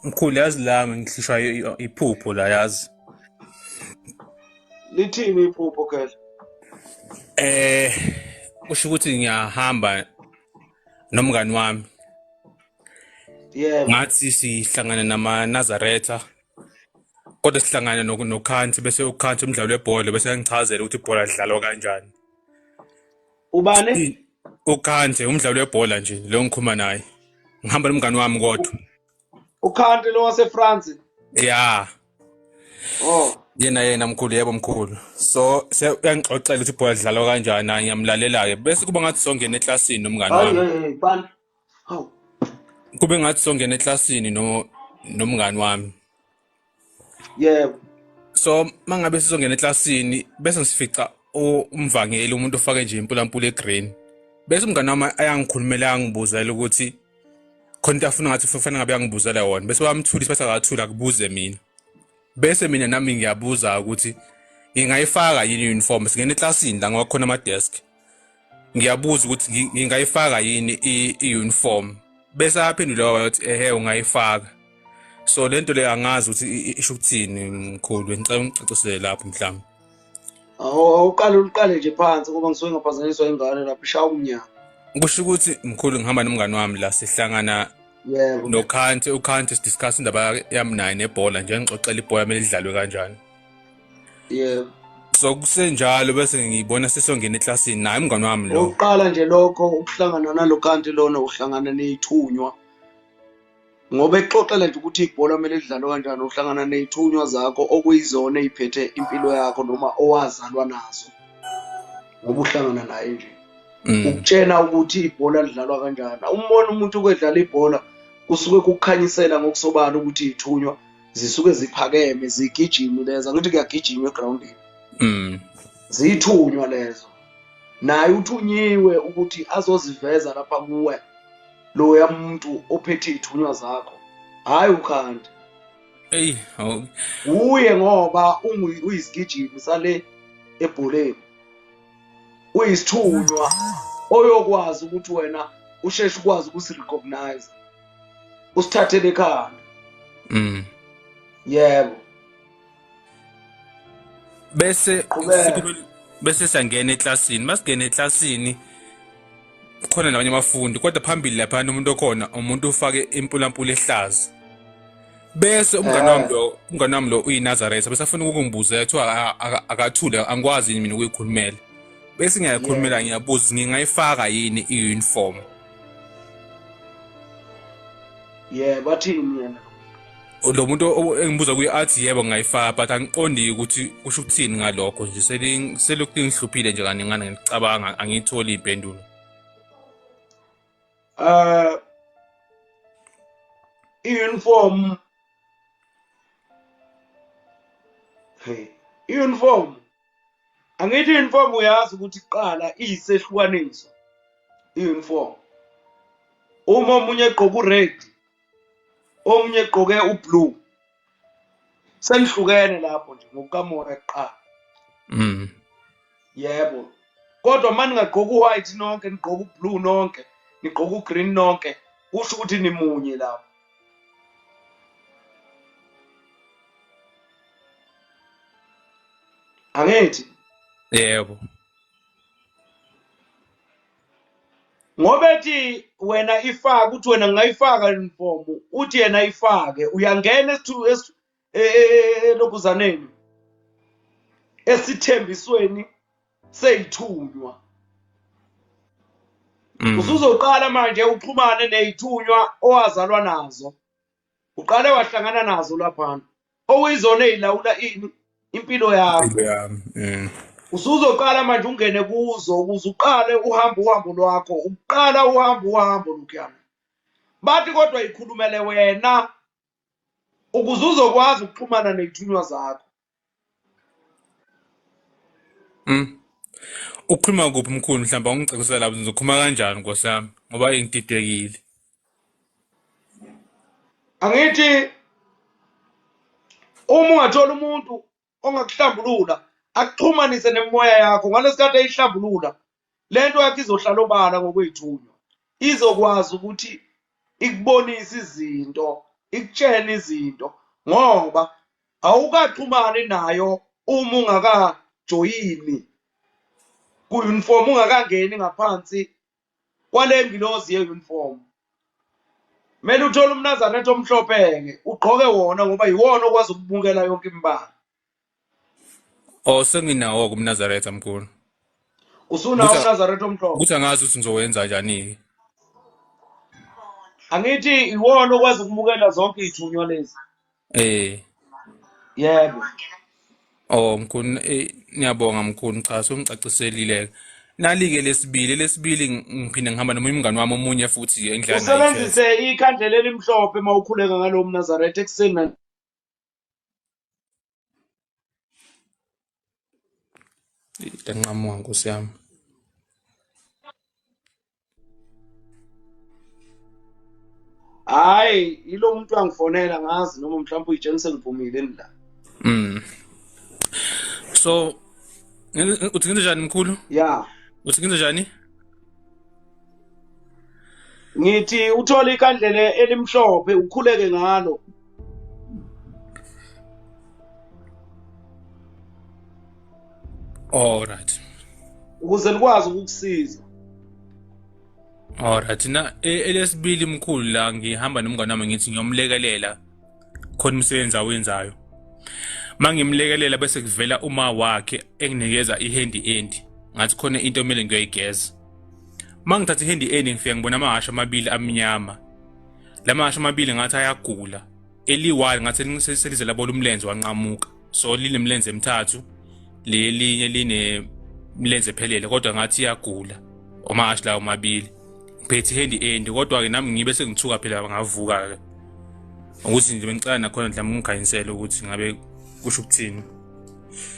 mkhulu yazi la ngihlushwa iphupho la yazi. Lithini iphupho Khehla? Kusho ukuthi ngiyahamba nomngani wami. Yebo. Ngathi sihlangana namaNazaretha. Kodwa sihlangana noKhanti bese uKhanti umdlalo webhola bese yangichazela ukuthi ibhola lidlalwa kanjani. Ubani? uKhanti umdlalo webhola nje lo ngikhuluma naye. Ngihamba nomngani wami kodwa. uKhanti lo waseFrance. Yeah. Oh. Yena mkhulu, yebo mkhulu. So uyangixoxela ukuthi ibhola lidlalwa kanjani, ngiyamlalela-ke. Bese kuba ngathi songena eklasini nomngani wami. Hayi bani. Hawu. Kube ngathi songena eklasini nomngani wami. Yebo. So mangabe sizongena eklasini bese ngisifica umvangeli umuntu ofake nje impulampula egreen. Bese umngani wami ayangikhulumela angibuzela ukuthi khona into afuna ngathi kufanele ngabe angibuzela wona. Bese bayamthulisa bese akathula akubuze mina. Bese mina nami ngiyabuza ukuthi ngingayifaka yini uniform singena eklasini la ngoba khona ama desk. Ngiyabuza ukuthi ngingayifaka yini i-uniform. Bese aphendula baba ukuthi ehe ungayifaka. So lento le angazi ukuthi isho ukuthini mkhulu, ngicela ungicacisele lapho mhlawumbe. Awuqale uqale nje phansi ngoba ngisuke ngaphazanyiswa ingane lapho ishaya umnyango. Kusho ukuthi mkhulu ngihamba nomngani wami la sihlangana yebo noKhanti, uKhanti sidiscuss indaba yami naye nebhola nje ngixoxela ibhola kumele lidlalwe kanjani. Yebo. So kusenjalo bese ngiyibona sesongena eklasini naye umngani wami lo. Uqala nje lokho ukuhlangana naloKhanti lona uhlangana nezithunywa. Ngoba exoxela nje ukuthi ibhola kumele lidlalwe kanjani, uhlangana nezithunywa zakho okuyizona eziphethe impilo yakho noma owazalwa nazo. Ngoba uhlangana naye nje. Ukutshena ukuthi ibhola lidlalwa kanjani. Umbona umuntu ukwedlala ibhola kusuke kukhanyisela ngokusobala ukuthi izithunywa zisuke ziphakeme zigijime lezo, angithi kuyagijinywa egroundini. Zithunywa lezo. Naye uthunyiwe ukuthi azoziveza lapha kuwe loya muntu ophethe izithunywa zakho. Hayi uKhanti. Ey, uye ngoba uyisigijimi sale ebholeni. Uyisithunywa oyokwazi ukuthi wena usheshe ukwazi ukusirecognize. Usithathele ekhanda. Yebo. Bese bese siyangena eklasini. Masingena eklasini khona nabanye abafundi kodwa phambili lapha umuntu okhona umuntu ufake impulampula ehlaza. Bese umngani wami lo uyiNazaretha bese afuna ukungibuza kuthiwa akathule angikwazi yini mina ukuyikhulumela. Bese ngiyayikhulumela ngiyabuza ngingayifaka yini i-uniform. Yebo bathini yena? Lo muntu engibuza kuye athi yebo ngayifaka but angiqondi ukuthi kusho ukuthini ngalokho nje selokhu ngihluphile nje kaningana ngicabanga angiyitholi impendulo. I-uniform hey i-uniform angithi i-uniform uyazi ukuthi kuqala iyisehlukaniso i-uniform. Uma omunye egqoka ured omunye egqoke ublue senihlukene lapho nje ngokukamoya kuqala. Yebo. Kodwa manje ningagqoka uwhite nonke, nigqoka ublue nonke, nigqoka ugreen nonke, kusho ukuthi nimunye lapho. Angithi? Yebo. Ngoba ethi wena ifaka uthi wena ngingayifaka uniform, uthi yena ifake, uyangena elokuzaneni esithembisweni seyithunywa. Usuzoqala manje uxhumane nezithunywa owazalwa nazo. Uqale wahlangana nazo lapha. Okuyizona ezilawula ini impilo yakho. Usuzoqala manje ungene kuzo ukuze uqale uhambe uhambo lwakho, uqala uhambe uhambo lokhuyana. Bathi kodwa ikhulumele wena ukuze uzokwazi ukuxhumana nezithunywa zakho. Ukhuluma kuphi mkhulu mhlawumbe ungicacisela lapho ngizokhuluma kanjani Nkosi yami ngoba ngididekile. Angithi uma ungathola umuntu ongakuhlambulula Akuxhumanise nemimoya yakho ngalesikhathi eyihlambulula lento yakho izohlala obala ngokwethunywa, izokwazi ukuthi ikubonise izinto, ikutshele izinto ngoba awukaxhumani nayo uma ungakajoyini ku-uniform, ungakangeni ngaphansi kwale ngilozi ye-uniform. Kumele uthole umNazaretha omhlophe-ke ugqoke wona ngoba yiwona okwazi ukubukela yonke imibala. Oh, senginawo-ke umNazaretha mkhulu. Usunawo umNazaretha omhlophe? Ukuthi angazi ukuthi ngizowenza kanjani-ke. Angithi iwona okwazi ukumukela zonke iy'thunywa lezi. Eh. Yebo. Oh mkhulu, ngiyabonga mkhulu, cha sungicaciselile. Nali-ke lesibili, lesibili ngiphinde ngihamba nomunye umngani wami omunye futhi engidlala naye. Usebenzise ikhandlela elimhlophe uma ukhuleka ngalowo mNazaretha ekuseni. Iyanqamuka nkosi yami. Hayi, yilo muntu angifonela ngazi noma mhlawumbe uyitshela sengiphumile la. So uthi ngenze njani mkhulu? Yeah. Uthi ngenze njani? Ngithi uthole ikhandlela elimhlophe ukhuleke ngalo. All right. Ukuze likwazi ukukusiza. All right. Na elesibili mkhulu la ngihamba nomngane wami ngithi ngiyomlekelela khona umsebenzi awenzayo. Mangimlekelela bese kuvela uma wakhe enginikeza ihandy end. Ngathi khona into emele ngiyoyigeza. Mangithatha ihandy end ngifika ngibona amahhashi amabili amnyama. Lamahhashi amabili ngathi ayagula. Eliwali ngathi selize labola umlenze wanqamuka. So linemlenze emithathu, lelinye linemlenze ephelele kodwa ngathi iyagula. Amahhashi lawo amabili. Ngiphethe ihandy end kodwa ke nami ngibe sengithuka phela ngavuka ke. Ukuthi nje bengicela nakhona mhlawumbe ungikhanyisele ukuthi ngabe kusho ukuthini.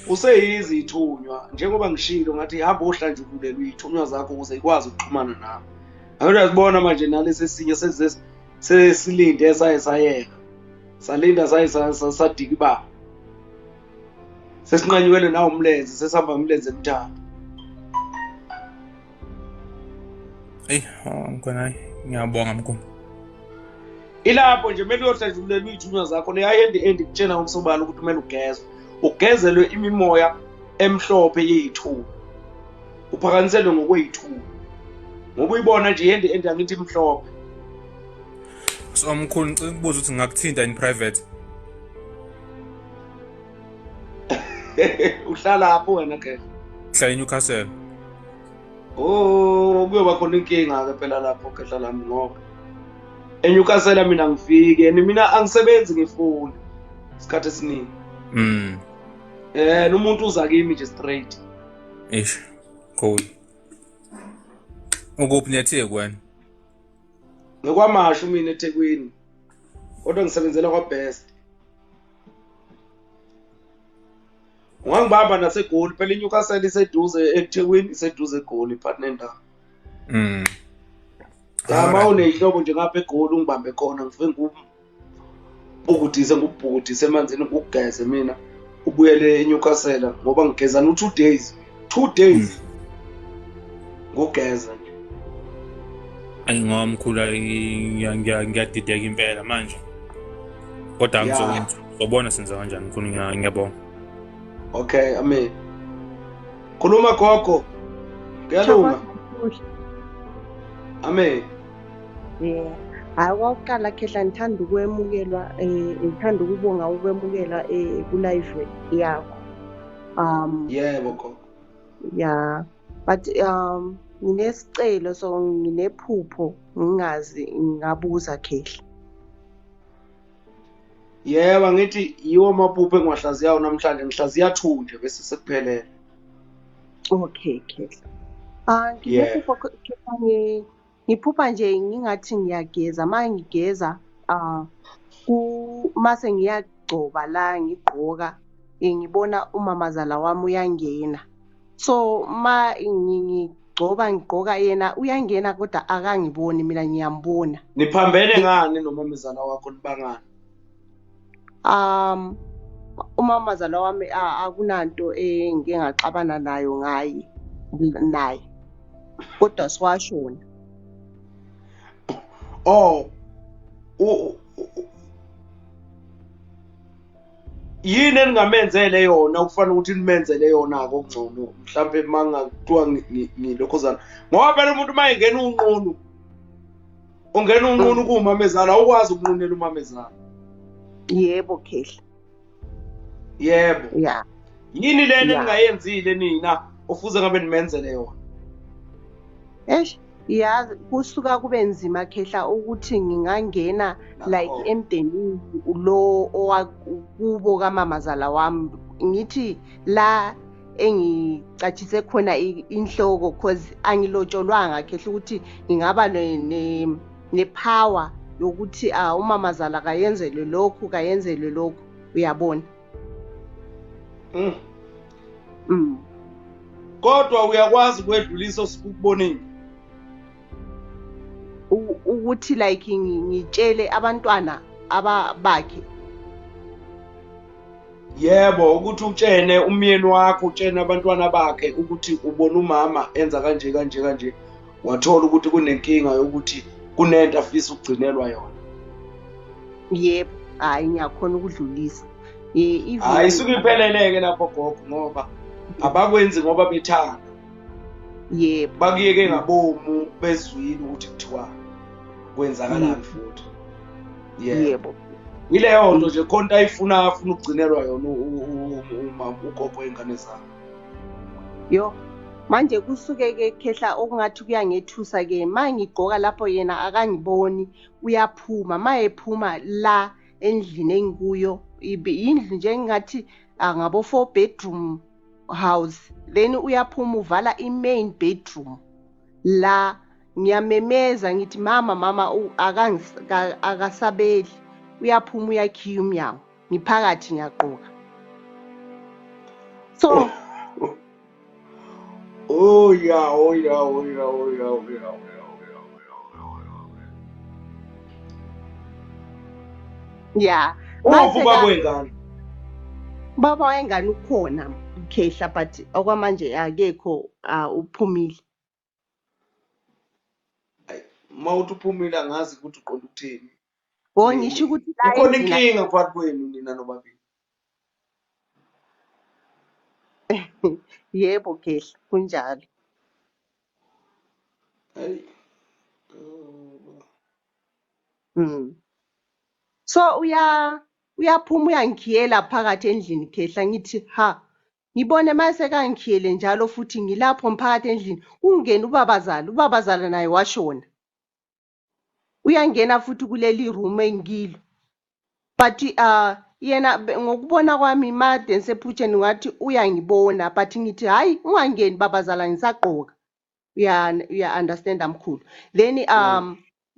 Useyizi ithunywa njengoba ngishilo ngathi hamba ohlanjululelwa iy'thunywa zakho ukuze ikwazi ukuxhumana nawe. Ake uyazibona manje nalesi esinye sesilinde saye sayeka. Salinda saye sadikibala. Sesinqanyukelwe nawo umlenze, sesihamba ngomlenze emithathu. Eyi, mkhona ngiyabonga mkhulu. Ilapho nje kumele uyohlanjululelwa iy'thunywa zakho leya hand end kutshena ngokusobala ukuthi kumele ugezwe. Ugezelwe imimoya emhlophe yey'thunywa. Uphakanyiselwe ngokwey'thunywa. Ngoba uyibona nje ihand end angithi imhlophe. So mkhulu ngicela ukubuza ukuthi ngingakuthinta in private. Uhlala lapho wena ke? Ngihlala eNewcastle. Oh, kuyoba khona inkinga ke phela lapho khehla lami ngoba eNewcastle mina ngifike and mina angisebenzi ngefoni isikhathi esiningi. Umuntu uza kimi nje straight. Eish, cool. Ukuphi neTheku wena? Ngikwamashu mina eThekwini. Kodwa ngisebenzela kwaBest. Ungangibamba naseGoli phela iNewcastle iseduze eThekwini, iseduze eGoli phakathi nendawo. Ya ma uneyihlobo nje ngapha eGoli ungibambe khona ngifike ngikubhukudise ngikubhukudise emanzini ngikugeze mina ubuyele eNewcastle ngoba ngigeza no 2 days. 2 days. Ngugeza nje. Ayi ngoba mkhulu ngiyadideka impela manje. Kodwa ngizobona senza kanjani mkhulu, ngiyabonga. Okay, amen. Khuluma gogo. Kuyalunga. Amen. Yeah. Hayi kwakuqala khehla ngithanda ukwemukelwa ngithanda ukubonga ukwemukela ku live yakho. Yebo gogo. Yeah. But nginesicelo so nginephupho ngingazi ngabuza khehla. Yebo ngithi yiwo amaphupho engiwahlaziyayo namhlanje, ngihlaziya 2 nje bese sekuphelele. Okay khehla. Nginephupho khehla, ngiphupha nje ngingathi ngiyageza, uma ngigeza mase ngiyagcoba la ngigqoka ngibona umamazala wami uyangena. So ma ngigcoba ngigqoka yena uyangena kodwa akangiboni mina ngiyambona. Niphambene ngani nomamezala wakho nibangani? Umamazala wami akunanto engike ngaxabana nayo ngaye naye. Kodwa siwashona. Oh, yini eningamenzele yona okufanele ukuthi nimenzele yona okungcono mhlambe mangakuthiwa ngilokhozana ngoba phela umuntu uma engena unqunu ungena unqunu kuwumamezala awukwazi ukunqunela umamezala. Yebo Khehla. Yebo. Yeah. Yini lena eningayenzile nina ofuze ngabe nimenzele yona? Eish, yazi kusuka kube nzima Khehla ukuthi ngingangena like emndenini lo owakubo kamamazala wami, ngithi la engicatshise khona inhloko cause angilotsholwanga Khehla ukuthi ngingaba ne power yokuthi umamazala kayenzelwe lokhu kayenzelwe lokhu, uyabona. Kodwa uyakwazi ukwedlulisa osikubonile ukuthi like ngitshele abantwana abakhe. Yebo, ukuthi utshene umyeni wakho, utshene abantwana bakhe ukuthi ubona umama enza kanje kanje kanje, wathola ukuthi kunenkinga yokuthi kunento afisa ukugcinelwa yona. Yebo, hayi ngiyakhona ukudlulisa. Hayi isuke ipheleleke lapho gogo ngoba abakwenzi ngoba bethanda. Yebo. Bakuyeke ngabomu bezwile ukuthi kuthiwa kwenzakalani futhi. Yebo. Yileyo nto nje khona ayifuna afuna ukugcinelwa yona uma ugogo ingane zakhe. Yo, manje kusuke ke Khehla okungathi kuyangethusa ke mangigqoka lapho yena akangiboni uyaphuma, mayephuma la endlini engikuyo indlu nje engathi ngabo 4 bedroom house, then uyaphuma uvala i-main bedroom la. Ngiyamemeza ngithi mama mama, akasabeli, uyaphuma uyakhiya umnyango, ngiphakathi ngiyagqoka. So oh yeah oh yeah oh yeah oh yeah oh yeah yeah. Ubaba wengane, baba wengane ukhona Khehla but okwamanje akekho, uphumile. Mawuthi uphumile angazi ukuthi uqonda ukuthini. Oh, ngisho ukuthi la ikhona inkinga phakathi kwenu nina nobabili. Yebo Khehla, kunjalo. Hey. So uyaphuma uyangikhiyela phakathi endlini Khehla, ngithi ha ngibone mase kangikhiyele njalo futhi ngilapho mphakathi endlini kungena ubabazala, ubabazala naye washona. Uyangena futhi kuleli room engilo. But yena ngokubona kwami made ngisephutsheni ngathi uyangibona, but ngithi hayi ungangeni babazala ngisagqoka. Uya understand mkhulu. Then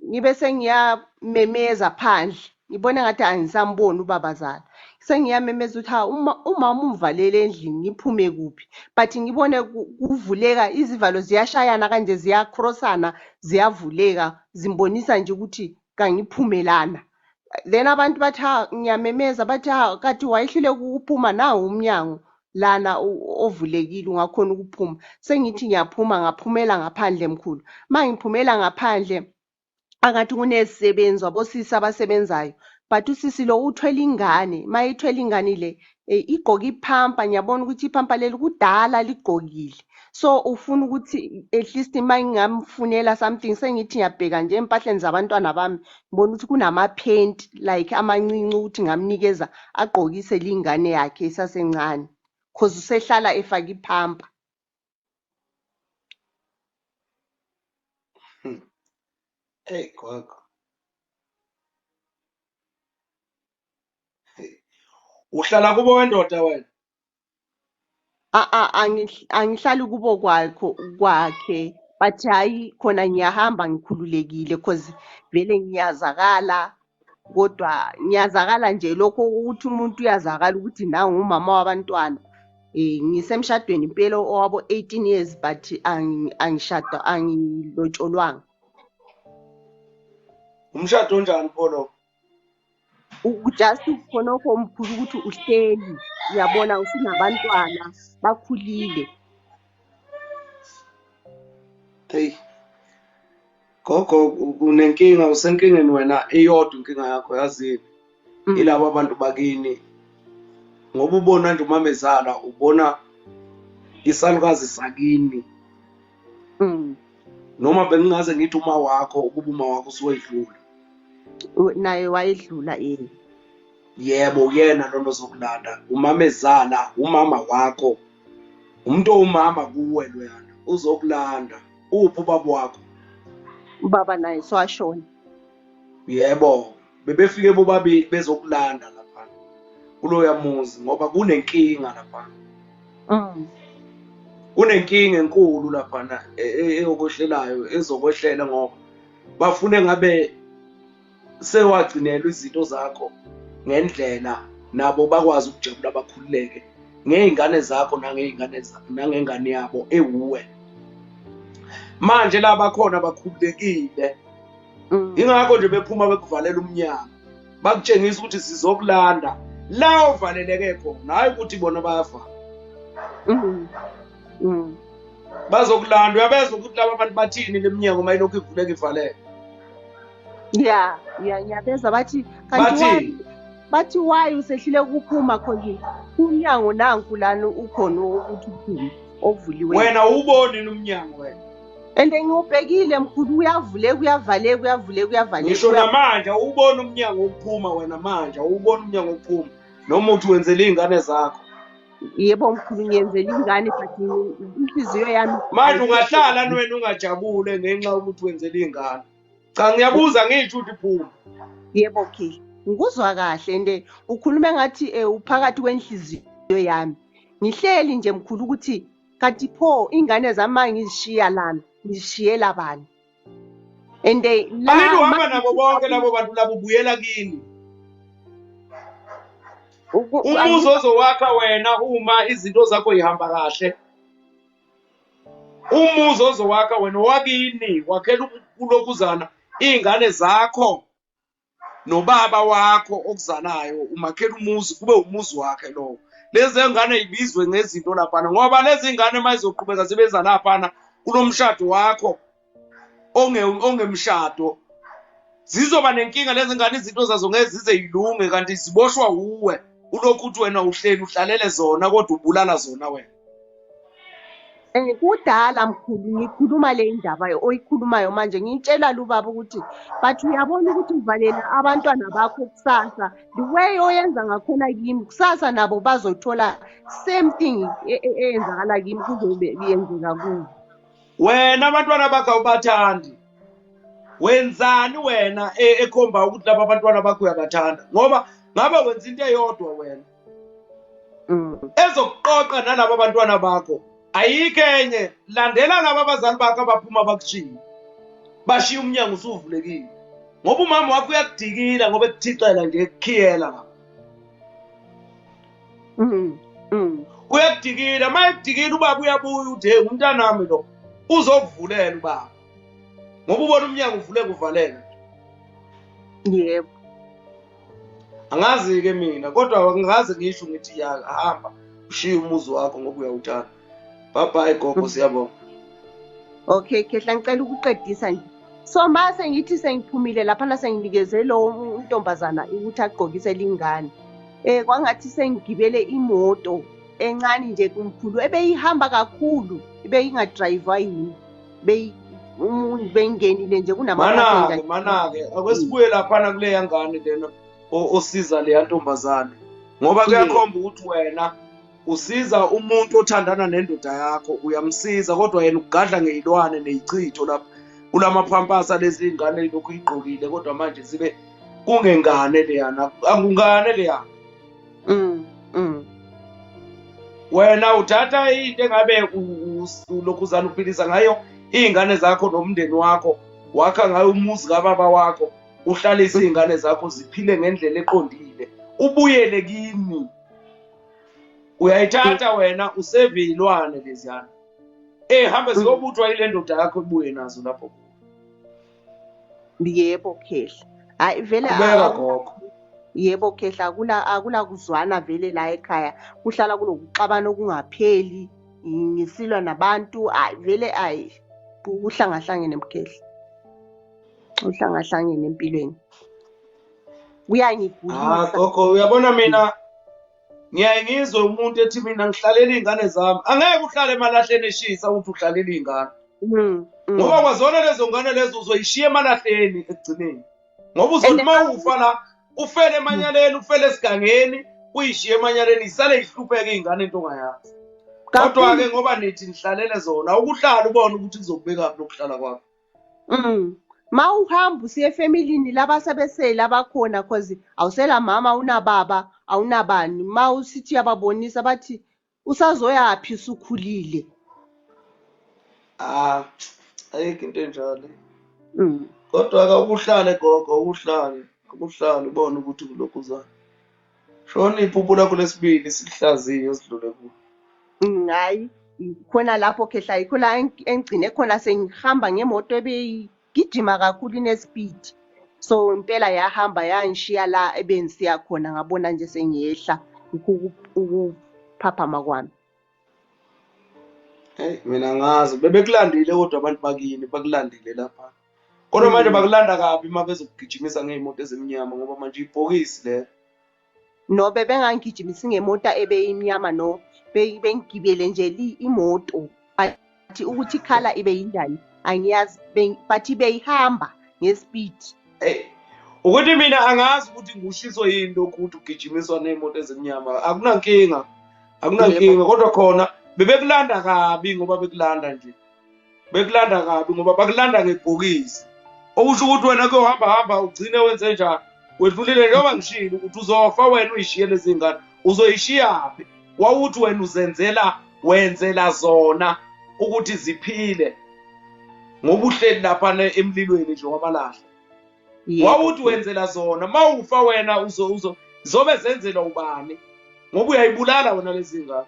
ngibe sengiyamemeza phandle, ngibona ngathi angisamboni ubabazala. Sengiyamemeza ukuthi ha umama umvalele endlini ngiphume kuphi, but ngibone kuvuleka izivalo ziyashayana kanje ziyacrossana ziyavuleka zimbonisa nje ukuthi kangiphumelana. Then abantu bathi ha ngiyamemeza bathi ha kathi wayehlule ukuphuma nawo umnyango lana ovulekile ungakhona ukuphuma. Sengithi ngiyaphuma ngaphumela ngaphandle mkhulu. Mangiphumela ngaphandle angathi kunezisebenzi abosisi abasebenzayo, but usisi lo uthwele ingane, mayithwele ingane le igqoke iphampa, ngiyabona ukuthi iphampa leli kudala ligqokile. So ufuna ukuthi at least mangingamfunela something, sengithi ngiyabheka nje empahleni zabantwana bami ngibona ukuthi kunamaphenti like amancinci ukuthi ngamnikeza agqokise lingane yakhe isasencane cause usehlala efaka iphampa. Hey gogo. Uhlala kubo wendoda wena? Angihlali kubo kwakhe but hayi khona ngiyahamba ngikhululekile cause vele ngiyazakala, kodwa ngiyazakala nje lokho ukuthi umuntu uyazakala ukuthi nangu umama wabantwana. Ngisemshadweni impela owabo 18 years but angishada angilotsholwanga. Umshado onjani pho lo? Just khonokho mkhulu ukuthi uhleli uyabona usunabantwana bakhulile. Hey gogo, unenkinga, usenkingeni wena, iyodwa inkinga yakho yazini. Ilabo abantu bakini, ngoba ubona nje umamezala, ubona isalukazi sakini. Noma bengingaze ngithi uma wakho, ukuba uma wakho usuwedlula. Naye wayedlula Yebo, uyena lona ozokulanda, umamezala, umama wakho. Umuntu owumama kuwe loyana uzokulanda. Uphi ubaba wakho? Ubaba naye sowashona. Yebo, bebefike bobabili bezokulanda lapha kuloya muzi ngoba kunenkinga lapha. Kunenkinga enkulu lapha eyokuhlelayo, ezokwehlela ngoba bafune ngabe sewagcinelwa izinto zakho ngendlela nabo bakwazi ukujabula bakhululeke ngey'ngane zakho nangey'ngane nangengane yabo ewuwe. Manje la bakhona bakhululekile. Ingakho nje bephuma bekuvalela umnyango, bakutshengisa ukuthi sizokulanda la ovaleleke khona, hayi ukuthi bona bayavala. Bazokulanda, uyabezwa ukuthi laba bantu bathini leminyango uma ilokhu ivuleka ivaleka. Yeah, ngiyabezwa bathi kanti bathi why usehlile ukuphuma khona umnyango nanku lana ukhona ukuthi uphume ovuliwe. Wena uboni umnyango wena? And ngiwubhekile mkhulu, uyavuleka uyavaleka uyavuleka uyavaleka. Ngisho namanje awuboni umnyango wokuphuma wena, manje awuboni umnyango wokuphuma noma uthi wenzela iy'ngane zakho. Yebo mkhulu, ngiyenzela ingane but inhliziyo yami manje ungahlala wena ungajabule ngenxa yokuthi wenzela iy'ngane. Cha, ngiyabuza ngisho ukuthi phuma. Yebo okay, ngikuzwa kahle and ukhuluma ngathi uphakathi kwenhliziyo yami. Ngihleli nje mkhulu ukuthi kanti pho ingane zami ngizishiya lana, ngizishiyela bani? And la uhamba nabo bonke labo bantu labo, ubuyela kini. Umuzi ozowakha wena uma izinto zakho ihamba kahle. Umuzi ozowakha wena wakini, wakhela kulokuzana iy'ngane zakho nobaba wakho okuzalayo, umakhela umuzi kube umuzi wakhe lowo. Lezi ngane ibizwe ngezinto laphana, ngoba lezi ngane mayizoqhubeka zibe laphana kulomshado wakho ongemshado, zizoba nenkinga lezi ngane, izinto zazo ngeke zize yilunge kanti ziboshwa uwe. Ulokhu uthi wena uhleli uhlalele zona kodwa ubulala zona wena. Kudala mkhulu ngikhuluma le indaba oyikhulumayo manje, ngitshela lubaba ukuthi but uyabona ukuthi uvalela abantwana bakho kusasa, the way oyenza ngakhona kimi kusasa nabo bazothola same thing eyenzakala kimi kuzobe yenzeka kubo. Wena abantwana bakho awubathandi. Wenzani wena ekhomba ukuthi laba abantwana bakho uyabathanda? Ngoba ngabe wenza into eyodwa wena ezokuqoqa nalaba abantwana bakho. Ayikho enye, landela laba abazali bakho abaphuma bakushiya, bashiya umnyango usuvulekile, ngoba umama wakho uyakudikila ngoba ekuthixela nje ekukhiyela lapha. Uyakudikila, uma ekudikila ubaba uyabuya uthi hey umntanami lo, uzokuvulela ubaba ngoba ubona umnyango uvuleka uvaleka. Yebo. Angazi-ke mina, kodwa angaze ngisho ngithi ya hamba ushiye umuzi wakho ngoba uyawuthanda. Bye bye gogo, siyabonga. Okay Khehla, ngicela ukuqedisa nje. So mase ngithi sengiphumile lapha senginikeze lo untombazana ukuthi agqokise lingane. Kwangathi sengigibele imoto encane nje kumkhulu ebeyihamba kakhulu, ibeyingadrivewa yini. Beyingenile nje kunama manake akwesibuye laphana kule yangane lena osiza leya ntombazane, ngoba kuyakhomba ukuthi wena usiza umuntu othandana nendoda yakho, uyamsiza kodwa yena ugadla ngeyilwane neyichitho lapha kulamaphampasa lezi ingane lokhu igqokile, kodwa manje zibe kungengane leyana, akungane leyana. Wena uthatha into engabe ulokhuzana uphilisa ngayo iy'ngane zakho nomndeni wakho, wakha ngayo umuzi kababa wakho, uhlalise iy'ngane zakho ziphile ngendlela eqondile, ubuyele kimi. Uyayithatha wena useve iy'lwane leziyana. Hambe ziyobuthwa yile ndoda yakho ibuye nazo lapho. Yebo Khehla. Hayi vele qhubeka gogo. Yebo Khehla, akula kuzwana vele la ekhaya, kuhlala kulokuxabana okungapheli, ngisilwa nabantu, ayi vele ayi kuhlangahlangene mkhehla. Uhlangahlangene empilweni. Kuyangigulisa. Gogo, uyabona mina ngiyaye ngizwe umuntu ethi mina ngihlalela iy'ngane zami. Angeke uhlale emalahleni eshisa uthi uhlalela iy'ngane. Ngoba kwazona lezo ngane lezo uzoyishiya emalahleni ekugcineni. Ngoba uzothi uma ufa la ufele emanyaleni, ufele esigangeni, uyishiye emanyaleni, isale ihlupheke iy'ngane into ongayazi. Kodwa-ke ngoba nithi nihlalele zona, ukuhlala ubone ukuthi kuzokubekaphi lokuhlala kwakho. Ma uhamba usiye efamilini laba sebesele abakhona, cause awusela mama, awunababa, awunabani. Ma usithi uyababonisa bathi usazoyaphi usukhulile. Ayikho into enjalo. Kodwa-ke ukuhlale gogo, ukuhlale ubone ukuthi kulokhu uzana. Shona iphupho lakho lesibili silihlaziye esidlule kulo. Hayi, khona lapho Khehla, yikho la engigcine khona sengihamba ngemoto ebeyigijima kakhulu ine-speed. So impela yahamba yangishiya la ebengisiya khona, ngabona nje sengiyehla ukuphaphama kwami. Hey, mina ngazi bebekulandile kodwa abantu bakini bakulandile lapha. Kodwa manje bakulanda kabi uma bezokugijimisa ngey'moto ezimnyama ngoba manje ibhokisi le. No, bebengangigijimisi ngemoto ebeyimnyama, no, bengigibele nje imoto. But ukuthi ikhala ibe yinjani angiyazi, but beyihamba ngespeed. Hey, ukuthi mina angazi ukuthi ngushiso yini lokhu ukuthi ugijimiswa ney'moto ezimnyama. Akunankinga, akunankinga, kodwa khona bebekulanda kabi ngoba bekulanda nje. Bekulanda kabi ngoba bakulanda ngebhokisi. Okusho ukuthi wena kuyohamba hamba ugcine wenze njani? Wedlulile njengoba ngishilo ukuthi uzofa wena uyishiye lezi ngane. Uzoyishiyaphi? Wawuthi wena uzenzela wenzela zona ukuthi ziphile ngoba uhleli lapha emlilweni nje wamalahle. Wawuthi wenzela zona, mawufa wena uzo zobe zenzelwa ubani? Ngoba uyayibulala wena lezi ngane.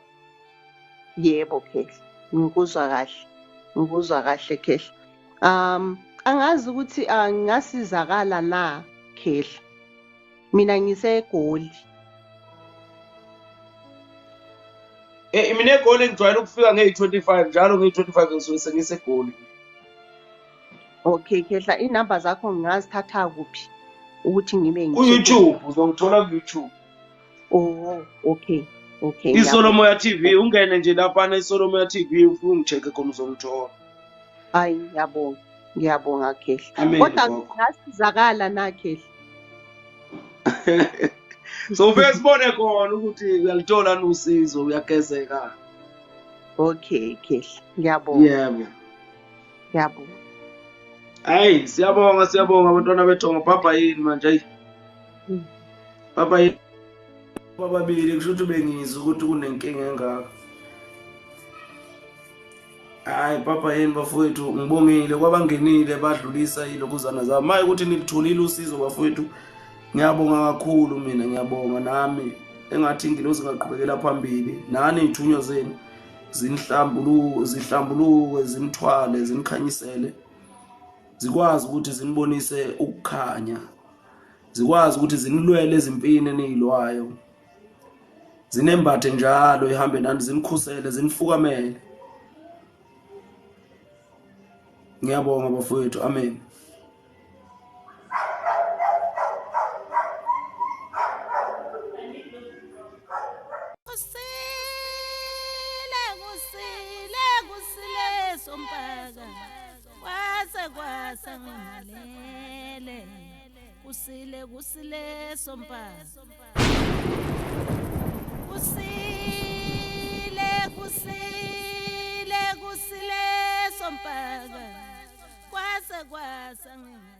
Yebo Khehla, ngikuzwa kahle. Ngikuzwa kahle Khehla. Angazi ukuthi ngingasizakala na Khehla. Mina ngiseGoli. Mina eGoli ngijwayele ukufika ngeyi-25 njalo ngeyi-25 ngisuke sengiseGoli. Okay Khehla, inamba zakho ngingazithatha kuphi ukuthi ngibe ngi ku-YouTube, uzongithola ku-YouTube. Oh, okay. Okay. ISolomoya TV, ungene nje lapha eSolomoya TV ufike ungi-check khona uzongithola. Hayi, ngiyabonga. Ngiyabonga Khehla. Kodwa ngingasizakala na Khehla? So ufike sibone khona ukuthi uyalithola usizo, uyagezeka. Okay Khehla, ngiyabonga. Yebo. Ngiyabonga. Hayi, siyabonga siyabonga abantwana bethongo. Baba yini manje ayi. Baba yini? Bababili kusho ukuthi bengizwa ukuthi kunenkinga engaka. Hayi baba yini bafowethu, ngibongile kwabangenile badlulisa ilokuzana zabo. Maye ukuthi nilitholile usizo bafowethu. Ngiyabonga kakhulu mina, ngiyabonga nami. Engathi ingilozi ingaqhubekela phambili. Nani izithunywa zenu zinihlambuluke, zihlambuluke, zinithwale, zinikhanyisele. Zikwazi ukuthi zinibonise ukukhanya. Zikwazi ukuthi zinilwele ezimpini eniyilwayo. Zinembathe njalo ihambe nani, zinikhusele, zinifukamele. Ngiyabonga bafowethu, amen. Kusile kusile sompaka kwase kwasa ngimalele kusile kusile sompaka kusile kusile kusile sompaka kwase kwasa ngimalele.